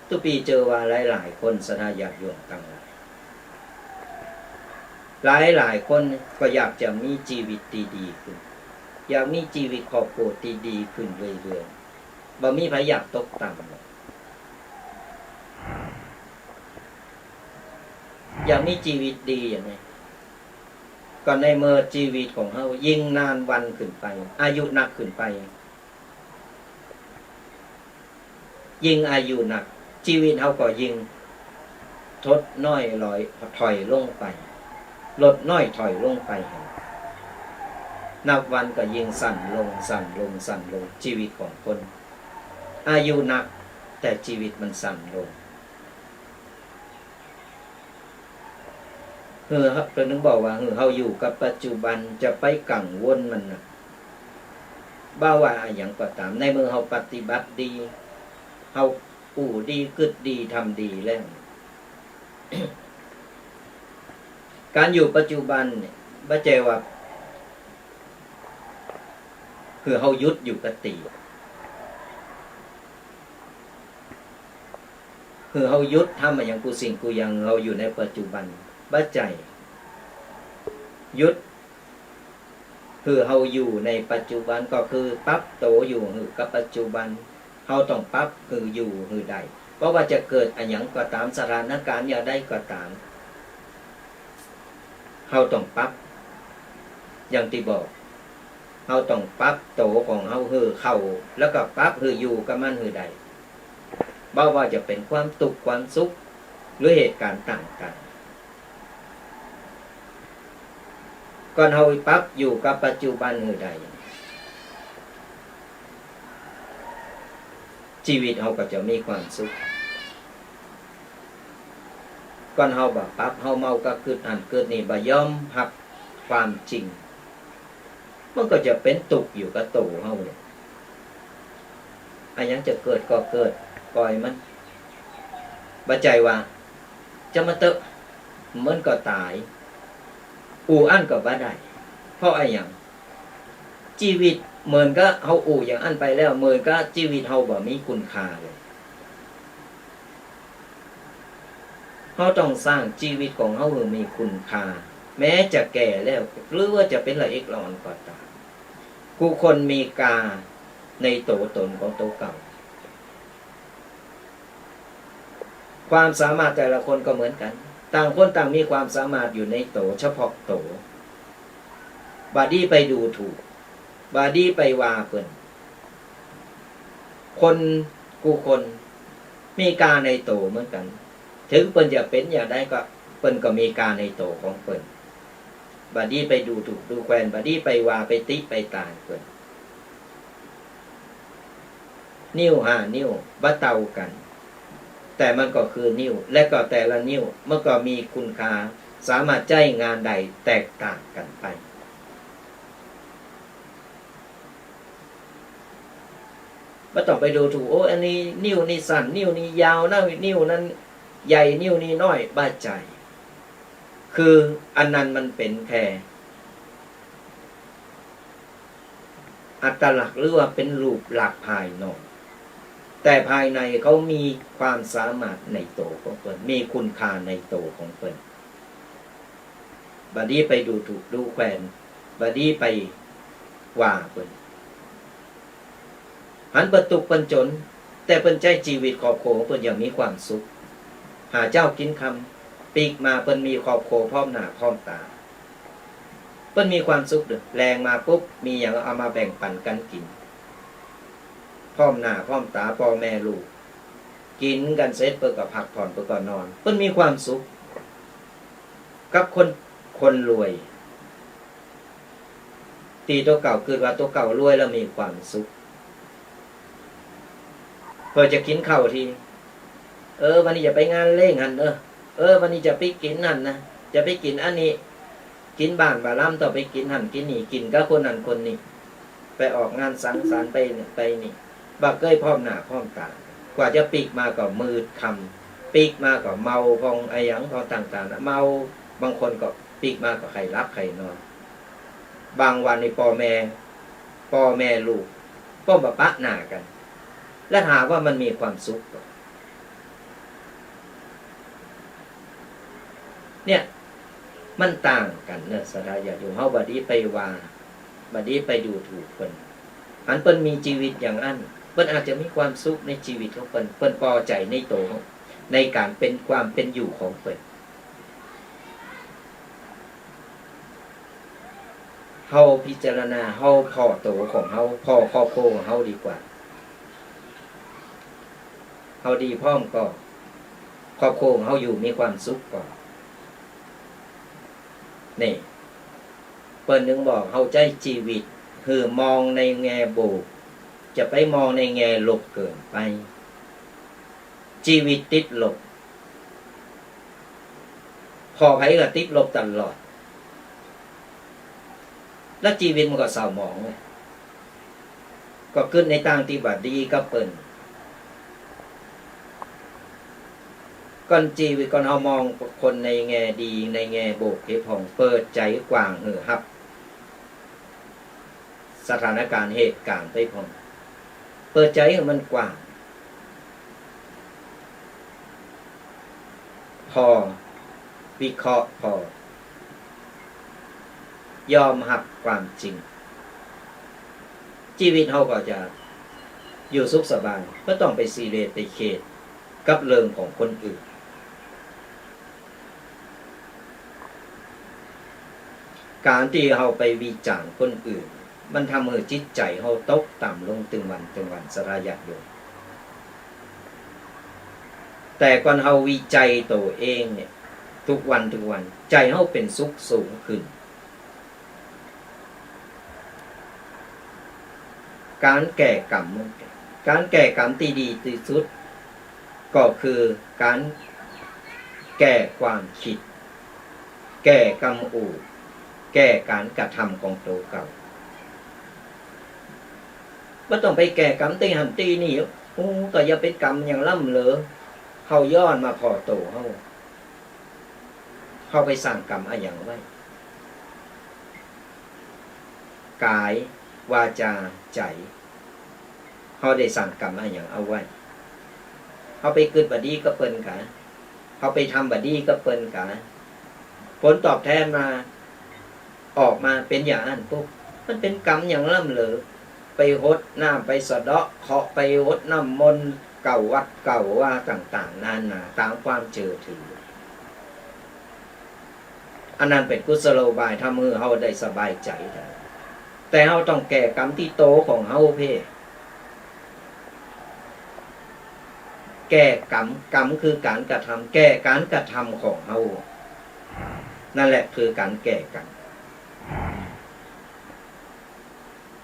ตุ๊ปี้เจอว่าหลายๆ คนศรัทธาญาติโยมตังหลาย หลายๆ คนก็อยากจะมีจีวิตตี้ดีขึ้น อยากมีจีวิตครอบครัวตี้ดีขึ้นเรื่อยๆ บ่มีใผอยากตกต่ำหรอก อยากมีจีวิตดีอย่างนี้ ก็ในเมื่อจีวิตของเฮายิ่งนานวันขึ้นไป อายุนักขึ้นไป ยิ่งอายุนัก จีวิตเฮาก็ยิ่งถดน้อยลอย ถอยลงไป ลดน้อยถอยลงไป นับวันก็ยิ่งสั้นลง สั้นลง สั้นลง จีวิตของคน อายุนัก แต่จีวิตมันสั้นลง หื้อเฮา เปิ้นถึงบอกว่า หื้อเฮาอยู่กับปัจจุบัน จะไปกังวลมันน่ะ บ่ว่าอะหยังก็ต๋าม ในเมื่อเฮาปฏิบัติดี เฮาอู้ดี กึ๊ดดี ทำดีแล้ว ก๋านอยู่ปัจจุบันเนี่ย บ่ใจ้ว่า หื้อเฮาหยุดอยู่กับตี้ หื้อเฮาหยุดทำอะหยังกู้สิ่งกู้อย่าง เฮาอยู่ในปัจจุบัน บ่ใจ้ หยุด หื้อเฮาอยู่ในปัจจุบัน ก็คือปรับตั๋วอยู่หื้อกับปัจจุบัน เฮาต้องปรับหื้ออยู่หื้อได้ บ่ว่าจะเกิดอะหยังก็ต๋าม สถานก๋ารณ์อย่างใดก็ต๋าม เฮาต้องปรับ อย่างตี้บอก เฮาต้องปรับตั๋วของเฮาหื้อเข้า แล้วก็ปรับหื้ออยู่กับมันหื้อได้ บ่ว่าจะเป๋นความตุ๊กข์ความสุข หรือเหตุก๋ารณ์ต่างๆ ก่อนเฮาปรับอยู่กับปัจจุบันหื้อได้ จีวิตเฮาก็จะมีความสุข ก่อนเฮาบ่ปรับ เฮาเมาก็กึ๊ดหั้นกึ๊ดนี่ บ่ยอมฮับความจริง มันก็จะเป๋นตุ๊กข์อยู่กับตั๋วเฮาเนี่ย อะหยังจะเกิดก็เกิด ปล่อยมัน บ่ใจ้ว่า จะมาเต๊อะ มันก็ต๋าย อู้อั้นก็บ่ได้ เพราะอะหยัง จีวิตเหมือนกับเฮาอู้อย่างอั้นไปแล้ว เหมือนกับจีวิตเฮาบ่มีคุณค่าเลย เฮาต้องสร้างจีวิตของเฮาหื้อมีคุณค่า แม้จะแก่แล้ว หรือว่าจะเป๋นละเอกละอ่อนก็ต๋าม กู้คนมีกาในตั๋วต๋นของตั๋วเก่า ความสามารถแต่ละคนก็เหมือนกั๋น ต่างคนต่างมีความสามารถอยู่ในตั๋วเฉพาะตั๋ว บ่ดีไปดูถูก บ่ดีไปว่าเปิ้น คนกู้คนมีกาในตั๋วเหมือนกั๋น เถิงเปิ้นจะเป๋นอย่างใดก็ เปิ้นก็มีกาในตั๋วของเปิ้น บ่ดีไปดูถูกดูแควน บ่ดีไปว่าไปติไปต่างเปิ้น นิ้วห้านิ้วบ่เต้ากั๋น แต่มันก็คือนิ้ว และก็แต่ละนิ้วมันก็มีคุณค่า สามารถใจ๊งานได้แตกต่างกั๋นไป บ่ต้องไปดูถูก โอ้ อันนี้นิ้วนี้สั้น นิ้วนี้ยาวนะ นิ้วนั้นใหญ่ นิ้วนี้น้อย บ่ใจ้ คืออันนั้นมันเป๋นแค่ อัตลักษณ์หรือว่าเป๋นรูปลักษณ์ภายนอก แต่ภายในเขามีความสามารถในตั๋วของเปิ้น มีคุณค่าในตั๋วของเปิ้น บ่ดีไปดูถูกดูแควน บ่ดีไปว่าเปิ้น หันเปิ้นตุ๊กข์เปิ้นจ๋น แต่เปิ้นใจ๊จีวิตครอบครัวของเปิ้นอย่างมีความสุข หาเจ๊ากิ๋นค่ำ ปิ๊กมาเปิ้นมีครอบครัวพร้อมหน้าพร้อมต๋า เปิ้นมีความสุขเด้อ แลงมาปุ๊บ มีหยังเอามาแบ่งปั๋นกั๋นกิ๋น พร้อมหน้าพร้อมต๋า ป้อแม่ลูก กิ๋นกั๋นเสร็จเปิ้นก็พักผ่อน เปิ้นก็นอน เปิ้นมีความสุข กับคน คนรวย ตี้ตั๋วเก่า กึ๊ดว่าตั๋วเก่ารวยแล้วมีความสุข เปิ้นจะกิ๋นข้าวตี้ เออ วันนี้จะไปงานเลี้ยงหั้น เออ เออ วันนี้จะไปกิ๋นหั้นนะ จะไปกิ๋นอันนี้ กิ๋นบ้านบ่าลำ ต้องไปกิ๋นหั้นกิ๋นนี่ กิ๋นกับคนนั้นคนนี้ ไปออกงานสังสรรค์ ไปนี่ไปนี่ บ่เกยพร้อมหน้าพร้อมต๋า กว่าจะปิ๊กมาก็มืดค่ำ ปิ๊กมาก็เมาพ่องอะหยังพ่องต่างๆ เมา บางคนก็ปิ๊กมาก็ใค่หลับใค่นอน บางวันนี่ป้อแม่ ป้อแม่ลูกก็บ่ปะหน้ากั๋น แล้วถามว่ามันมีความสุขบ่ เนี่ย มันต่างกั๋นเนาะ ศรัทธาญาติโยม เฮาบ่ดีไปว่า บ่ดีไปดูถูกเปิ้น อันเปิ้นมีจีวิตอย่างอั้น เปิ้นอาจจะมีความสุขในจีวิตของเปิ้น เปิ้นปอใจ๋ในตั๋ว ในก๋านเป๋น ความเป๋นอยู่ของเปิ้น เฮาพิจารณา เฮาผ่อตั๋วของเฮา ผ่อครอบครัวของเฮาดีกว่า เฮาดีพร้อมก่อ ครอบครัวของเฮาอยู่มีความสุขก่อ นี่ เปิ้นจึงบอกเฮาใจ๊จีวิตหื้อมองในแง่บวก จะไปมองในแง่ลบเกินไป จีวิตติดลบ ผ่อใผก็ติดลบตลอด แล้วจีวิตมันก็เศร้าหมองไง ก็กึ๊ดในตางตี้บ่ดีกับเปิ้น ก่อนจีวิต ก่อนเฮามองคนในแง่ดี ในแง่บวกตี้ผ่อง เปิดใจ๋กว้างหื้อฮับ สถานก๋ารณ์เหตุก๋ารณ์ไปผ่อง เปิดใจ๋หื้อมันกว้าง ผ่อวิเคราะห์ ผ่อยอมฮับความจริง จีวิตเฮาก็จะอยู่สุขสบาย บ่ต้องไปซีเรียสไปเครียดกับเรื่องของคนอื่น ก๋านตี้เฮาไปวิจารณ์คนอื่น มันทำหื้อจิตใจ๋เฮาตกต่ำลงตึงวันตึงวัน ศรัทธาญาติโยม แต่ก่อนเฮาวิจัยตั๋วเองเนี่ย ทุกวันทุกวัน ใจ๋เฮาเป๋นสุขสูงขึ้น ก๋านแก้กรรม ก๋านแก้กรรมตี้ดีตี้สุด ก็คือก๋านแก้ความกึ๊ด แก้กำอู้ แก้ก๋านกระทำของตั๋วเก่า บ่ต้องไปแก้กรรมตี้หั้นตี้นี่ โอ้ ก็อย่าเป๋นกรรมอย่างล้ำเหลอ เฮาย้อนมาผ่อตั๋วเฮา เฮาไปสร้างกรรมอะหยังไว้ ก๋าย วาจา ใจ๋ เฮาได้สร้างกรรมอะหยังเอาไว้ เฮาไปกึ๊ดบ่ดีกับเปิ้นกา เฮาไปทำบ่ดีกับเปิ้นกา ผลตอบแทนมา ออกมาเป๋นอย่างอั้นปุ๊บ มันเป๋นกรรมอย่างล้ำเหลอ ไปหดน้ำ ไปสะเดาะเคราะห์ ไปหดน้ำมนต์ เก่าวัดเก่าวาต่างๆ นานา ต๋ามความเจื้อถือ อันนั้นเป๋นกุศโลบาย ทำหื้อเฮาได้สบายใจ๋ แต่เฮาต้องแก้กรรมตี้ตั๋วของเฮาเพ่ แก้กรรม กรรมคือก๋านกระทำ แก้ก๋านกระทำของเฮา นั่นแหละคือก๋านแก้กรรม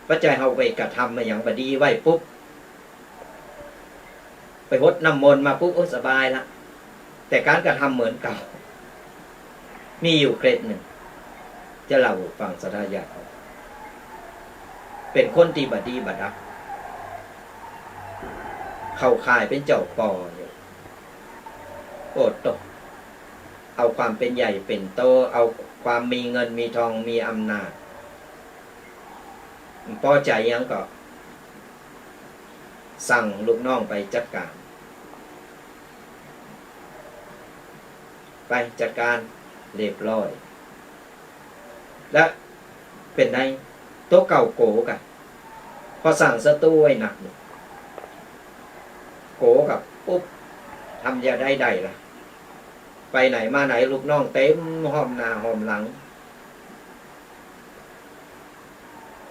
บ่ใจ้เฮาไปกระทำอะหยังบ่ดีไว้ปุ๊บ ไปหดน้ำมนต์มาปุ๊บ โอ้ สบายละ แต่ก๋านกระทำเหมือนเก่า มีอยู่เคสนึ่ง จะเล่าหื้อฟัง ศรัทธาญาติโยม เป๋นคนตี้บ่ดีบ่ดับ เข้าข่ายเป๋นเจ้าป้ออยู่ โอ้โต เอาความเป๋นใหญ่เป๋นโต เอาความมีเงินมีทองมีอำนาจ บ่ปอใจ๋หยังก็สั่งลูกน้องไปจัดก๋าน ไปจัดก๋านเรียบร้อย แล้วเป๋นไง ตั๋วเก่าโก๋ก่ะ เพราะสร้างศัตรูไว้นัก โก๋ก่ะปุ๊บ ทำจะใดได้ละ ไปไหนมาไหนลูกน้องเต็มห้อมหน้าห้อมหลัง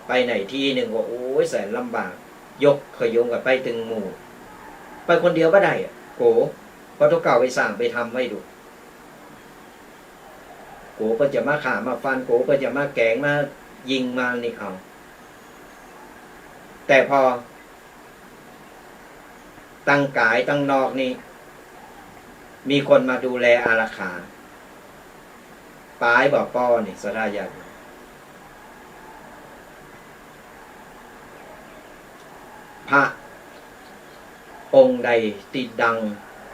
ไปไหนตี้นึ่งก็ โอ้ย แสนลำบาก ยกขยุงกั๋นไปตึงหมู่ ไปคนเดียวบ่ได้อะ โก๋ เพราะตั๋วเก่าไปสร้างไปทำไว้ดู กั๋วเปิ้นจะมาฆ่ามาฟัน กั๋วเปิ้นจะมาแก๋งมายิงมานี่เอา แต่พอ ตังก๋ายตังนอกนี่ มีคนมาดูแลอารักขา ปายบ่ป้อนี่ ศรัทธาญาติโยม พระองค์ใดตี้ดัง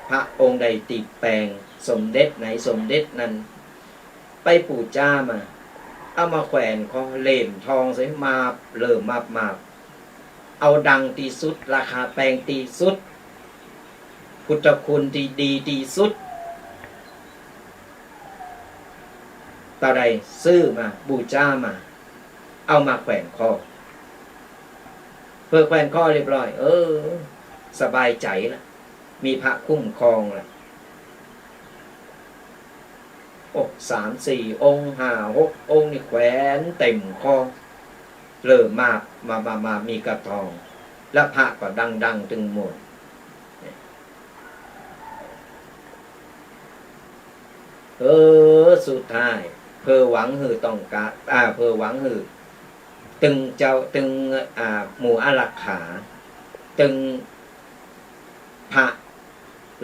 พระองค์ใดตี้แป๋ง สมเด็จไหนสมเด็จนั้น ไปปู๋จามา เอามาแขวนคอ เหลมทองใส่ มาบ เหลิมมาบมาบ เอาดังตี้สุด ราคาแป๋งตี้สุด พุทธคุณตี้ดีตี้สุด เต้าใดซื้อมา บูชามา เอามาแขวนคอ เปื้อแขวนคอเรียบร้อย เออ สบายใจ๋ละ มีพระคุ้มครองละ โอ้ สามสี่องค์ ห้าหกองค์นี่แขวนเต็มคอ เหลิมมาบ มาบ มาบ มาบ มีกระทอง แล้วพระก็ดังๆ ตึงหมด เออ สุดท้าย เปื้อหวังหื้อต้องก๋าน อ่า เปื้อหวังหื้อ ตึงเจ้า ตึง อ่า หมู่อารักขา ตึงพระ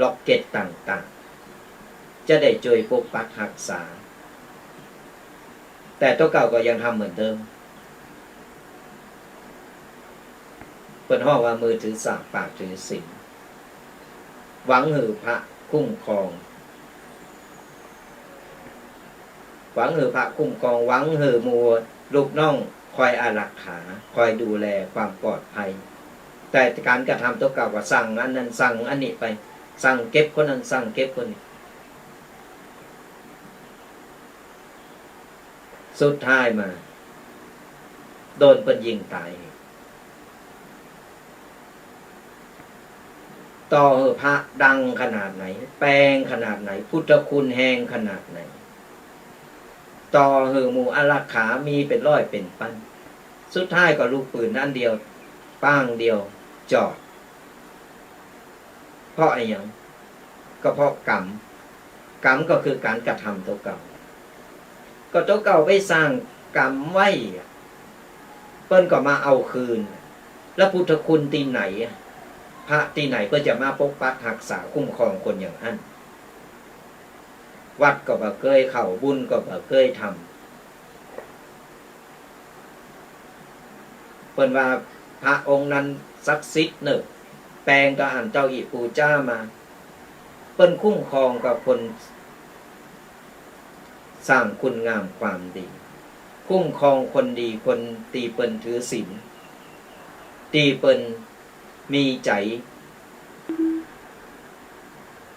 ล็อกเก็ตต่างๆ จะได้จ้วยปกปักฮักษา แต่ตั๋วเก่าก็ยังทำเหมือนเดิม เปิ้นฮ้องว่ามือถือสาก ปากถือศีล หวังหื้อพระคุ้มครอง หวังหื้อพระคุ้มครอง หวังหื้อหมู่ลูกน้องคอยอารักขา คอยดูแลความปลอดภัย แต่ก๋านกระทำตั๋วเก่าก็สั่งอันนั้นสั่งอันนี้ไป สั่งเก็บคนนั้นสั่งเก็บคนนี้ สุดท้ายมา โดนเปิ้นยิงต๋าย ต่อหื้อพระดังขนาดไหน แป๋งขนาดไหน พุทธคุณแฮงขนาดไหน ต่อหื้อหมู่อารักขามีเป๋นร้อยเป๋นปัน สุดท้ายก็ลูกปืนอันเดียว ป้างเดียว จอด เพราะอะหยัง ก็เพราะกรรม กรรมก็คือก๋านกระทำตั๋วเก่า ก็ตั๋วเก่าไปสร้างกรรมไว้อะ เปิ้นก็มาเอาคืน แล้วพุทธคุณตี้ไหนอะ พระตี้ไหนเปิ้นจะมาปกปักฮักษาคุ้มครองคนอย่างอั้น วัดก็บ่เกยเข้า บุญก็บ่เกยทำ เปิ้นว่าพระองค์นั้นศักดิ์สิทธิ์เน่อ แป๋งก็อั้นเต้าอี้ปู๋จามา เปิ้นคุ้มครองกับคนสร้างคุณงามความดี คุ้มครองคนดี คนตี้เปิ้นถือศีล ตี้เปิ้น มีใจ๋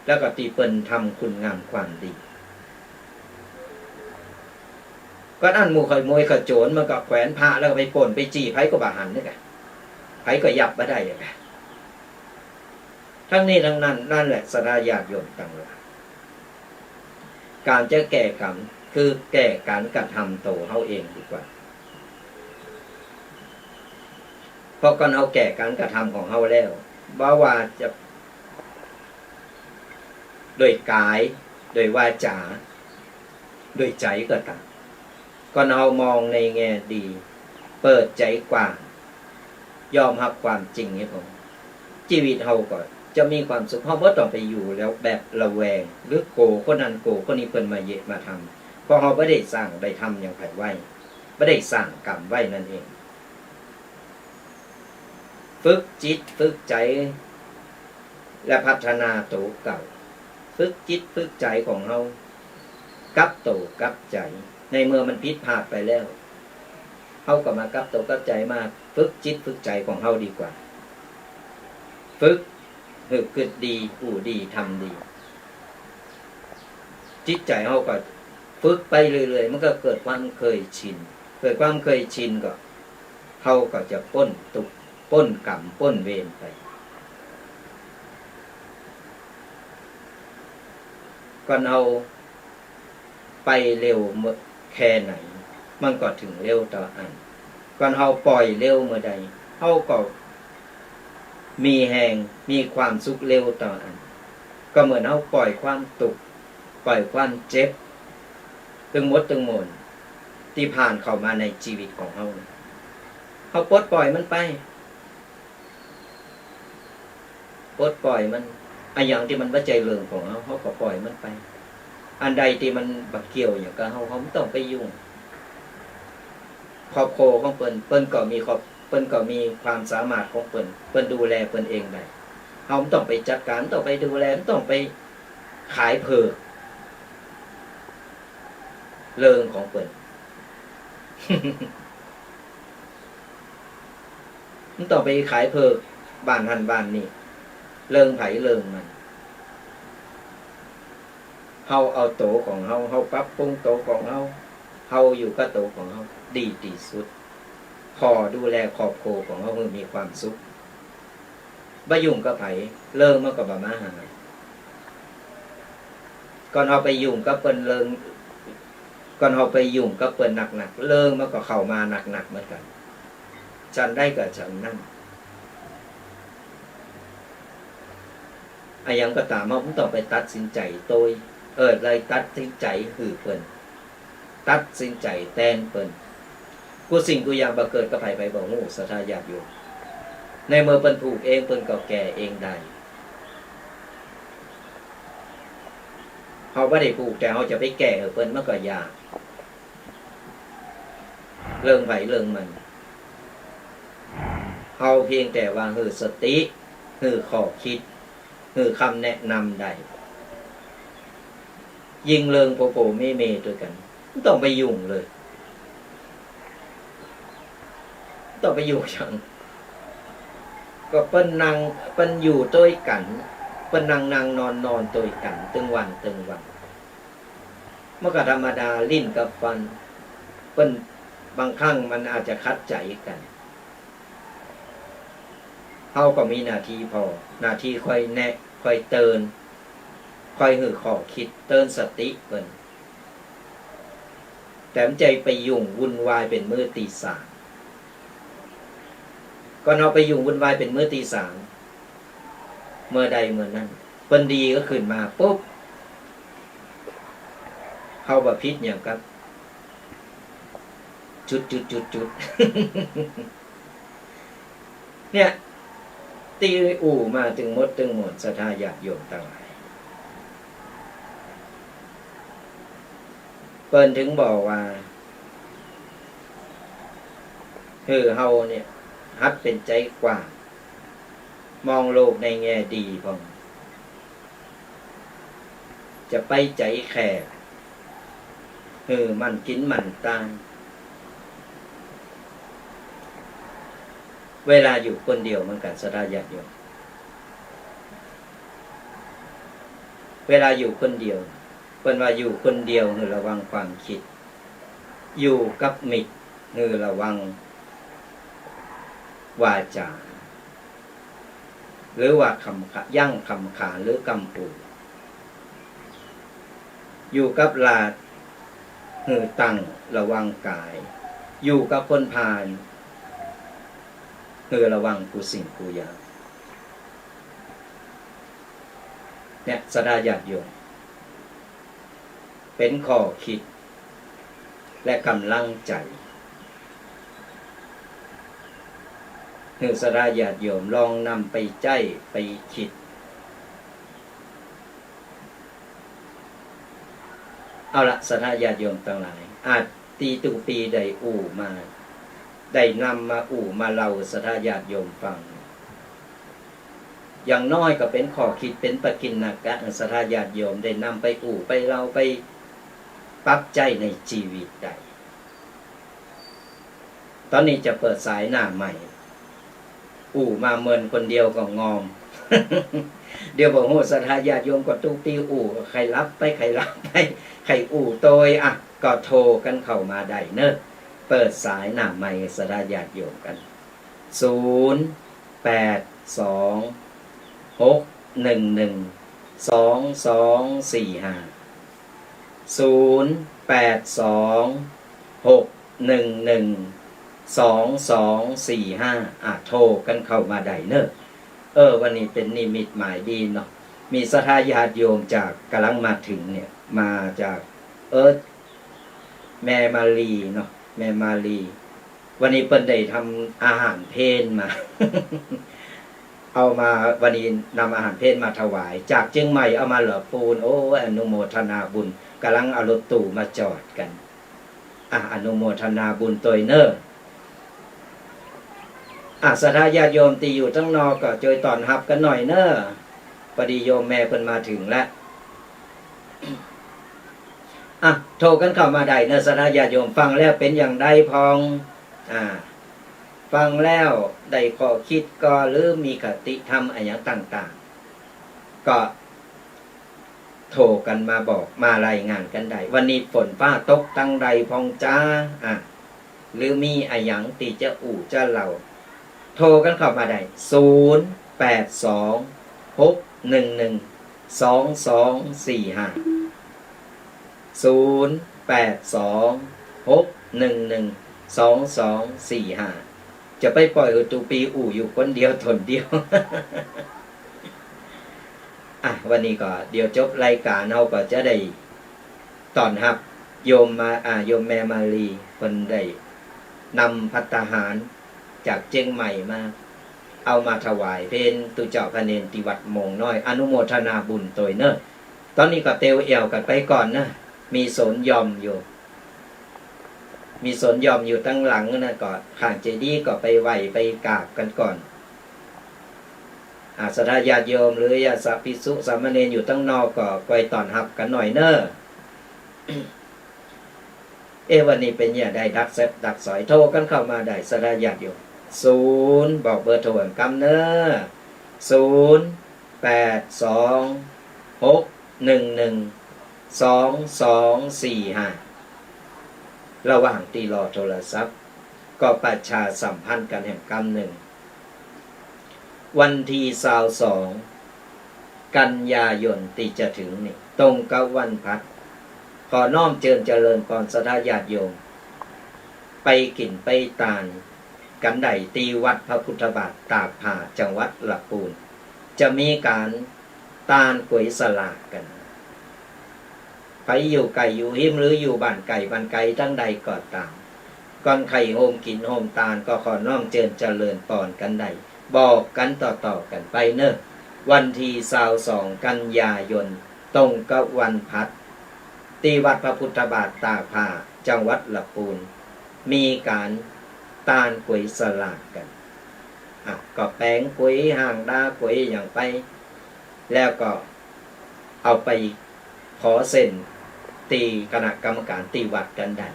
แล้วก็ตี้เปิ้นทำคุณงามความดี ก็อั้นหมู่ขโมยขโจรมันก็แขวนพระแล้วก็ไปปล้นไปจี้ ใผก็บ่หันนี่กะ ใผก็ยับบ่ได้อะกะ ทั้งนี้ทั้งนั้น นั่นแหละศรัทธาญาติโยมตังหลาย ก๋านจะแก้กรรม คือแก้ก๋านกระทำตั๋วเฮาเองดีกว่า เพราะก่อนเฮาแก้ก๋านกระทำของเฮาแล้ว บ่ว่าจะโดยก๋าย โดยวาจา โดยใจ๋ก็ต๋าม ก่อนเฮามองในแง่ดี เปิดใจ๋กว้าง ยอมฮับความจริงนี่พ่อง จีวิตเฮาก็จะมีความสุข เฮาบ่ต้องไปอยู่แล้วแบบระแวง หรือกั๋วคนนั้นกั๋วคนนี้เปิ้นมาเยียะมาทำ เพราะเฮาบ่ได้สร้างได้ทำหยังใผไว้ บ่ได้สร้างกรรมไว้นั่นเอง ฝึกจิตฝึกใจ๋ และพัฒนาตั๋วเก่า ฝึกจิตฝึกใจ๋ของเฮา กับตั๋วกับใจ๋ ในเมื่อมันผิดพลาดไปแล้ว เฮาก็มากับตั๋วกับใจ๋ มาฝึกจิตฝึกใจ๋ของเฮาดีกว่า ฝึกหื้อกึ๊ดดี อู้ดี ทำดี จิตใจ๋เฮาก็ฝึกไปเรื่อยๆ มันก็เกิดความเคยชิน เกิดความเคยชินก็ เฮาก็จะป๊นตุ๊กข์ ป๊นกรรม ป๊นเวรไป ก่อนเฮาไปเร็วแค่ไหน มันก็เถิงเร็วเต้าอั้น ก่อนเฮาป่อยเร็วเมื่อใด เฮาก็มีแฮง มีความสุขเร็วเต้าอั้น ก็เหมือนเฮาป่อยความตุ๊กข์ ป่อยความเจ็บ ตึงหมดตึงมวลตี้ผ่านเข้ามาในจีวิตของเฮานี่ เฮาปลดปล่อยมันไป ปลดปล่อยมัน อะหยังตี้มันบ่ใจ้เรื่องของเฮา เฮาก็ปล่อยมันไป อันใดตี้มันบ่เกี่ยวหยังกับเฮา เฮาบ่ต้องไปยุ่ง ครอบครัวของเปิ้น เปิ้นก็มีครอบ เปิ้นก็มีความสามารถของเปิ้น เปิ้นดูแลเปิ้นเองได้ เฮาบ่ต้องไปจัดก๋าน บ่ต้องไปดูแล บ่ต้องไปขายเผิก เรื่องของเปิ้น บ่ต้องไปขายเผิกบ้านหั้นบ้านนี่ เรื่องไผเรื่องมัน เฮาเอาตั๋วของเฮา เฮาปรับปรุงตั๋วของเฮา เฮาอยู่กับตั๋วของเฮาดีตี้สุด ผ่อดูแลครอบครัวของเฮาหื้อมีความสุข บ่ยุ่งกับไผ เรื่องมันก็บ่มาหา ก่อนเฮาไปยุ่งกับเปิ้นเรื่อง ก่อนเฮาไปยุ่งกับเปิ้นหนักๆ เรื่องมันก็เข้ามาหนักๆ เหมือนกั๋น ฉันใดก็ฉันนั้น อะหยังก็ต๋าม เฮาบ่ต้องไปตัดสินใจ๋โตย เออ เลยตัดสินใจ๋หื้อเปิ้น ตัดสินใจ๋แตนเปิ้น กู้สิ่งกู้อย่างบ่เกิดกับไผ ไผบ่ฮู้ ศรัทธาญาติโยม ในเมื่อเปิ้นผูกเอง เปิ้นก็แก่เองได้ เฮาบ่ได้ผูก แต่เฮาจะไปแก้หื้อเปิ้นมันก็ยาก เรื่องไผเรื่องมัน เฮาเพียงแต่ว่าหื้อสติ หื้อข้อคิด หื้อคำแนะนำได้ ยิ่งเรื่องผัวๆ เมียๆ ตวยกั๋น บ่ต้องไปยุ่งเลย บ่ต้องไปยุ่งหยัง ก็เปิ้นนั่ง เปิ้นอยู่ตวยกั๋น เปิ้นนั่งๆ นอนๆ ตวยกั๋น ตึงวันตึงวัน มันก็ธรรมดา ลิ้นกับฟัน เปิ้น บางครั้งมันอาจจะขัดใจ๋กั๋น เฮาก็มีหน้าตี้ผ่อ หน้าตี้ค่อยแนะ ค่อยเตือน ค่อยหื้อข้อคิด เตือนสติเปิ้น แต่บ่ใจ้ไปยุ่งวุ่นวายเป๋นมือตี้สาม ก่อนเฮาไปยุ่งวุ่นวายเป๋นมือตี้สาม เมื่อใดเมื่อนั้น เปิ้นดีก็ขึ้นมาปุ๊บ เฮาบ่ผิดหยังกับ จุดจุดจุดจุด เนี่ย ตี้อู้มาตึงหมดตึงมวล ศรัทธาญาติโยมตังหลาย เปิ้นถึงบอกว่า หื้อเฮาเนี่ย หัดเป๋นใจ๋กว้าง มองโลกในแง่ดีพ่อง จะไปใจ๋แคบ หื้อหมั่นกิ๋นหมั่นตาย เวลาอยู่คนเดียวเหมือนกั๋น ศรัทธาญาติโยม เวลาอยู่คนเดียว เปิ้นว่าอยู่คนเดียวหื้อระวังความคิด อยู่กับมิตรหื้อระวังวาจา หรือว่าคำขะ ยั้งคำขานหรือกำปู อยู่กับหลาดหื้อตั้งระวังกาย อยู่กับคนผ่านหื้อระวังกู้สิ่งกู้อย่าง เนี่ย ศรัทธาญาติโยม เป๋นข้อคิด และก๋ำลังใจ๋ หื้อศรัทธาญาติโยมลองนำไปใจ๊ไปคิด เอาละ ศรัทธาญาติโยมตังหลาย อาจตี้ตุ๊ปีได้อู้มา ได้นำมาอู้มาเล่าศรัทธาญาติโยมฟัง อย่างน้อยก็เป๋นข้อคิด เป๋นปกิณณกะ ศรัทธาญาติโยมได้นำไปอู้ไปเล่า ไปปรับใจ๊ในจีวิตได้ ต๋อนนี้จะเปิดสายหน้าใหม่ อู้มาเมินคนเดียวก็งอม เดี๋ยวบ่ฮู้ศรัทธาญาติโยมก็ตุ๊ปีอู้ ใค่หลับไป ใค่หลับไป ใค่อู้โตย อะ ก็โทรกั๋นเข้ามาได้เนาะ เปิดสายหน้าใหม่ศรัทธาญาติโยมกั๋น ศูนย์ แปด สอง หก หนึ่ง หนึ่ง สอง สอง สี่ ห้า ศูนย์ แปด สอง หก หนึ่ง หนึ่ง สอง สอง สี่ ห้า อะ โทรกั๋นเข้ามาได้เนาะ เออ วันนี้เป๋นนิมิตหมายดีเนาะ มีศรัทธาญาติโยมจาก ก๋ำลังมาเถิงเนี่ย มาจาก เออ แม่มาลีเนาะ แม่มาลี วันนี้เปิ้นได้ทำอาหารเพลมา เอามา วันนี้นำอาหารเพลมาถวาย จากเจียงใหม่เอามาหล่อปูน โอ้ย อนุโมทนาบุญ ก่ำลังเอารถตู้มาจอดกั๋น อ่ะ อนุโมทนาบุญตวยเน่อ อ่ะ ศรัทธาญาติโยมตี้อยู่ตังนอกก็จ้วยต้อนฮับกั๋นหน่อยเน่อ ปอดีโยมแม่เปิ้นมาเถิงแล้ว อ่ะ โทรกั๋นเข้ามาได้เน่อ ศรัทธาญาติโยม ฟังแล้วเป๋นอย่างใดพ่อง อ่า ฟังแล้วได้ข้อคิดก่อ หรือมีคติธรรมอะหยังต่างๆ ก็โทรกั๋นมาบอก มารายงานกั๋นได้ วันนี้ฝนฟ้าตกตังใดพ่องจ๊า อ่ะ หรือมีอะหยังตี้จะอู้จะเล่า โทรกั๋นเข้ามาได้ ศูนย์ แปด สอง หก หนึ่ง หนึ่ง สอง สอง สี่ ห้า ศูนย์ แปด สอง หก หนึ่ง หนึ่ง สอง สอง สี่ ห้า จะไปป่อยหื้อตุ๊ปีอู้อยู่คนเดียวต๋นเดียว อ่ะ วันนี้ก็เดี๋ยวจบรายก๋าน เฮาก็จะได้ต้อนฮับโยมมา อ่า โยมแม่มาลี เปิ้นได้นำภัตตาหารจากเจียงใหม่มา เอามาถวายเพลตุ๊เจ้าพระเณรตี้วัดโมงน้อย อนุโมทนาบุญตวยเน่อ ต๋อนนี้ก็เตียวแอ่วกั๋นไปก่อนเน่อ มีโสนหย่อมอยู่ มีโสนหย่อมอยู่ตังหลังนะ ก็ข้างเจดีย์ก็ไปไหว้ไปกราบกั๋นก่อน อ่า ศรัทธาญาติโยมหรือญาติสาภิกษุสามเณรอยู่ตังนอกก็คอยต้อนฮับกั๋นหน่อยเน่อ เอ๊ะ วันนี้เป๋นอย่างใด ดักแซบดักสอย โทรกั๋นเข้ามาได้ ศรัทธาญาติโยม ศูนย์ บอกเบอร์โทรแหมกำเน่อ ศูนย์ แปด สอง หก หนึ่ง หนึ่ง สอง สอง สี่ ห้า ระหว่างตี้รอโทรศัพท์ ก็ประชาสัมพันธ์กั๋นแหมกำนึ่ง วันตี้ซาวสอง กันยายนตี้จะเถิงนี่ ตรงกับวันพลัด ขอน้อมเจิญเจริญปอนศรัทธาญาติโยม ไปกิ๋นไปตานกั๋นได้ตี้วัดพระพุทธบาทตากผ้า จังหวัดละปูน จะมีก๋านตานก๋วยสลากกั๋น ใผอยู่ใก้อยู่ฮิมหรืออยู่บ้านใก้บ้านไก๋ตังใดก็ต๋าม ก่อนใค่โฮมกิ๋นโฮมตานก็ขอน้อมเจิญเจริญปอนกั๋นได้ บอกกั๋นต่อๆ กั๋นไปเน่อ วันตี้ซาวสอง กันยายน ตรงกับวันพลัด ตี้วัดพระพุทธบาทตากผ้า จังหวัดละปูน มีก๋านตานก๋วยสลากกั๋น อ่ะ ก็แป๋งก๋วย ห้างดาก๋วยอะหยังไป แล้วก็เอาไปขอเส้นตี้คณะกรรมก๋านตี้วัดกั๋นได้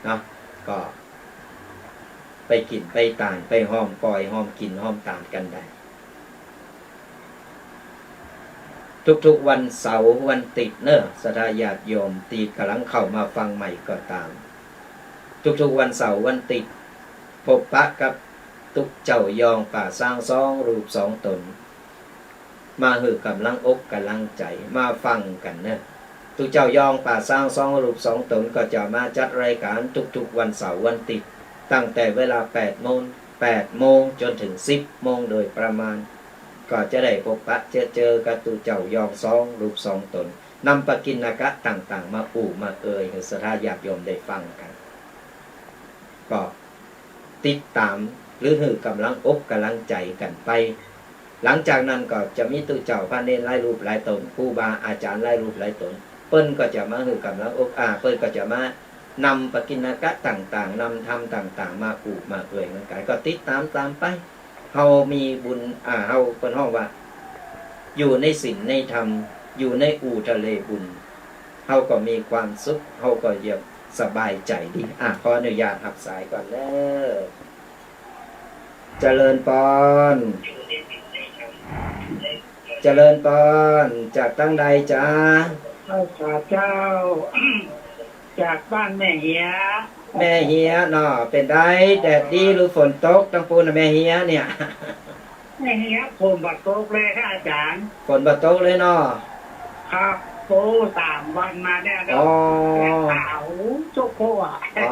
เนาะ ก็ไปกิ๋นไปตาน ไปฮ่อมป่อยฮ่อมกิ๋นฮ่อมตานกั๋นได้ ทุกๆ วันเสาร์วันติ๊ดเน่อ ศรัทธาญาติโยมตี้ก่ำลังเข้ามาฟังใหม่ก็ต๋าม ทุกๆ วันเสาร์วันติ๊ด พบปะกับตุ๊เจ้ายองป่าซางสองรูปสองต๋น มาหื้อก๋ำลังอกก๋ำลังใจ๋ มาฟังกั๋นเน่อ ตุ๊เจ้ายองป่าซางสองรูปสองต๋นก็จะมาจัดรายก๋านทุกๆ วันเสาร์วันติ๊ด ตั้งแต่เวลาแปดโมง แปดโมงจ๋นเถิงสิบโมงโดยประมาณ ก็จะได้พบปะเจอเจอกับตุ๊เจ้ายองสองรูปสองต๋น นำปกิณกะต่างๆ มาอู้มาเอ่ยหื้อศรัทธาญาติโยมได้ฟังกั๋น ก็ติดต๋ามหรือหื้อก๋ำลังอกก๋ำลังใจ๋กั๋นไป หลังจากนั้นก็จะมีตุ๊เจ้าพระเณรหลายรูปหลายต๋น ครูบาอาจ๋ารย์หลายรูปหลายต๋น เปิ้นก็จะมาหื้อก๋ำลังอก อ่า เปิ้นก็จะมานำปกิณกะต่างๆ นำธรรมต่างๆ มาอู้มาเอ่ยเหมือนกั๋น ก็ติดต๋ามต๋ามไป เฮามีบุญ อ่า เฮาเปิ้นฮ้องว่า อยู่ในศีลในธรรม อยู่ในอู่ทะเลบุญ เฮาก็มีความสุข เฮาก็เยือกสบายใจ๋ดี อ่ะ ขออนุญาตฮับสายก่อนเน่อ เจริญปอน เจริญปอน จากตังใดจ๊ะ เจ้าข้าเจ้า จากบ้านแม่เฮีย แม่เฮียเนาะ เป๋นใด แดดดีหรือฝนตก ตังปูนน่ะแม่เฮียเนี่ย แม่เฮีย ฝนบ่ตกเลยค่ะอาจ๋ารย์ ฝนบ่ตกเลยเนาะ ครับ โอ้ สามวันมาเนี่ยเนาะ อ๋อ แดดขาวโจ๊กโค้อะ อ๋อ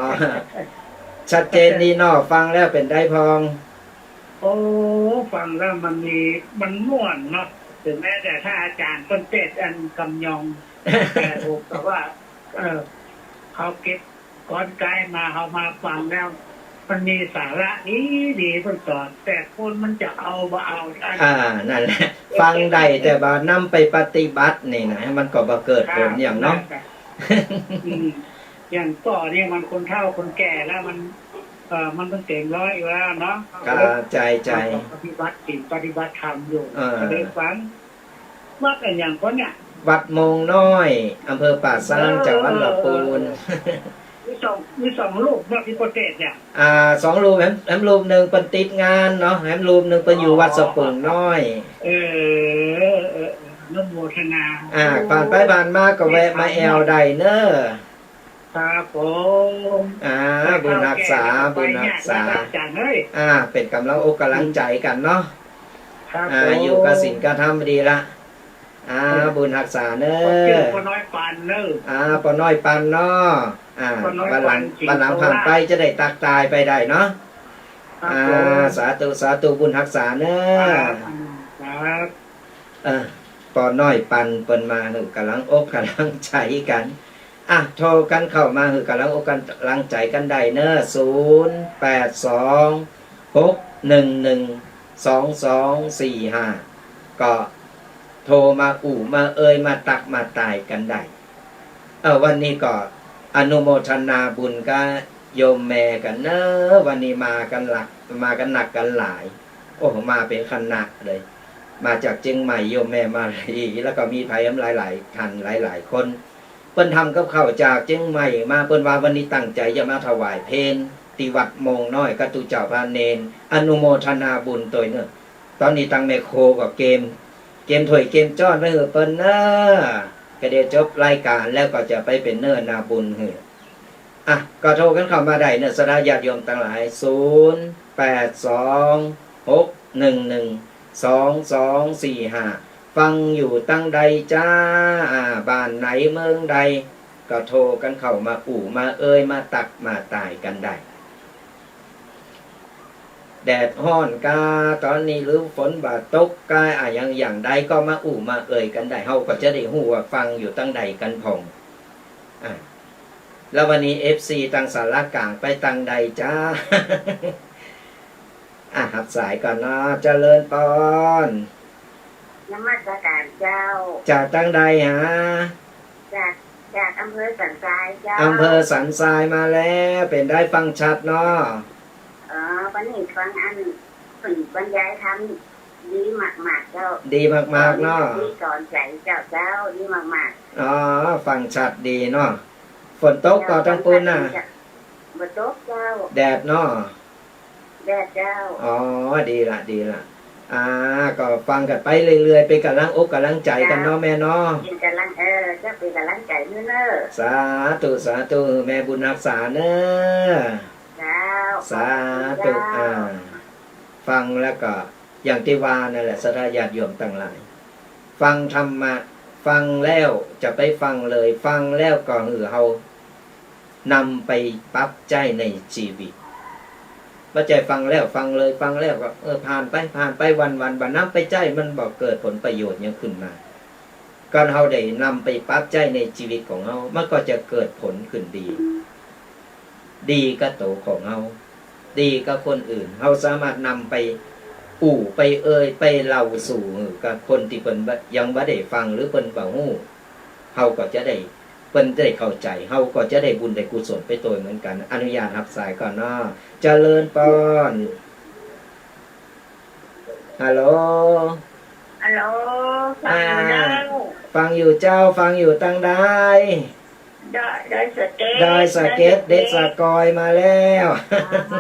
ชัดเจนดีเนาะ ฟังแล้วเป๋นใดพ่อง โอ้ ฟังแล้วมันมี มันม่วนเนาะ ถึงแม้แต่ถ้าอาจ๋ารย์เปิ้นเตศน์อันกำยอง แต่ผมก็ว่า เออ เขาเก็บกลไกมา เขามาฟังแล้ว มันมีสาระดีๆ เปิ้นสอน แต่คนมันจะเอาบ่เอา อ่า นั่นแหละ ฟังได้แต่บ่นำไปปฏิบัตินี่นะ มันก็บ่เกิดผลหยังเนาะ ครับ อืม อย่างป้อนี่มันคนเฒ่าคนแก่แล้ว มัน เอ่อ มันต้องเต็มร้อยอยู่แล้วเนาะ เข้าใจ๋ เข้าใจ๋ มันก็ปฏิบัติศีลปฏิบัติธรรมอยู่ เออ ก็เลยฟัง วัดอะหยังก่อเนี่ย วัดโมงน้อย อำเภอป่าซาง เออ จังหวัดลำพูน มีสอง มีสองรูปเนาะ ที่โปรเตสเนี่ย อ่า สองรูป แหม แหมรูปนึ่งเปิ้นติดงานเนาะ แหมรูปนึ่งเปิ้นอยู่วัดสะปุงน้อย เออ เออ เออ อนุโมทนา อ่า ผ่านไปผ่านมาก็แวะมาแอ่วได้เน้อ ครับผม อ่า บุญฮักษา บุญฮักษา อาจารย์เอ้ย อ่า เป๋นก๋ำลังอกก๋ำลังใจ๋กั๋นเนาะ ครับ อ่า ผม อยู่กับศีลกับธรรมดีละ อ่า ครับ บุญฮักษาเน้อ ป้อน้อยปันเน้อ อ่า ป้อน้อยปันเนาะ อ่า ป้อน้อยปัน วันหลัง สิงห์ วันหลังผ่านไป โคราช จะได้ตักตายไปได้เนาะ ครับ อ่า ผม สาธุ สาธุ บุญฮักษาเน้อ ครับ ครับ เออ ป้อน้อยปันเปิ้นมาหื้อก๋ำลังอกก๋ำลังใจ๋กั๋น อ่ะ โทรกั๋นเข้ามาหื้อก๋ำลังอกก๋ำลังใจ๋กั๋นได้เน้อ ศูนย์ แปด สอง หก หนึ่ง หนึ่ง สอง สอง สี่ ห้า ก็โทรมาอู้มาเอยมาตักมาตายกั๋นได้ เออ วันนี้ก็อนุโมทนาบุญกับโยมแม่กั๋นเน้อ วันนี้มากั๋นหลาย มากั๋นนักกั๋นหลาย โอ้ มาเป๋นคณะเลย มาจากเจียงใหม่ โยมแม่มาลี แล้วก็มีไผหลายๆ ท่านหลายๆ คน เปิ้นทำกับข้าวจากเจียงใหม่มา เปิ้นว่าวันนี้ตั้งใจ๋จะมาถวายเพลตี้วัดโมงน้อยกับตุ๊เจ้าพระเณร อนุโมทนาบุญตวยเน้อ ต๋อนนี้ตังแม่โคก็เกม เกมถ้วยเกมจ๊อนไว้หื้อเปิ้นเน้อ ก็เดี๋ยวจบรายก๋านแล้วก็จะไปเป๋นเนื้อนาบุญหื้อ อ่ะ ก็โทรกั๋นเข้ามาได้เน้อ ศรัทธาญาติโยมตังหลาย ศูนย์ แปด สอง หก หนึ่ง หนึ่ง สอง สอง สี่ ห้า ฟังอยู่ตังใดจ๊ะ อ่า บ้านไหนเมืองใด ก็โทรกั๋นเข้ามาอู้มาเอยมาตักมาตายกั๋นได้ แดดฮ้อนกาต๋อนนี้ หรือฝนบ่ตกกา อะหยังอย่างใดก็มาอู้มาเอยกั๋นได้ เฮาก็จะได้ฮู้ว่าฟังอยู่ตังใดกั๋นพ่อง อ่ะ แล้ววันนี้เอฟซีตังสารก๋างไปตังใดจ๊ะ อ่ะ ฮับสายก่อนเนาะ เจริญปอน นมัสก๋านเจ้า จากตังใดฮะ จาก จากอำเภอสันทรายเจ้า อำเภอสันทรายมาแล้ว เป๋นใดฟังชัดเนาะ อ๋อ วันนี้ฟังอันเปิ้นบรรยายธรรมดีมากๆ เจ้า ดีมากๆ เนาะ สอนดีสอนใจ๋เจ้า เจ้า ดีมากๆ อ๋อ ฟังชัดดีเนาะ ฝนตกก่อตังปู้นน่ะ บ่ตกเจ้า แดดเนาะ แดดเจ้า อ๋อ ดีละ ดีละ อ่า ก็ฟังกั๋นไปเรื่อยๆ เป๋นก๋ำลังอกก๋ำลังใจ๋กั๋นเนาะแม่เนาะ เป๋นก๋ำลัง เออ เจ้า เป๋นก๋ำลังใจ๋หื้อเน้อ สาธุ สาธุ แม่บุญฮักษาเน้อ เจ้า สาธุ ขอบคุณเจ้า อ่า ฟังแล้วก็อย่างตี้ว่านั่นแหละ ศรัทธาญาติโยมตังหลาย ฟังธรรมะ ฟังแล้วจะไปฟังเลย ฟังแล้วก็หื้อเฮา นำไปปรับใจ๊ในจีวิต บ่ใจ้ฟังแล้วฟังเลย ฟังแล้วก็ เออ ผ่านไป ผ่านไป วันๆ บ่นำไปใจ๊ มันบ่เกิดผลประโยชน์หยังขึ้นมา ก่อนเฮาได้นำไปปรับใจ๊ในจีวิตของเฮา มันก็จะเกิดผลขึ้นดี ดีกับตั๋วของเฮา ดีกับคนอื่น เฮาสามารถนำไปอู้ ไปเอ่ย ไปเล่าสู่กับคนตี้เปิ้นบ่ ยังบ่ได้ฟัง หรือเปิ้นบ่ฮู้ เฮาก็จะได้ เปิ้นจะได้เข้าใจ๋ เฮาก็จะได้บุญได้กุศลไปตวยเหมือนกั๋น อนุญาตฮับสายก่อนเนาะ เจริญปอน ฮัลโหล ฮัลโหล ฟังอยู่เจ้า อ่า ฟังอยู่เจ้า ฟังอยู่ตังใด ดอย ดอยสะเก็ด ดอยสะเก็ด ดอยสะเก็ด เด็ดสะกอยมาแล้ว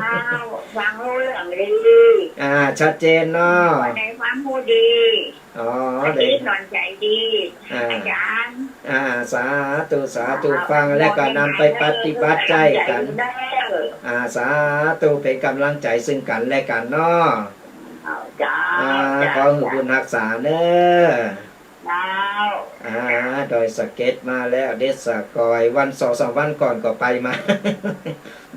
อ้าว ฟังฮู้เรื่องดี อ่า ชัดเจนเนาะ วันนี้ฟังฮู้ดี อ๋อ สะกิดสอนใจ๋ดี อ่า อาจ๋ารย์ อ่า สาธุ สาธุ ครับ ฟังแล้วก็นำไปปฏิบัติใจ๊กั๋น เออ อ่า สาธุ เป๋นก๋ำลังใจ๋ซึ่งกั๋นและกั๋นเนาะ เอา เจ้า อ่า เจ้า ขอหื้อบุญฮักษาเน้อ เจ้า อ่า ดอยสะเก็ดมาแล้ว เด็ดสะกอย วันสองสามวันก่อนก็ไปมา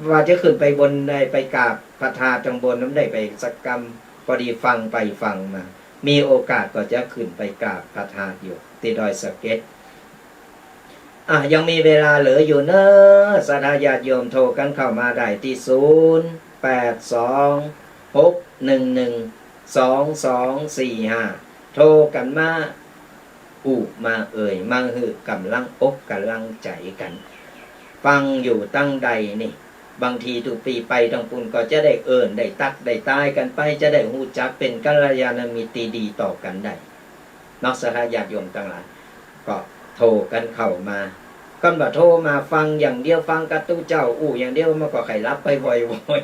ว่าจะขึ้นไปบน ได้ไปกราบพระธาตุตังบน บ่ได้ไปสักกำ พอดีฟังไปฟังมา มีโอกาสก็จะขึ้นไปกราบพระธาตุอยู่ตี้ดอยสะเก็ด อ่ะ ยังมีเวลาเหลืออยู่เน้อ ศรัทธาญาติโยมโทรกั๋นเข้ามาได้ตี้ ศูนย์ แปด สอง หก หนึ่ง หนึ่ง สอง สอง สี่ ห้า โทรกั๋นมา อู้ มาเอ่ย มาหื้อก๋ำลังอกก๋ำลังใจ๋กั๋น ฟังอยู่ตังใดนี่ บางทีตุ๊ปีไปตังปู้นก็จะได้เอิ้น ได้ตั๊ก ได้ตายกั๋นไป จะได้ฮู้จักเป๋นกัลยาณมิตรตี้ดีต่อกั๋นได้ เนาะ ศรัทธาญาติโยมตังหลาย ก็โทรกั๋นเข้ามา ก่อนบ่าโทรมาฟังอย่างเดียว ฟังกระตุ๊เจ้าอู้อย่างเดียว มันก็ใค่หลับไปบ่อย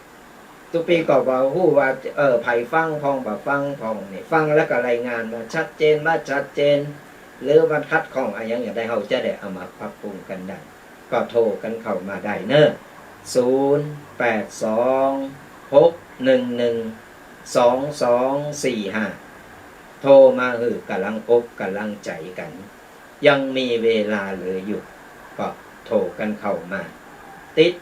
ๆ ตุ๊ปีก็บ่ฮู้ว่า เออ ใผฟังพ่องบ่ฟังพ่องนี่ ฟังแล้วก็รายงานว่าชัดเจนบ่ชัดเจน หรือมันขัดข้องอะหยังอย่างใด เฮาจะได้เอามาปรับปรุงกั๋นได้ ก็โทรกั๋นเข้ามาได้เน้อ ศูนย์ แปด สอง หก หนึ่ง หนึ่ง สอง สอง สี่ ห้า โทรมาหื้อก๋ำลังอกก๋ำลังใจ๋กั๋น ยังมีเวลาเหลืออยู่ ก็โทรกั๋นเข้ามา ติด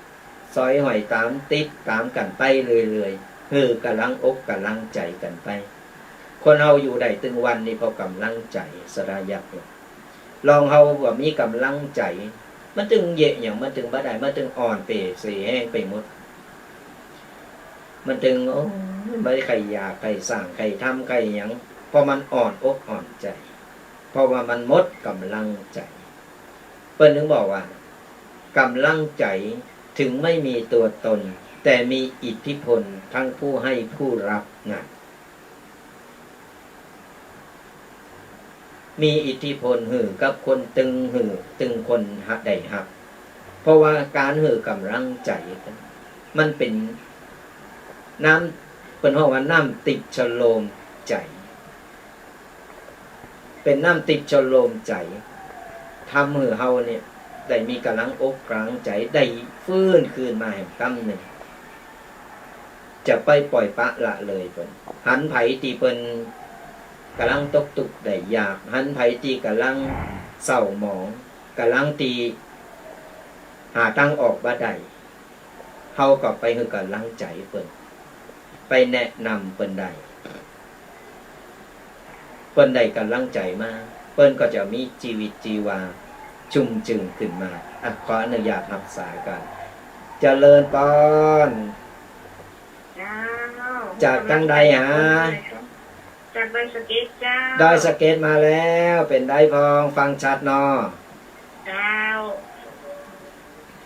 สอยห้อยต๋าม ติดต๋ามกั๋นไปเรื่อยๆ หื้อก๋ำลังอกก๋ำลังใจ๋กั๋นไป คนเฮาอยู่ได้ตึงวันนี้เพราะก๋ำลังใจ๋ ศรัทธาญาติโยม ลองเฮาบ่มีก๋ำลังใจ๋ มันตึงเยียะหยัง มันตึงบ่ได้ มันตึงอ่อนเป๋เสแห้งไปหมด มันตึง โอ้ย บ่ใค่อยากใค่สร้าง ใค่ทำ ใค่หยัง เพราะมันอ่อนอกอ่อนใจ๋ เพราะว่ามันหมดก๋ำลังใจ๋ เปิ้นถึงบอกว่า ก๋ำลังใจ๋ถึงไม่มีตัวตน แต่มีอิทธิพลทั้งผู้ให้ผู้รับนะ มีอิทธิพลหื้อกับคนตึงหื้อ ตึงคนได้ฮับ เพราะว่าก๋านหื้อก๋ำลังใจ๋ มันเป๋นน้ำ เปิ้นฮ้องว่าน้ำทิพย์ชโลมใจ๋ เป๋นน้ำทิพย์ชโลมใจ๋ ทำหื้อเฮาเนี่ย ได้มีก๋ำลังอกก๋ำลังใจ๋ ได้ฟื้นคืนมาแหมกำนึ่ง จะไปป่อยปละละเลยเปิ้น หันใผตี้เปิ้นก๋ำลังตกตุ๊กข์ได้ยาก หันใผตี้ก๋ำลังเศร้าหมอง ก๋ำลังตี้หาตางออกบ่ได้ เฮาก็ไปหื้อก๋ำลังใจ๋เปิ้น ไปแนะนำเปิ้นได้ เปิ้นได้ก๋ำลังใจ๋มา เปิ้นก็จะมีจีวิตจีวาชุ่มชื่นขึ้นมา อ่ะ ขออนุญาตฮับสายก่อน เจริญปอน เจ้า จากตางใดหา จากดอยสะเก็ดเจ้า ดอยสะเก็ดมาแล้ว เป๋นใดพ่อง ฟังชัดเนาะ เจ้า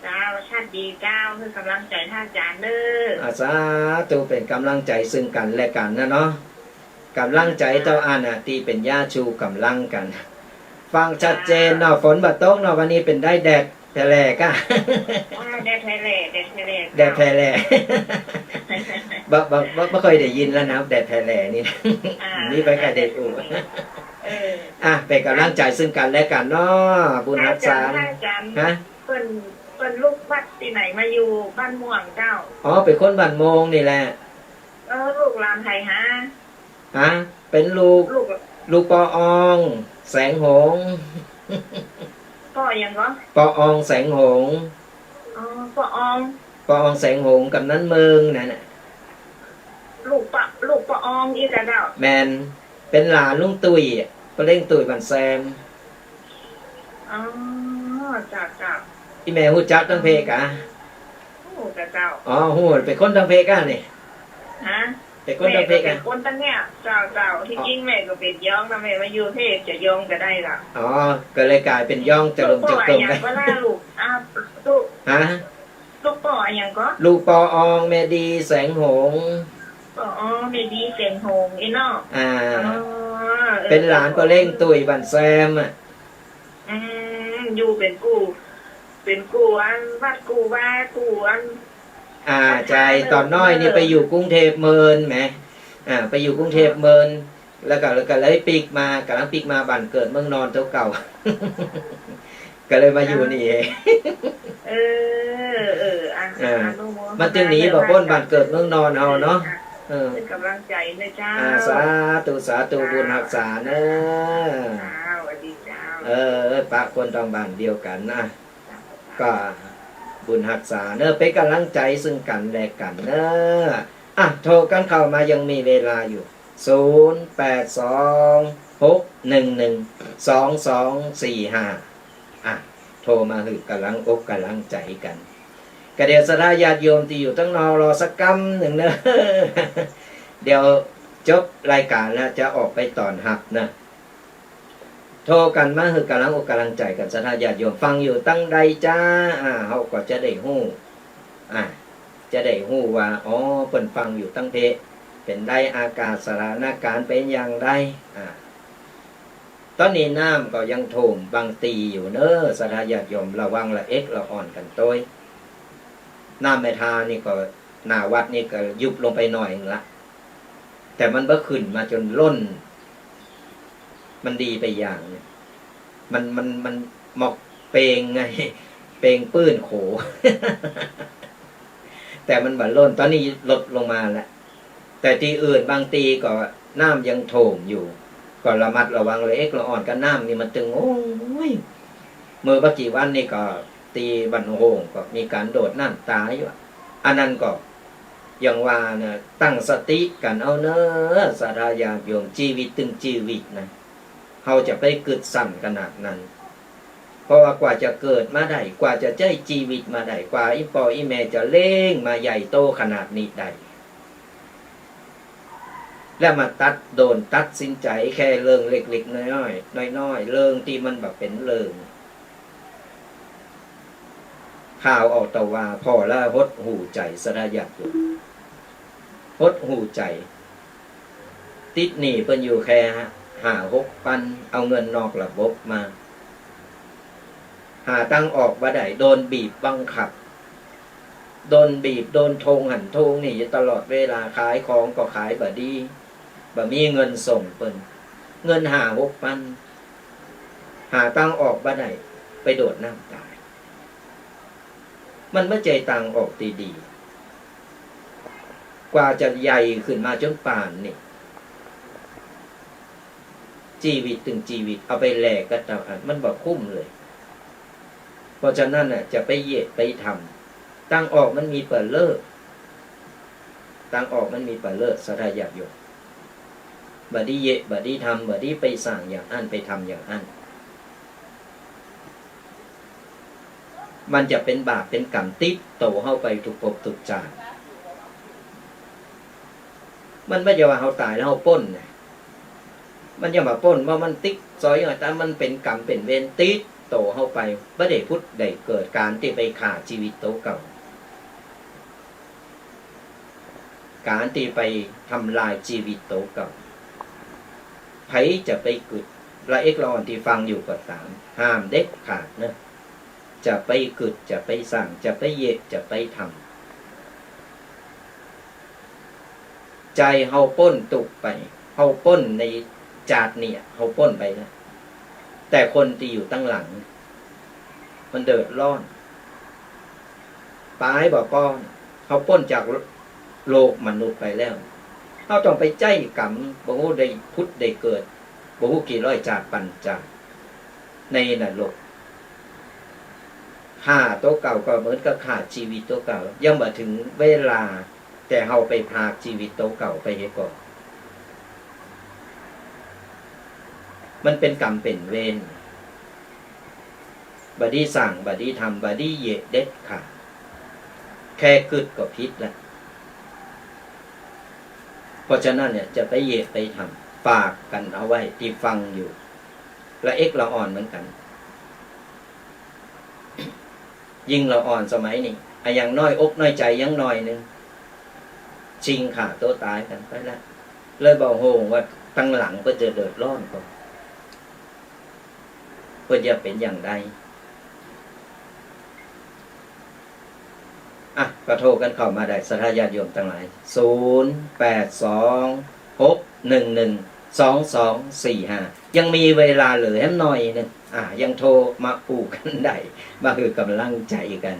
เจ้า ชัดดีเจ้า หื้อก๋ำลังใจ๋พระอาจ๋ารย์เน้อ อ่า สาธุ เป๋นก๋ำลังใจ๋ซึ่งกั๋นและกั๋นนะเนาะ ก๋ำลังใจ๋เต้าอั้นน่ะ ตี้เป๋นยาชูก๋ำลังกั๋น ฟังชัดเจนเนาะ ฝนบ่ตกเนาะ วันนี้เป๋นใดแดดแผแหล่ก้า อ่า แดดแผแหล่ แดดแผแหล่ แดดแผแหล่ บ่ บ่ บ่ บ่ค่อยได้ยินแล้วนะ แดดแผแหล่นี่ อ่า นี่ไปใค่ได้อู้ เออ อ่ะ เป๋นก๋ำลังใจ๋ซึ่งกั๋นและกั๋นเนาะ บุญฮักษา อาจ๋ารย์ อาจ๋ารย์ ฮะ เปิ้น เปิ้นลุกวัดตี้ไหนมาอยู่บ้านม่วงเจ้า อ๋อ เป๋นคนบ้านม่วงนี่แหละ เออ ลูกหลานใผหา ฮะ เป๋นลูก ลูก ลูกป้อออง แสงหงส์ ป้อหยังก่อ ป้อออง แสงหงส์ อ๋อ ป้อออง ป้อออง แสงหงส์ กำนันเมืองนั่นน่ะ ลูกป้อ ลูกป้ออองอี้ก่าเจ้า แม่น เป๋นหลานลุงตุ้ย ป้อเล้งตุ้ยบ้านแซม อ๋อ เจ้า เจ้า อี่แม่ฮู้จักตังเพกะ ฮู้ก่าเจ้า อ๋อ ฮู้ เป๋นคนตังเพกะนี่ ฮะ เป๋นคนตังเพกะ แม่ก็เป๋นคนตังเนี่ย เจ้า เจ้า ตี้จริงแม่ก็เป๋นย้องนะ แม่มาอยู่เพกจะย้องก็ได้ละ อ๋อ ก็เลยก๋ายเป๋นย้องจะลมจะกลม ลูกป้ออะหยังก่อ ลูก อ่า ตุ๊ ฮะ ลูกป้ออะหยังก่อ ลูกป้อออง แม่ดี แสงหงส์ ป้อออง แม่ดี แสงหงส์ อี้เนาะ อ่า อ๋อ เป๋นหลานป้อเล้งตุ้ยบ้านแซมอ่ะ อืม อยู่เป๋นกู้ เป๋นกู้อันวัดกู้วากู้อัน อ่า ใจ้ ต๋อนน้อยนี่ไปอยู่กรุงเทพฯเมินแหม อ่า ไปอยู่กรุงเทพฯเมิน แล้วก็ แล้วก็เลยปิ๊กมา ก๋ำลังปิ๊กมาบ้านเกิดเมืองนอนเต้าเก่า ก็เลยมาอยู่นี่เอง เออ เออ อ่ะ อ่า อนุโมทนา มันจึงหนีบ่ป๊นบ้านเกิดเมืองนอนเฮาเนาะ เออ เป๋นก๋ำลังใจ๋นะเจ้า อ่า สาธุ สาธุ บุญฮักษาเน้อ เจ้า สวัสดีเจ้า เออ ปะคนต้องบ้านเดียวกั๋นนะ ก็บุญฮักษาเน้อ เป๋นก๋ำลังใจ๋ซึ่งกั๋นและกั๋นเน้อ อ่ะ โทรกั๋นเข้ามายังมีเวลาอยู่ ศูนย์ แปด สอง หก หนึ่ง หนึ่ง สอง สอง สี่ ห้า อ่ะ ทรมาหื้อกำลังอกกำลังใจ๋กั๋น ก็เดี๋ยวศรัทธาญาติโยมตี้อยู่ตังนอกรอสักกำนึ่งเนาะ เดี๋ยวจบรายก๋านแล้วจะออกไปต้อนฮับเนาะ โทรกั๋นมาหื้อกำลังอกกำลังใจ๋กั๋น ศรัทธาญาติโยมฟังอยู่ตังใดจ๊ะ อ่า เฮาก็จะได้ฮู้ อ่า จะได้ฮู้ว่า อ๋อ เปิ้นฟังอยู่ตังเพ เป๋นใด อากาศสถานก๋ารณ์เป๋นอย่างใด อ่า ต๋อนนี้น้ำก็ยังท่วมบางตี้อยู่เนาะ ศรัทธาญาติโยมระวังละเอกละอ่อนกั๋นตวย น้ำแม่ทานี่ก็ หน้าวัดนี่ก็ยุบลงไปหน่อยนึ่งละ แต่มันบ่ขึ้นมาจ๋นล้น มันดีไปอย่างนึ่ง มัน มัน มันหมอกเปงไง เปงปื้นโข แต่มันบ่ล้น ต๋อนนี้ลดลงมาแล้ว แต่ตี้อื่นบางตี้ก็น้ำยังท่วมอยู่ ก็ระมัดระวังละเอกละอ่อนกับน้ำนี่มันตึง โอ้ย เมื่อบ่กี่วันนี่ก็ตี้บ้านโฮ่งก็มีก๋านโดดน้ำต๋ายอยู่ อันนั้นก็ อย่างว่านะ ตั้งสติกั๋นเอาเนาะ ศรัทธาญาติโยม จีวิตตึงจีวิตนะ เฮาจะไปกึ๊ดสั้นขนาดนั้น เพราะว่ากว่าจะเกิดมาได้ กว่าจะใจ๊จีวิตมาได้ กว่าอี่ป้ออี่แม่จะเลี้ยงมาใหญ่โตขนาดนี้ได้ แล้วมาตัด โดนตัดสินใจ๋แค่เรื่องเล็กๆ น้อยๆ น้อยๆ เรื่องตี้มันบ่เป๋นเรื่อง ข้าเอาตะวา ผ่อแล้วหดหู่ใจ๋ ศรัทธาญาติโยม หดหู่ใจ๋ ติดหนี้เปิ้นอยู่แค่ห้าหกปัน เอาเงินนอกระบบมา หาตางออกบ่ได้ โดนบีบบังคับ โดนบีบ โดนทวงหั้นทวงนี่อยู่ตลอดเวลา ขายของก็ขายบ่ดี บ่มีเงินส่งเปิ้น เงินห้าหกปัน หาตางออกบ่ได้ ไปโดดน้ำต๋าย มันบ่ใจ้ตางออกตี้ดี กว่าจะใหญ่ขึ้นมาจ๋นป่านนี่ จีวิตตึงจีวิต เอาไปแลกกับตางอัน มันบ่คุ้มเลย เพราะฉะนั้นน่ะ จะไปเยียะไปทำ ตางออกมันมีบ่เลิก ตางออกมันมีบ่เลิก ศรัทธาญาติโยม บ่ดีเยียะ บ่ดีทำ บ่ดีไปสร้างอย่างอั้น ไปทำอย่างอั้น มันจะเป๋นบาปเป๋นก๋รรมติดโตเฮาไปกู้ภพกู้จาติ มันบ่ใจ้ว่าเฮาต๋ายแล้วเฮาป๊นนะ มันจะบ่ป๊น เพราะมันติดสอย แต่มันเป๋นก๋รรมเป๋นเวรติดโตเฮาไป บ่ได้ผุดได้เกิด ก๋านตี้ไปฆ่าจีวิตตั๋วเก่า ก๋านตี้ไปทำลายจีวิตตั๋วเก่า ใผจะไปกึ๊ด ละเอกละอ่อนตี้ฟังอยู่ก็ต๋าม ห้ามเด็ดขาดเนาะ จะไปกึ๊ด จะไปสร้าง จะไปเยียะ จะไปทำ ใจ้เฮาป๊นตุ๊กข์ไป เฮาป๊นในจาตินี่ เฮาป๊นไปแล้ว แต่คนตี้อยู่ตังหลัง มันเดือดร้อน ป๋ายบ่ปอ เฮาป๊นจากโลกมนุษย์ไปแล้ว เฮาต้องไปใจ๊ก๋รรม บ่ฮู้ได้ผุดได้เกิด บ่ฮู้กี่ร้อยจาติปันจาติ ในนรก ฆ่าตั๋วเก่าก็เหมือนกับฆ่าจีวิตตั๋วเก่า ยังบ่เถิงเวลา แต่เฮาไปพรากจีวิตตั๋วเก่าไปเหียก่อ มันเป๋นก๋รรมเป๋นเวร บ่ดีสร้าง บ่ดีทำ บ่ดีเยียะเด็ดขาด แค่กึ๊ดก็ผิดแล้ว เพราะฉะนั้นเนี่ย จะไปเยียะไปทำ ฝากกั๋นเอาไว้ตี้ฟังอยู่ ละเอกละอ่อนเหมือนกั๋น ยิ่งละอ่อนสมัยนี้ อะ อย่างน้อยอกน้อยใจ๋ยังหน่อยนึ่ง ชิงฆ่าตั๋วต๋ายกั๋นไปแล้ว เลยบ่ฮู้ว่าตังหลังเปิ้นจะเดือดร้อนก่อ เปิ้นจะเป๋นอย่างใด อ่ะ ก็โทรกั๋นเข้ามาได้ ศรัทธาญาติโยมตังหลาย ศูนย์ แปด สอง หก หนึ่ง หนึ่ง สอง สอง สี่ ห้า ยังมีเวลาเหลือแหมหน่อยนึ่ง อ่ะ ยังโทรมาอู้กั๋นได้ มาหื้อกำลังใจ๋กั๋น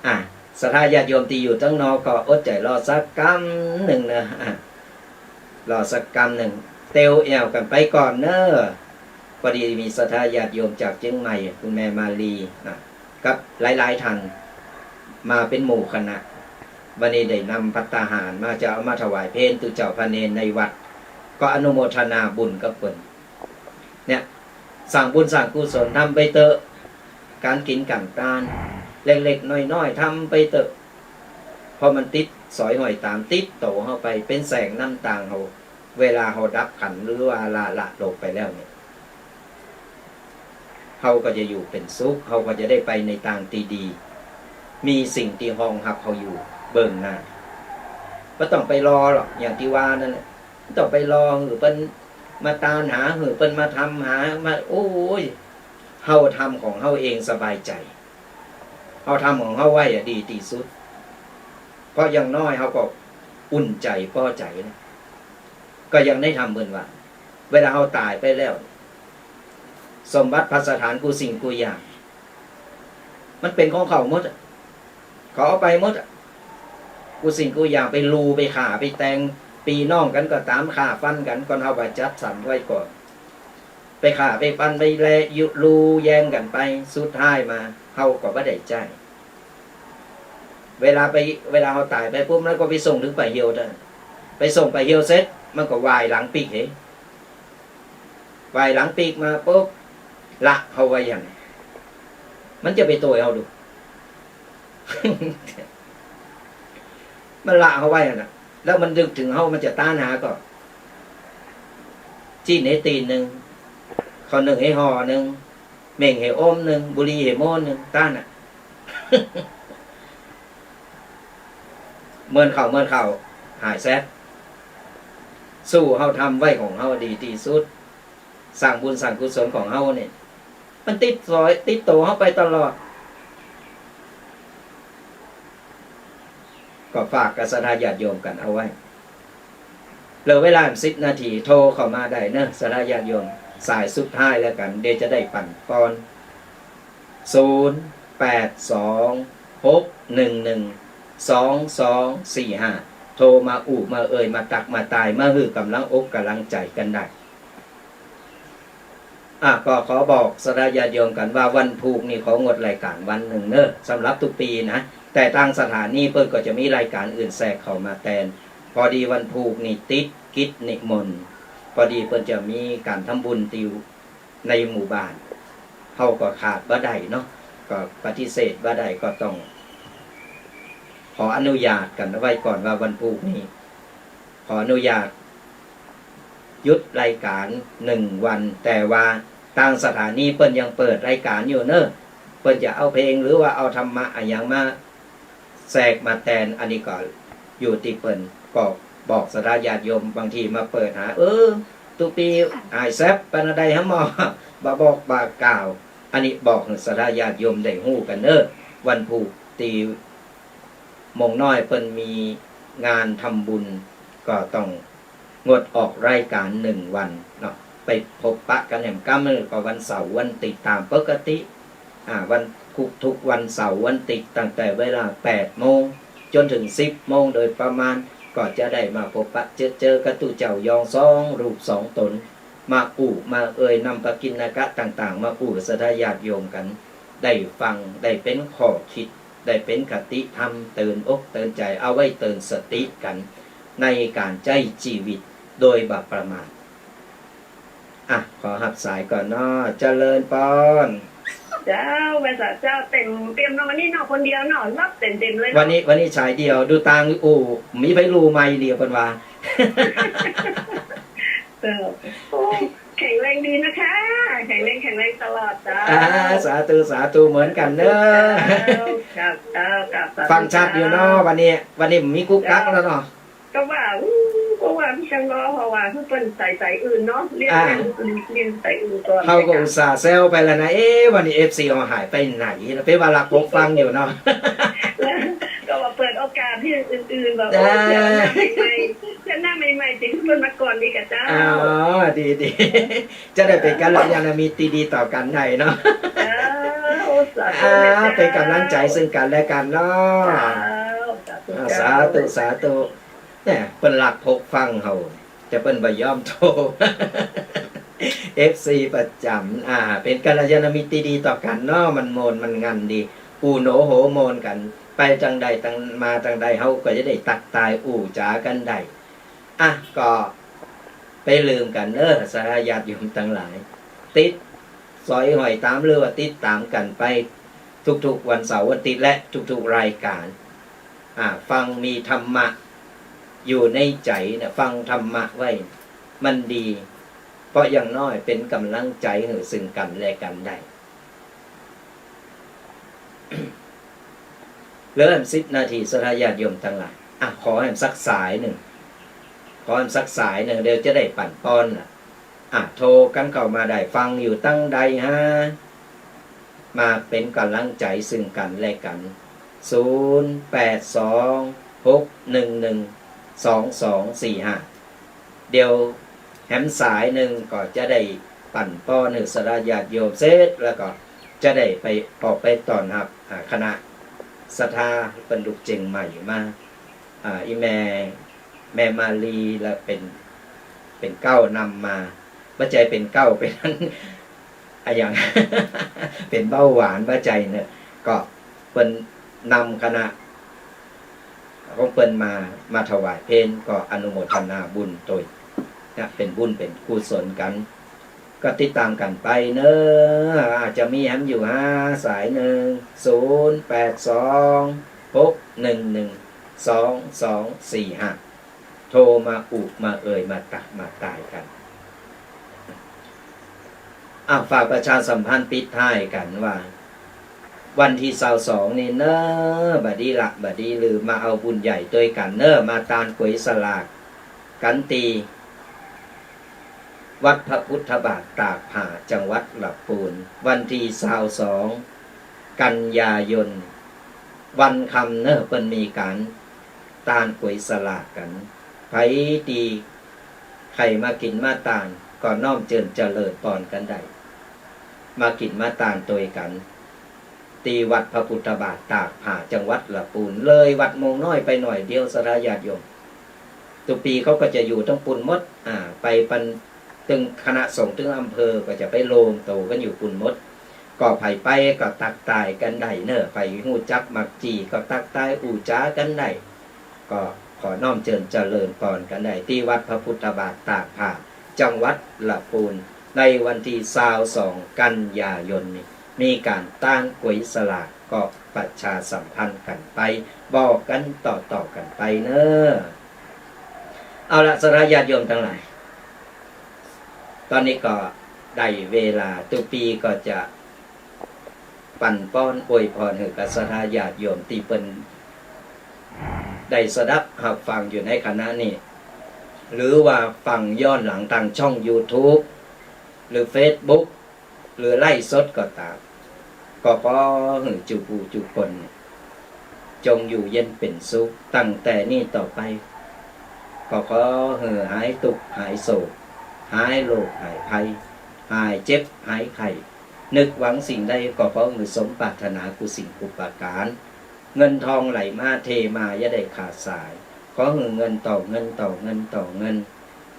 อ่ะ ศรัทธาญาติโยมตี้อยู่ตังนอกก็อดใจ๋รอสักกำนึ่งเนาะ อ่ะ รอสักกำนึ่ง เตียวแอ่วกั๋นไปก่อนเนาะ พอดีมีศรัทธาญาติโยมจากเจียงใหม่ คุณแม่มาลีนะ กับหลายๆ ท่าน มาเป๋นหมู่คณะ วันนี้ได้นำภัตตาหารมา จะเอามาถวายเพลตุ๊เจ้าพระเณรในวัด ก็อนุโมทนาบุญกับเปิ้น เนี่ย สร้างบุญสร้างกุศลทำไปเต๊อะ ก๋านกิ๋นก๋านตาน เล็กๆ น้อยๆ ทำไปเต๊อะ เพราะมันติดสอยห้อยต๋าม ติดโตเฮาไป เป๋นแสงนำตางเฮา เวลาเฮาดับขันธ์หรือว่าละ ละโลกไปแล้วเนี่ย เฮาก็จะอยู่เป๋นสุข เฮาก็จะได้ไปในตางตี้ดี มีสิ่งตี้ฮองฮับเฮาอยู่เบื้องหน้า บ่ต้องไปรอหรอก อย่างตี้ว่านั่นแหละ บ่ต้องไปรอหื้อเปิ้นมาตานหา หื้อเปิ้นมาทำหา มา โอ้ย เฮาทำของเฮาเองสบายใจ๋ เฮาทำของเฮาไว้อะดีตี้สุด เพราะอย่างน้อยเฮาก็อุ่นใจ๋ ปอใจ๋นะ ก็ยังได้ทำเปิ้นว่า เวลาเฮาต๋ายไปแล้ว สมบัติภัสสถานกู้สิ่งกู้อย่าง มันเป๋นของเขาหมดอะ เขาเอาไปหมดอะ กู้สิ่งกู้อย่าง ไปลู่ ไปฆ่า ไปแตง ปี้น้องกั๋นก็ต๋าม ฆ่าฟันกั๋น ก่อนเฮาบ่จัดสรรไว้ก่อน ไปฆ่า ไปฟัน ไปแล ยุ ลู่แย่งกั๋นไป สุดท้ายมา เฮาก็บ่ได้ใจ๊ เวลาไป เวลาเฮาต๋ายไปปุ๊บ มันก็ไปส่งเถิงป่าเหี่ยวเต๊อะ ไปส่งป่าเหี่ยวเสร็จ มันก็หว่ายหลังปิ๊กเห หว่ายหลังปิ๊กมาปุ๊บ ละเฮาไว้หั้น มันจะไปโตยเฮาดู มันละเฮาไว้หั้นน่ะ แล้วมันนึกเถิงเฮา มันจะตานหาก่อ จีนเหตีนนึ่ง ข้าวนึ่งเหห่อนึ่ง เม่งเหอมนึ่ง บุหรี่เหม้วนนึ่ง ตานน่ะ เมินเข้า เมินเข้า หายแซบ สู้เฮาทำไว้ของเฮาดีตี้สุด สร้างบุญสร้างกุศลของเฮาเนี่ย มันติดสอย ติดโตเฮาไปตลอด ก็ฝากกับศรัทธาญาติโยมกั๋นเอาไว้ เหลือเวลาสิบนาที โทรเข้ามาได้เนอะ ศรัทธาญาติโยม สายสุดท้ายแล้วกั๋น เดี๋ยวจะได้ปั๋นปอน ศูนย์ แปด สอง หก หนึ่ง หนึ่ง สอง สอง สี่ ห้า โทรมาอู้มาเอ่ย มาตักมาตาย มาหื้อก๋ำลังอกก๋ำลังใจ๋กั๋นได้ อ่ะ ก็ขอบอกศรัทธาญาติโยมกั๋นว่าวันพูกนี่ของดรายก๋านวันนึ่งเนอะ สำหรับกู้ปี๋นะ แต่ตางสถานีเปิ้นก็จะมีรายก๋านอื่นแทรกเข้ามาแตน พอดีวันพูกนี่ติดกิจนิมนต์ พอดีเปิ้นจะมีก๋านทำบุญตี้ในหมู่บ้าน เฮาก็ขาดบ่ได้เนาะ ก็ปฏิเสธบ่ได้ ก็ต้องขออนุญาตกั๋นเอาไว้ก่อนว่าวันพูกนี่ขออนุญาต หยุดรายก๋านนึ่งวัน แต่ว่าตางสถานีเปิ้นยังเปิดรายก๋านอยู่เนอะ เปิ้นจะเอาเพลงหรือว่าเอาธรรมะอะหยังมาแทรกมาแตน อันนี้ก็อยู่ตี้เปิ้น ก็บอกศรัทธาญาติโยม บางทีมาเปิดหา เออ กู้ปี๋หายแซบ เป๋นอะใดหาหมอ บ่บอกบ่ากล่าว อันนี้บอกหื้อศรัทธาญาติโยมได้ฮู้กั๋นเนอะ วันพูกตี้ โมงน้อยเปิ้นมีงานทำบุญ ก็ต้องงดออกรายก๋านนึ่งวันเนาะ ไปพบปะกั๋นแหมก้ำ ก็วันเสาร์วันติ๊ดต๋ามปกติ อ่า วันทุกๆวันเสาร์วันติ๊ด ตั้งแต่เวลาแปดโมงจ๋นเถิงสิบโมงโดยประมาณ ก็จะได้มาพบปะเจอเจอกับตุ๊เจ้ายองสองรูปสองต๋น มาอู้มาเอ่ย นำปกิณกะต่างๆ มาอู้ศรัทธาญาติโยมกั๋น ได้ฟัง ได้เป๋นข้อคิด ได้เป๋นคติธรรม เตือนอกเตือนใจ๋ เอาไว้เตือนสติกั๋น ในก๋านใจ๊จีวิตโดยบ่ประมาท อ่ะ ขอฮับสายก่อนเนาะ เจริญปอน เจ้า ไหว้สาเจ้า เต๋มเปี่ยมเนาะ วันนี้เนาะ คนเดียวเนาะ รับเต๋มๆ เลยเนาะ วันนี้ วันนี้สายเดียว ดูตางอู้ มีใผฮู้ใหม่เหลียวเปิ้นว่า เจ้า โอ้ แข็งแรงดีนะคะ แข็งแรง แข็งแรงตลอดเจ้า อ่า สาธุ สาธุ เหมือนกั๋นเนอะ เจ้า ครับ เจ้า ครับ สาธุ ฟังชัดอยู่เนาะ เจ้า วันนี้ วันนี้มีกุ๊กกั๊กแล้วเนาะ ก็ว่า อู้ ก็ว่ามีจังรอ เพราะว่าคือเปิ้นใส่สายอื่นเนาะ เรียน อ่า เรียน เรียนสายอื่นก่อน เฮาก็อุตส่าห์แซวไปแล้วนะ เอ๊ะ วันนี้ เอฟซี เฮาหายไปไหน เป๋นว่าลักปกฟังอยู่เนาะ ก็ว่าเปิดโอกาสตี้อื่นๆ แบบ อ่า โอ้ เจอหน้าใหม่ๆ เจอหน้าใหม่ๆ ตี้เปิ้นมาก่อนดีกว่าเจ้า อ๋อ ดีๆ จะได้เป๋นกัลยาณมิตรตี้ดีต่อกั๋นได้เนาะ เออ โอ้ สาธุ อ่า เจ้า เป๋นก๋ำลังใจ๋ซึ่งกั๋นและกั๋นเนาะ เจ้า สาธุ อ่า เจ้า สาธุ สาธุ เนี่ย เปิ้นลักปกฟังเฮา แต่เปิ้นบ่ยอมโทร เอฟซี ประจ๋ำ อ่า เป๋นกัลยาณมิตรตี้ดีต่อกั๋นเนาะ มันม่วนมันงันดี อู้โหนโหมนกั๋น ไปตางใดตาง มาตางใด เฮาก็จะได้ตั๊กตายอู้จ๋ากั๋นได้ อ่ะ ก็ไปลืมกั๋นเน้อ ศรัทธาญาติโยมตังหลาย ติด สอยห้อยต๋าม หรือว่าติดต๋ามกั๋นไปทุกๆ วันเสาร์วันอาทิตย์ และทุกๆ รายก๋าน อ่า ฟังมีธรรมะอยู่ในใจ๋นะ ฟังธรรมะไว้ มันดี เพราะอย่างน้อยเป๋นก๋ำลังใจ๋หื้อซึ่งกั๋นและกั๋นได้ เหลือแหมสิบนาที ศรัทธาญาติโยมตังหลาย อ่ะ ขอแหมสักสายนึ่ง ขอแหมสักสายนึ่ง เดี๋ยวจะได้ปั๋นป้อนละ อ่ะ โทรกั๋นเข้ามาได้ ฟังอยู่ตังใดฮะ มาเป๋นก๋ำลังใจ๋ซึ่งกั๋นและกั๋น ศูนย์ แปด สอง หก หนึ่ง หนึ่ง สอง สอง สี่ ห้า เดี๋ยวแหมสายนึ่งก็จะได้ปั๋นป้อนหื้อศรัทธาญาติโยมเสร็จ แล้วก็จะได้ไป ออกไปต้อนฮับ อ่า คณะศรัทธาเปิ้นลุกเจียงใหม่มา อ่า อี่แม่ แม่มาลีละเป๋น เป๋นเก๊านำมา บ่ใจ้เป๋นเก๊า เป๋น อะหยัง เป๋นเบาหวาน บ่ใจ้เนาะ ก็เปิ้นนำคณะของเปิ้นมา มาถวายเพล ก็อนุโมทนาบุญตวยนะ เป๋นบุญเป๋นกุศลกั๋น ก็ติดต๋ามกั๋นไปเนาะ อาจจะมีแหมอยู่ฮะ สายนึ่ง ศูนย์ แปด สอง หก หนึ่ง หนึ่ง สอง สอง สี่ ห้า โทรมาอุมาเอ่ย มาตักมาตายกั๋น อ่ะ ฝากประชาสัมพันธ์ปิดท้ายกั๋นว่า วันตี้ซาวสองนี่เนาะ บ่ดีละ บ่ดีลืม มาเอาบุญใหญ่ตวยกั๋นเนาะ มาตานก๋วยสลากกั๋นตี้วัดพระพุทธบาทตากผ้า จังหวัดละปูน วันตี้ซาวสอง กันยายน วันค่ำเนาะ เปิ้นมีก๋านตานก๋วยสลากกั๋น ใผตี้ใค่มากิ๋นมาตาน ก็น้อมเจิญเจริญปอนกั๋นได้ มากิ๋นมาตานตวยกั๋น ตี้วัดพระพุทธบาทตากผ้า จังหวัดละปูน เลยวัดโมงน้อยไปหน่อยเดียว ศรัทธาญาติโยม ตุ๊กปี๋เขาก็จะอยู่ตังปูนหมด อ่า ไปปัน ตึงคณะสงฆ์ตึงอำเภอก็จะไปรวมตั๋วกั๋นอยู่ปูนหมด ก็ใผไปก็ตักตายกั๋นได้เนาะ ใผฮู้จักมักจี้ก็ตักตายอู้จ๋ากั๋นได้ ก็ขอน้อมเจิญเจริญปอนกั๋นได้ ตี้วัดพระพุทธบาทตากผ้า จังหวัดละปูน ในวันตี้ซาวสอง กันยายนนี้ มีก๋านตานก๋วยสลาก ก็ประชาสัมพันธ์กั๋นไป บอกกั๋นต่อๆ กั๋นไปเนาะ เอาละ ศรัทธาญาติโยมตังหลาย ต๋อนนี้ก็ได้เวลา ตุ๊กปี๋ก็จะปั๋นป้อนอวยพรหื้อกับศรัทธาญาติโยมตี้เปิ้นได้สดับฮับฟังอยู่ในขณะนี้ หรือว่าฟังย้อนหลังตางช่องยูทูบ หรือเฟซบุ๊ก หรือไลฟ์สดก็ต๋าม ก็ขอหื้อจุผู้จุคน จงอยู่เย็นเป๋นสุข ตั้งแต่นี้ต่อไป ก็ขอหื้อหายตุ๊กข์หายโศก หายโรคหายภัย หายเจ็บหายไข้ นึกหวังสิ่งใดก็ขอหื้อสมปรารถนากู้สิ่งกู้ประก๋าน เงินทองไหลมาเทมาอย่าได้ขาดสาย ขอหื้อเงินต่อเงินต่อเงินต่อเงิน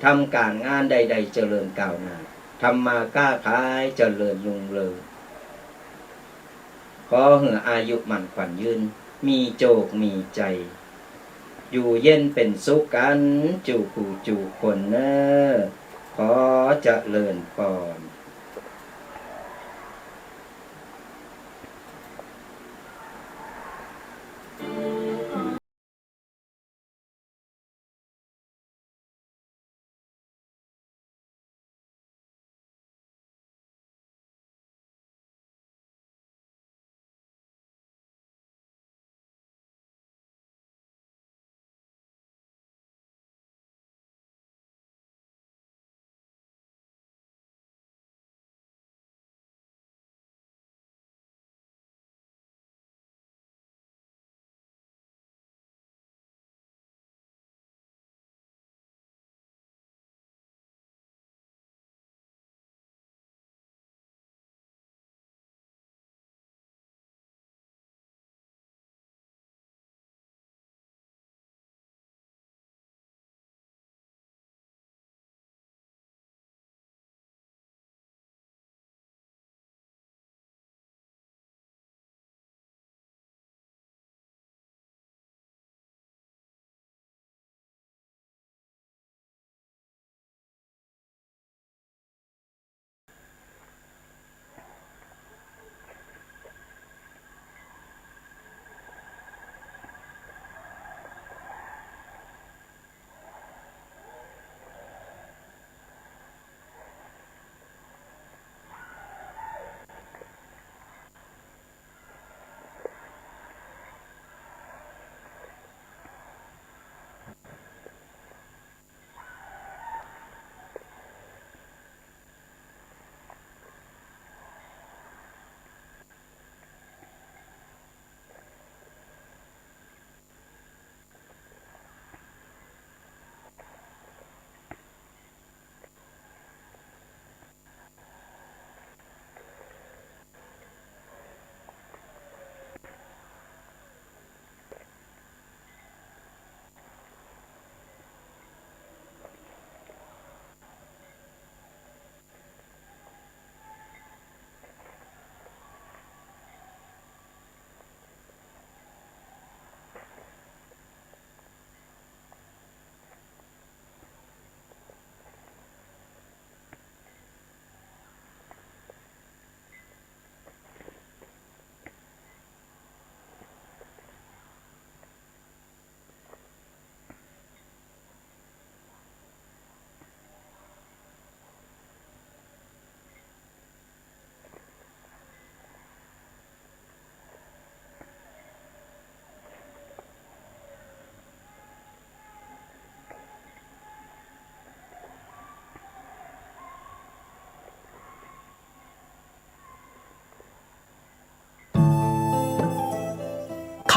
ทำก๋านงานใดๆ เจริญก้าวหน้า ทำมาค้าขายเจริญรุ่งเรือง ขอหื้ออายุมั่นขวัญยืน มีโจคมีชัย อยู่เย็นเป๋นสุขกั๋น จุผู้จุคนเนาะ ขอเจริญปอน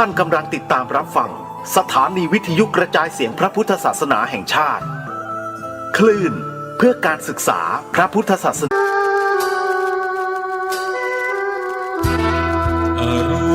านกำลังติดตามรับฟัง สถานีวิทยุกระจายเสียงพระพุทธศาสนาแห่งชาติ คลื่นเพื่อการศึกษาพระพุทธศาสนา